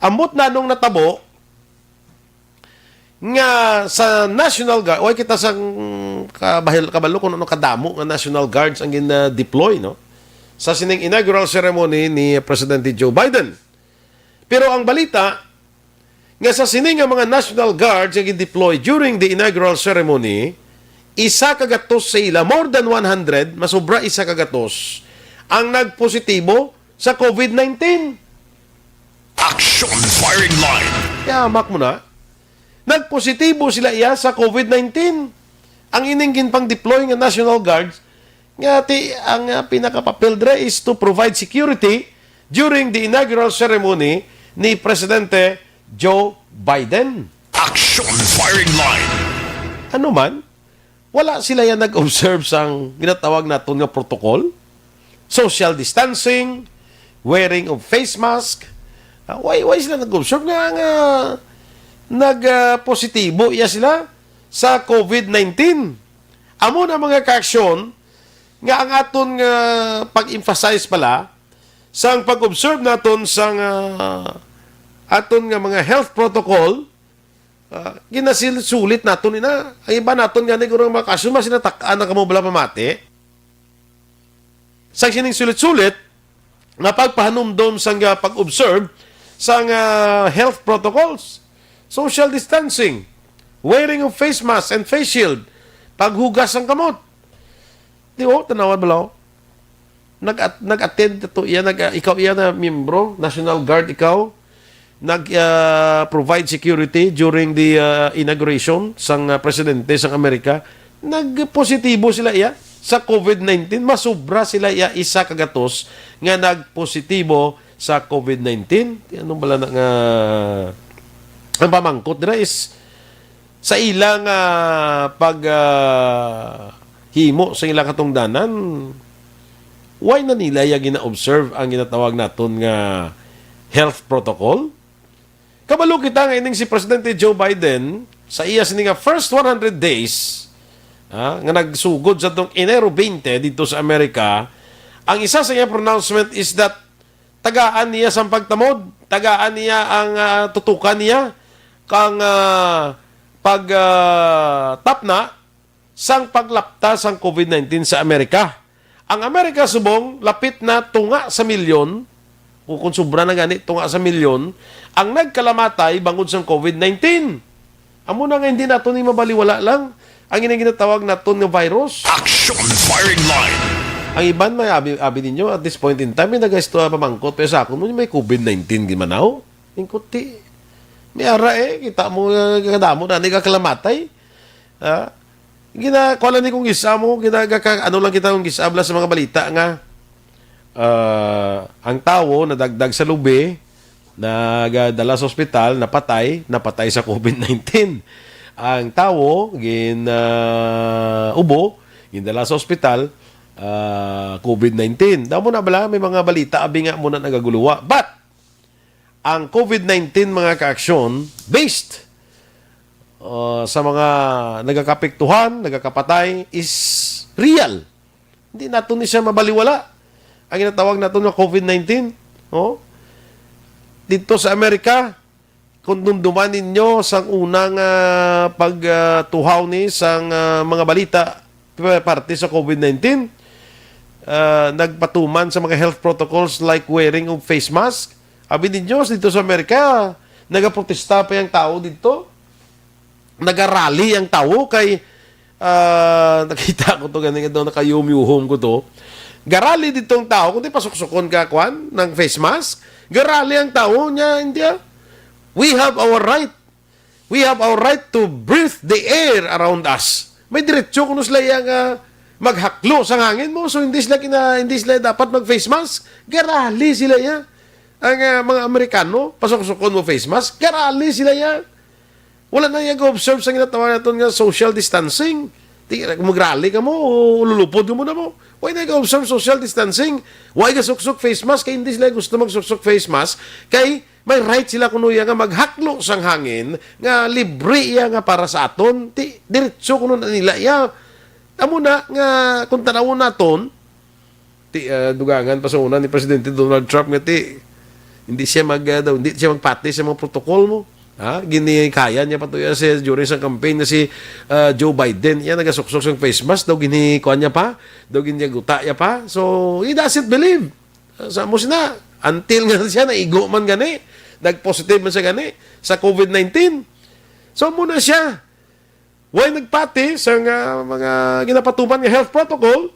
Ambot na nung natabo nga sa National Guard, way kita sang kabahil-, kabalo kung ano kadamo nga National Guards ang gin-deploy, no? Sa sining inaugural ceremony ni Presidente Joe Biden. Pero ang balita nga sa sini nga mga National Guards nga gin-deploy during the inaugural ceremony, isa ka gatos sa ila, more than one hundred, masobra isa ka gatos, ang nagpositibo sa COVID nineteen. Action Firing Line. Yamak mo na. Nagpositibo sila iya sa COVID nineteen. Ang ining ginpang-deploy nga National Guards, nga ti, ang, ah, pinakapapel dre is to provide security during the inaugural ceremony ni Presidente Joe Biden. Action Firing Line. Ano man, wala sila yan nag-observe sang ginatawag naton nga protocol, social distancing, wearing of face mask. Ah, why, why sila nag-observe nga, nga nag, ah, positibo iya sila sa COVID nineteen? Amo na, mga kaaksyon, nga ang aton nga pag-emphasize pala sang pag-observe naton sang, ah, aton nga mga health protocol, ah, ginasulit-sulit naton ina. Ang iba naton gani, guro, mga kaaksyon, mas natak-an na kamo bala pamati. Sa sining sulit-sulit nga pagpahanumdom sang, ah, pag-observe sang, ah, health protocols, social distancing, wearing of face mask and face shield, paghugas sang kamot. Di, oh, tanawan bala, oh. Nag-at-, nag-attend to iya, nag, ah, ikaw iya na miyembro, National Guard ikaw, nag, ah, provide security during the, ah, inauguration sang, ah, presidente sang Amerika. Nagpositibo sila iya sa COVID nineteen. Masubra sila iya isa ka gatos nga nagpositibo sa COVID nineteen. Ano bala na nga ang pamangkot dira is sa ila nga pag, ah, himo sa ilang katungdanan, why na nila ya gina-observe ang ginatawag naton nga health protocol? Kabalo kita nga ining si Presidente Joe Biden, sa iya sini nga first one hundred days, ah, nga nagsugod sa tong Enero twenty dito sa Amerika, ang isa sa iya pronouncement is that tagaan niya sang pagtamod, tagaan niya ang, ah, tutukan niya kang, ah, pag, ah, tapna sang paglapta sang COVID nineteen sa Amerika. Ang Amerika subong lapit na tunga sa milyon, o kung sobra na gani, tunga sa milyon, ang nagkalamatay bangod sang COVID nineteen. Amo na nga hindi naton ni mabaliwala lang ang ining ginatawag naton nga virus. Action Firing Line. Ang iban may abi, abi ninyo, at this point in time, may nagaistorya pamangkot, pero sa akon, may COVID nineteen gid man ako. Ingkot ti. May ara, eh, kita mo, uh, kadamo na, ni kakalamatay. Ah, gina, kuha lang ni kung gisa mo, gina, gaka-, ano lang kita kung gisa, bala sa mga balita nga, ah, ang tawo nadagdag sa lubi, nagadala sa ospital, napatay, napatay sa COVID nineteen. Ang tawo gin, ah, ubo, gindala sa ospital, ah, COVID nineteen. Damo na bala, may mga balita, abi nga muna nagaguluwa. But, ang COVID nineteen, mga kaaksyon, based, uh, sa mga nagakapiktuhan, nagakapatay, is real. Hindi nato ni siya mabaliwala. Ang ginatawag nato nga COVID nineteen, oh, dito sa Amerika, kung dumduman ninyo sang unang, ah, pag, ah, tuhaw ni sang, ah, mga balita pa-, parte sa COVID nineteen, ah, nagpatuman sa mga health protocols like wearing of face mask. Abi ninyo, dito sa Amerika, nagaprotesta pa yung tao dito. Nagarally ang tao kay, ah, nakita ko to gani nga daw nakayumyuhom ko to. Garally dito ang tao, kundi pasuksukon ka, kwan, ng face mask. Garally ang tao niya, India. We have our right. We have our right to breathe the air around us. May diretso kuno sila iya nga maghaklo sa hangin mo. So, hindi sila kina-, hindi sila dapat mag-face mask. Garali sila iya. Ang, ah, mga Amerikano, pasuksukon mo face mask, garali sila iya. Wala na iya ga-observe sa ginatawag naton nga social distancing. Di, magrally ka mo, o lulupod ka mo na mo. Way nag-observe social distancing, way gasuksok face mask, kay hindi sila gusto magsuksok face mask, kay may right sila kuno iya nga maghaklo sang hangin nga libre iya nga para sa aton. Ti, diretso kuno na nila iya. Amo na nga kung tanawon naton, ti, ah, dugangan pa sa una ni Presidente Donald Trump nga ti, hindi siya mag, ah, daw, hindi siya magpati sa mga protocol mo. Ha? Ginikaya niya pa to iya si, during sa campaign na si, ah, Joe Biden. Iya nagasuksok sang face mask, daw ginikuan niya pa, daw ginyaguta niya pa. So, he doesn't believe. Sa mo sina, until nga siya naigo man gani, nag-positive man siya gani sa covid nineteen. So, muna siya. Way nagpati sa nga mga ginapatuman nga health protocol.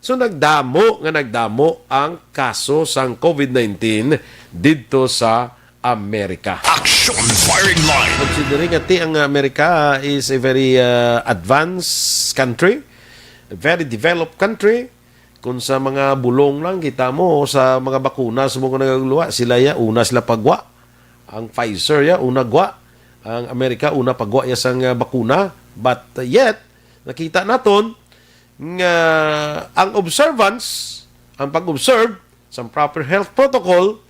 So, nagdamo nga nagdamo ang kaso sang covid nineteen didto sa Amerika. Action Firing Line. Considering nga ti ang Amerika is a very, uh, advanced country, a very developed country, kung sa mga bulong lang kita mo sa mga bakuna sa mga nagagluwa, sila ya una sila pagwa. Ang Pfizer ya una gwa. Ang Amerika una pagwa ya sang, uh, bakuna. But, uh, yet, nakita naton nga ang observance, ang pag-observe sa proper health protocol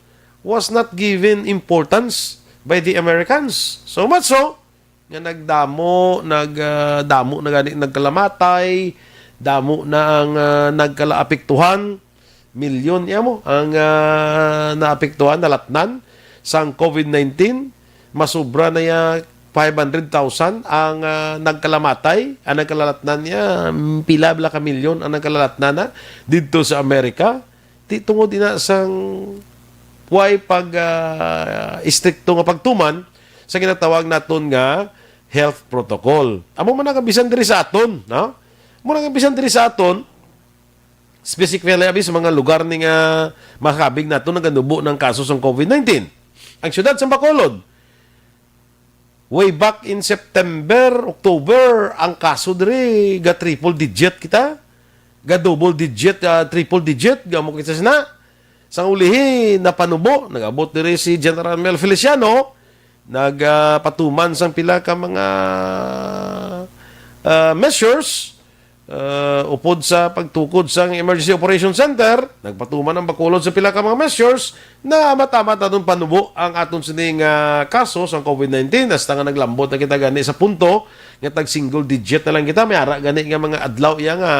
was not given importance by the Americans. So much so nga nagdamo, nag, ah, damo na gani nagkalamatay, damo na ang, ah, nagkalaapektuhan, milyon iya mo ang, ah, naapektuhan, nalatnan sang covid nineteen. Masubra na ya five hundred thousand ang, ah, nagkalamatay, ang nagkalalatnan niya, mm, pila bala ka milyon ang nagkalalatnan na didto sa Amerika. Ti tungod ina sang way pag, ah, istrikto nga pagtuman sa ginatawag naton nga health protocol. Amo man ang bisan diri sa aton, no? Amo na ang bisan diri sa aton, specifically abi sa mga lugar ni nga makakabig nato naganubo ng kaso sang covid nineteen. Ang siyudad sa Bacolod, way back in September, October, ang kaso diri ga triple digit kita, ga double digit, ah, triple digit, ga mo kita sina. Sang ulihi, napanubo, nag-abot diri si General Mel Feliciano, nagpatuman sang pila ka mga, ah, measures, ah, upod sa pagtukod sang Emergency Operation Center. Nagpatuman ang Bacolod sa pila ka mga measures na amat-amat naton panubo ang aton sining, ah, kaso sang covid nineteen. Hasta nga naglambot na kita gani sa punto nga tag single digit na lang kita. May ara gani nga mga adlaw iya nga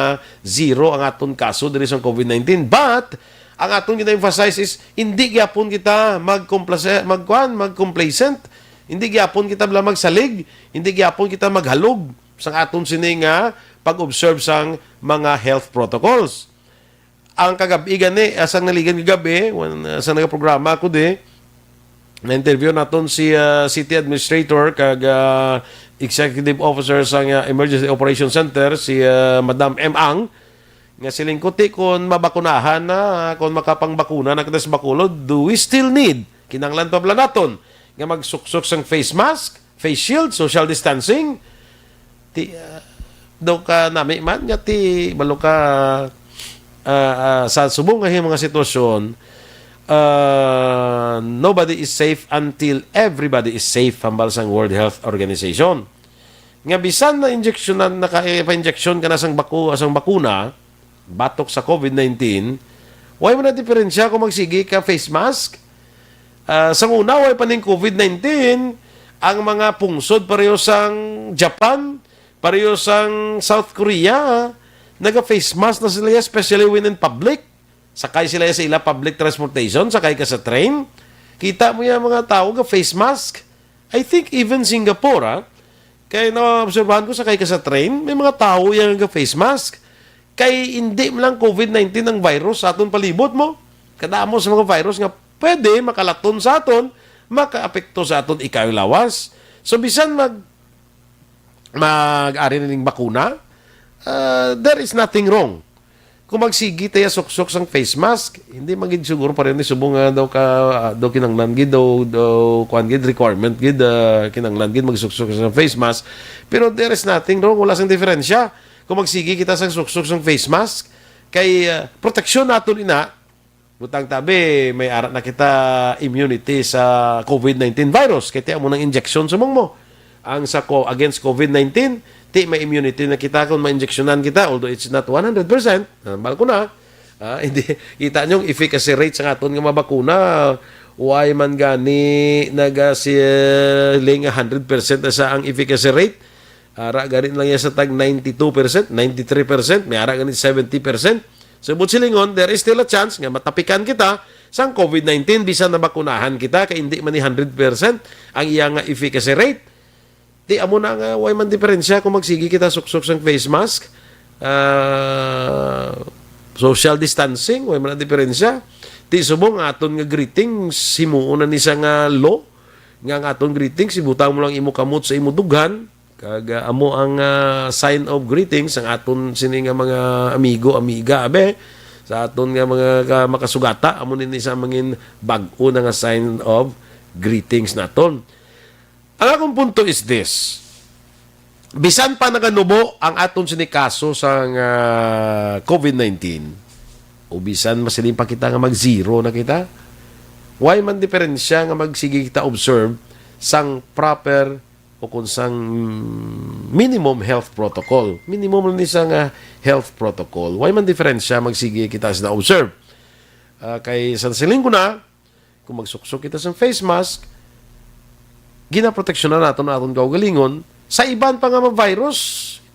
zero ang aton kaso diri sa covid nineteen. But, ang aton gina-emphasize is, hindi gyapon kita magkomplase-, magkuan, magcomplacent. Hindi gyapon kita bala magsalig. Hindi gyapon kita maghalog sang aton sini nga pag-observe sang mga health protocols. Ang kagab-i gani, asang naligan kagabi, wan-, asang nagaprograma ako di, na-interview naton si, ah, city administrator kag, ah, executive officer sang, ah, Emergency Operation Center, si, ah, Madam M. Ang, nga siling ko, ti, kon mabakunahan na, kon makapangbakuna na kita sa Bacolod, do we still need, kinahanglan pa bala naton nga magsuksok sang face mask, face shield, social distancing? Ti, ah, daw ka nami man nga ti, balo ka, ah, ah, sa subong nga mga sitwasyon, ah, nobody is safe until everybody is safe, hambal sang World Health Organization. Nga bisan na injeksyonan, naka-, pa-injeksyon ka na sang baku-, sang bakuna, batok sa covid nineteen, way man na diferensya kung magsigi ka face mask. Ah, sang una, way pa ning covid nineteen, ang mga pungsod pareho sang Japan, pareho sang South Korea, naga-face mask na sila, especially when in public. Sakay sila sa ila public transportation, sakay ka sa train. Kita mo yung mga tao ga face mask. I think even Singapore, ah, kay naobserbahan ko, sakay ka sa train, may mga tao yang ga face mask. Kay hindi man lang covid nineteen ang virus sa aton palibot mo. Kadamo sa mga virus nga pwede makalaton sa aton, makaapekto sa aton ikayong lawas. So, bisan mag, mag-ari na ning bakuna, ah, there is nothing wrong kung magsigi ta ya suksok sang face mask. Hindi man gid siguro pareho ni subong nga daw ka, ah, daw kinanglan gid, daw, daw kuan gid, requirement gid, ah, kinanglan gid magsuksok sang face mask. Pero there is nothing wrong, wala sang diferensya kung magsigi kita sang suksok sang face mask. Kay, ah, proteksyon naton ina, butang tabi, may ara na kita immunity sa covid nineteen virus. Kay ti amo nang injection sumong mo. ang sa co-, against COVID nineteen, ti may immunity na kita kung ma-injectionan kita, although it's not one hundred percent, ah, bal ko na, ah, hindi, kita niyo ang efficacy rate sa aton nga mga bakuna, why man gani nagasiling a hundred percent na sa ang efficacy rate? Ara gani lang yan sa tag ninety-two percent, ninety-three percent, may ara gani seventy percent. So, but silingon, there is still a chance nga matapikan kita sang COVID nineteen, bisan nabakunahan kita, kay hindi man ni hundred percent ang iya nga efficacy rate. Di amo na nga, way man diferensya kung magsigi kita suksok sang face mask, ah, social distancing, way man ang diferensya. Di subong aton nga greetings, himuon na ni sa nga law, nga ang aton greetings, ibutang mo lang imo kamot sa imo dughan, kag, ah, amo ang, ah, sign of greetings ang aton sini nga mga amigo, amiga, abe, sa aton nga mga ka-, makasugata, amo ni sa mangin bag-o na nga sign of greetings naton. Ang akong punto is this. Bisan pa naganubo ang aton sini kaso sang, ah, COVID nineteen, o bisan masiling pa kita nga mag-zero na kita, way man diferensya nga magsigi kita observe sang proper o kung sang minimum health protocol. Minimum lang ni sa nga health protocol. Way man diferensya magsigi kita sina observe. Ah, kay sa siling ko na, kung magsuksok kita sa face mask, ginaproteksyonan naton ang aton kaugalingon sa iban pa nga mga virus.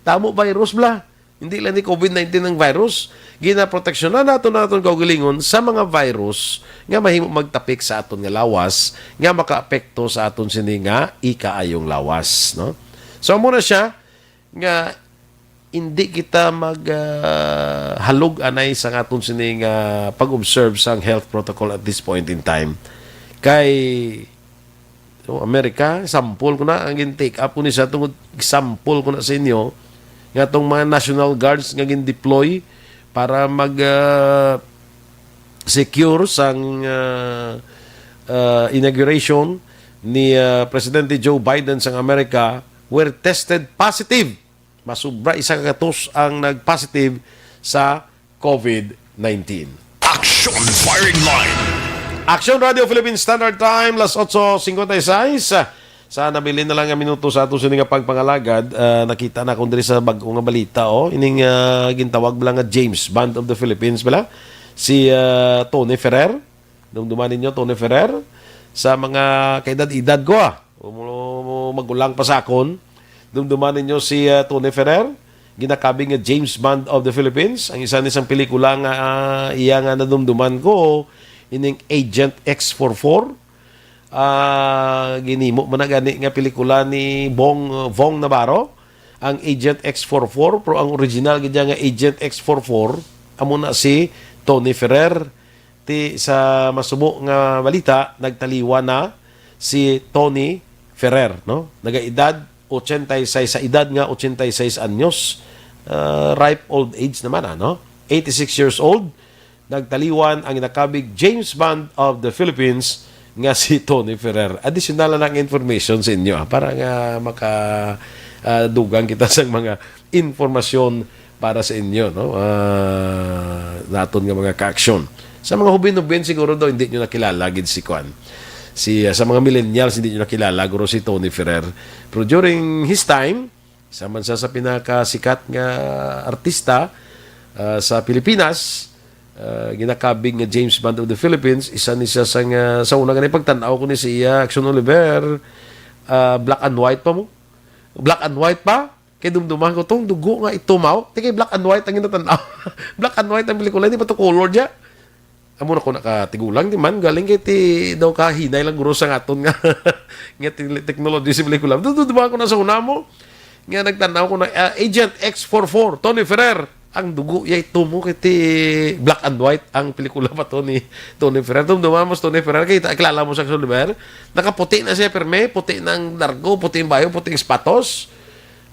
Damo virus bala. Hindi lang ni COVID nineteen ang virus. Ginaproteksyonan naton ang aton kaugalingon sa mga virus nga mahimo magtapik sa aton nga lawas, nga makaapekto sa aton sini nga ikaayong lawas, no? So, amo na siya nga hindi kita mag, ah, halog anay sa aton sini nga pag-observe sang health protocol at this point in time. Kay, so, America, sample ko na, ang gin-take up ko ni sa tungod, sample ko na sa inyo, nga tong mga National Guards nga gin-deploy para mag, ah, secure sang, ah, ah, inauguration ni, ah, Presidente Joe Biden sang Amerika were tested positive. Masubra isa ka gatos ang nag-positive sa COVID nineteen. Action Firing Line. Action Radio Philippine Standard Time, las otso cincuenta y seis. Sa nabilin na lang nga minuto sa ato sini nga pagpangalagad, ah, nakita na akong diri sa bag-o nga balita, oh. Ining, ah, gintawag bala nga James Bond of the Philippines bala, si, ah, Tony Ferrer. Dumduman ninyo, Tony Ferrer. Sa mga kaedad-edad ko, ah, o mo, mo magulang pa sa akon, dumduman ninyo si, ah, Tony Ferrer, ginakabig nga James Bond of the Philippines. Ang isa ni sang pelikula nga, ah, iya nga nadumduman ko, ining Agent X forty-four. Ah, ginimo man na gani nga pelikula ni Bong, uh, Vong Navarro, ang Agent X forty-four, pero ang original gid nga Agent X forty-four, amo na si Tony Ferrer. Ti sa masubo nga balita, nagtaliwan na si Tony Ferrer, no? Nagaedad ochenta y seis, sa edad nga ochenta y seis anyos. Ah, ripe old age naman, ano? Eighty-six years old, nagtaliwan ang ginakabig James Bond of the Philippines nga si Tony Ferrer. Additional na lang information sa inyo, ah, para nga maka, ah, dugang kita sa mga informasyon para sa inyo, no? Ah, naton nga mga kaaksyon. Sa mga hubin-hubin, siguro daw hindi nyo nakilala gid si Kwan. Si, ah, sa mga millennials, hindi nyo nakilala guro si Tony Ferrer. Pero during his time, isa man siya sa pinakasikat nga artista, ah, sa Pilipinas, ah, ginakabig nga James Bond of the Philippines. Isa ni siya sa nga, sa una nga pagtan-aw ko ni si iya, Action Oliver, ah, black and white pa mo. Black and white pa. Kay dumduman ko, tong dugo nga ito, maw. Ti kay black and white ang ginatan-aw. Black and white ang pelikula, hindi pa to color dya. Amo na ko nakatigulang di man, galing kay ti daw kahinay lang guro sa aton nga, nga te-, technology sa pelikula. Dumduman ko na sa una mo, nga nagtanaw ko na, ah, Agent X forty-four, Tony Ferrer. Ang dugo, yay, tumo kay ti black and white ang pelikula pa to ni Tony Ferrer. Dumduman mo si Tony Ferrer, kay ta-, kilala mo sa Oliver. Nakaputi na siya, perme, puti ng largo, puti ang bayo, puti ang sapatos.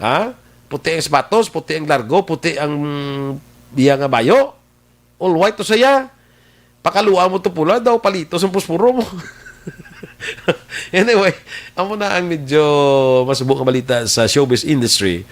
Ha? Puti ang sapatos, puti ang largo, puti ang iya nga bayo. All white to siya. Pakalua mo to pula, daw palitos ang puspuro mo. Anyway, amo na ang medyo masubo nga balita sa showbiz industry,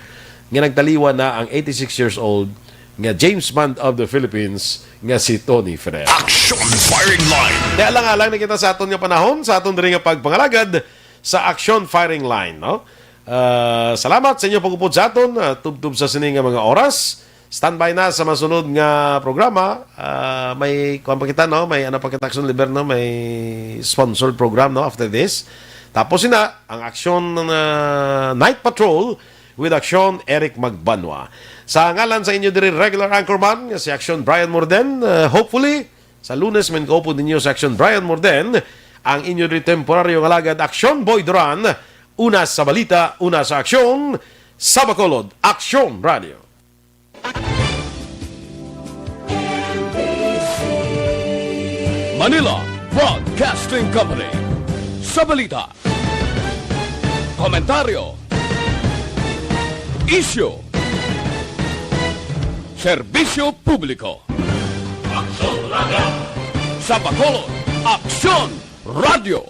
nga nagtaliwan na ang eighty-six years old nga James Bond of the Philippines nga si Tony Ferrer. Action Firing Line. Kaya lang alang na kita sa aton nga panahon, sa aton diri nga pagpangalagad sa Action Firing Line, no? Ah, salamat sa inyo pag-upod sa aton, ah, tubtob sa sini nga mga oras. Standby na sa masunod nga programa. Ah, may kuwan pa kita, no? May ano pa kita, Action Liber, no? May sponsored program, no? After this. Tapos na ang Action, ah, Night Patrol with Action Eric Magbanwa. Sa ngalan sa inyo diri regular anchorman nga si Action Brian Morden, ah, hopefully sa Lunes man kaupod ninyo sa Action Brian Morden, ang inyo diri temporaryo nga alagad Action Boy Duran, una sa balita, una sa aksyon, sa Bacolod, Action Radio. Manila Broadcasting Company. Sa balita, komentaryo, isyu, serbisyo publiko. Aksyon Radio. Sa Bacolod, Aksyon Radio.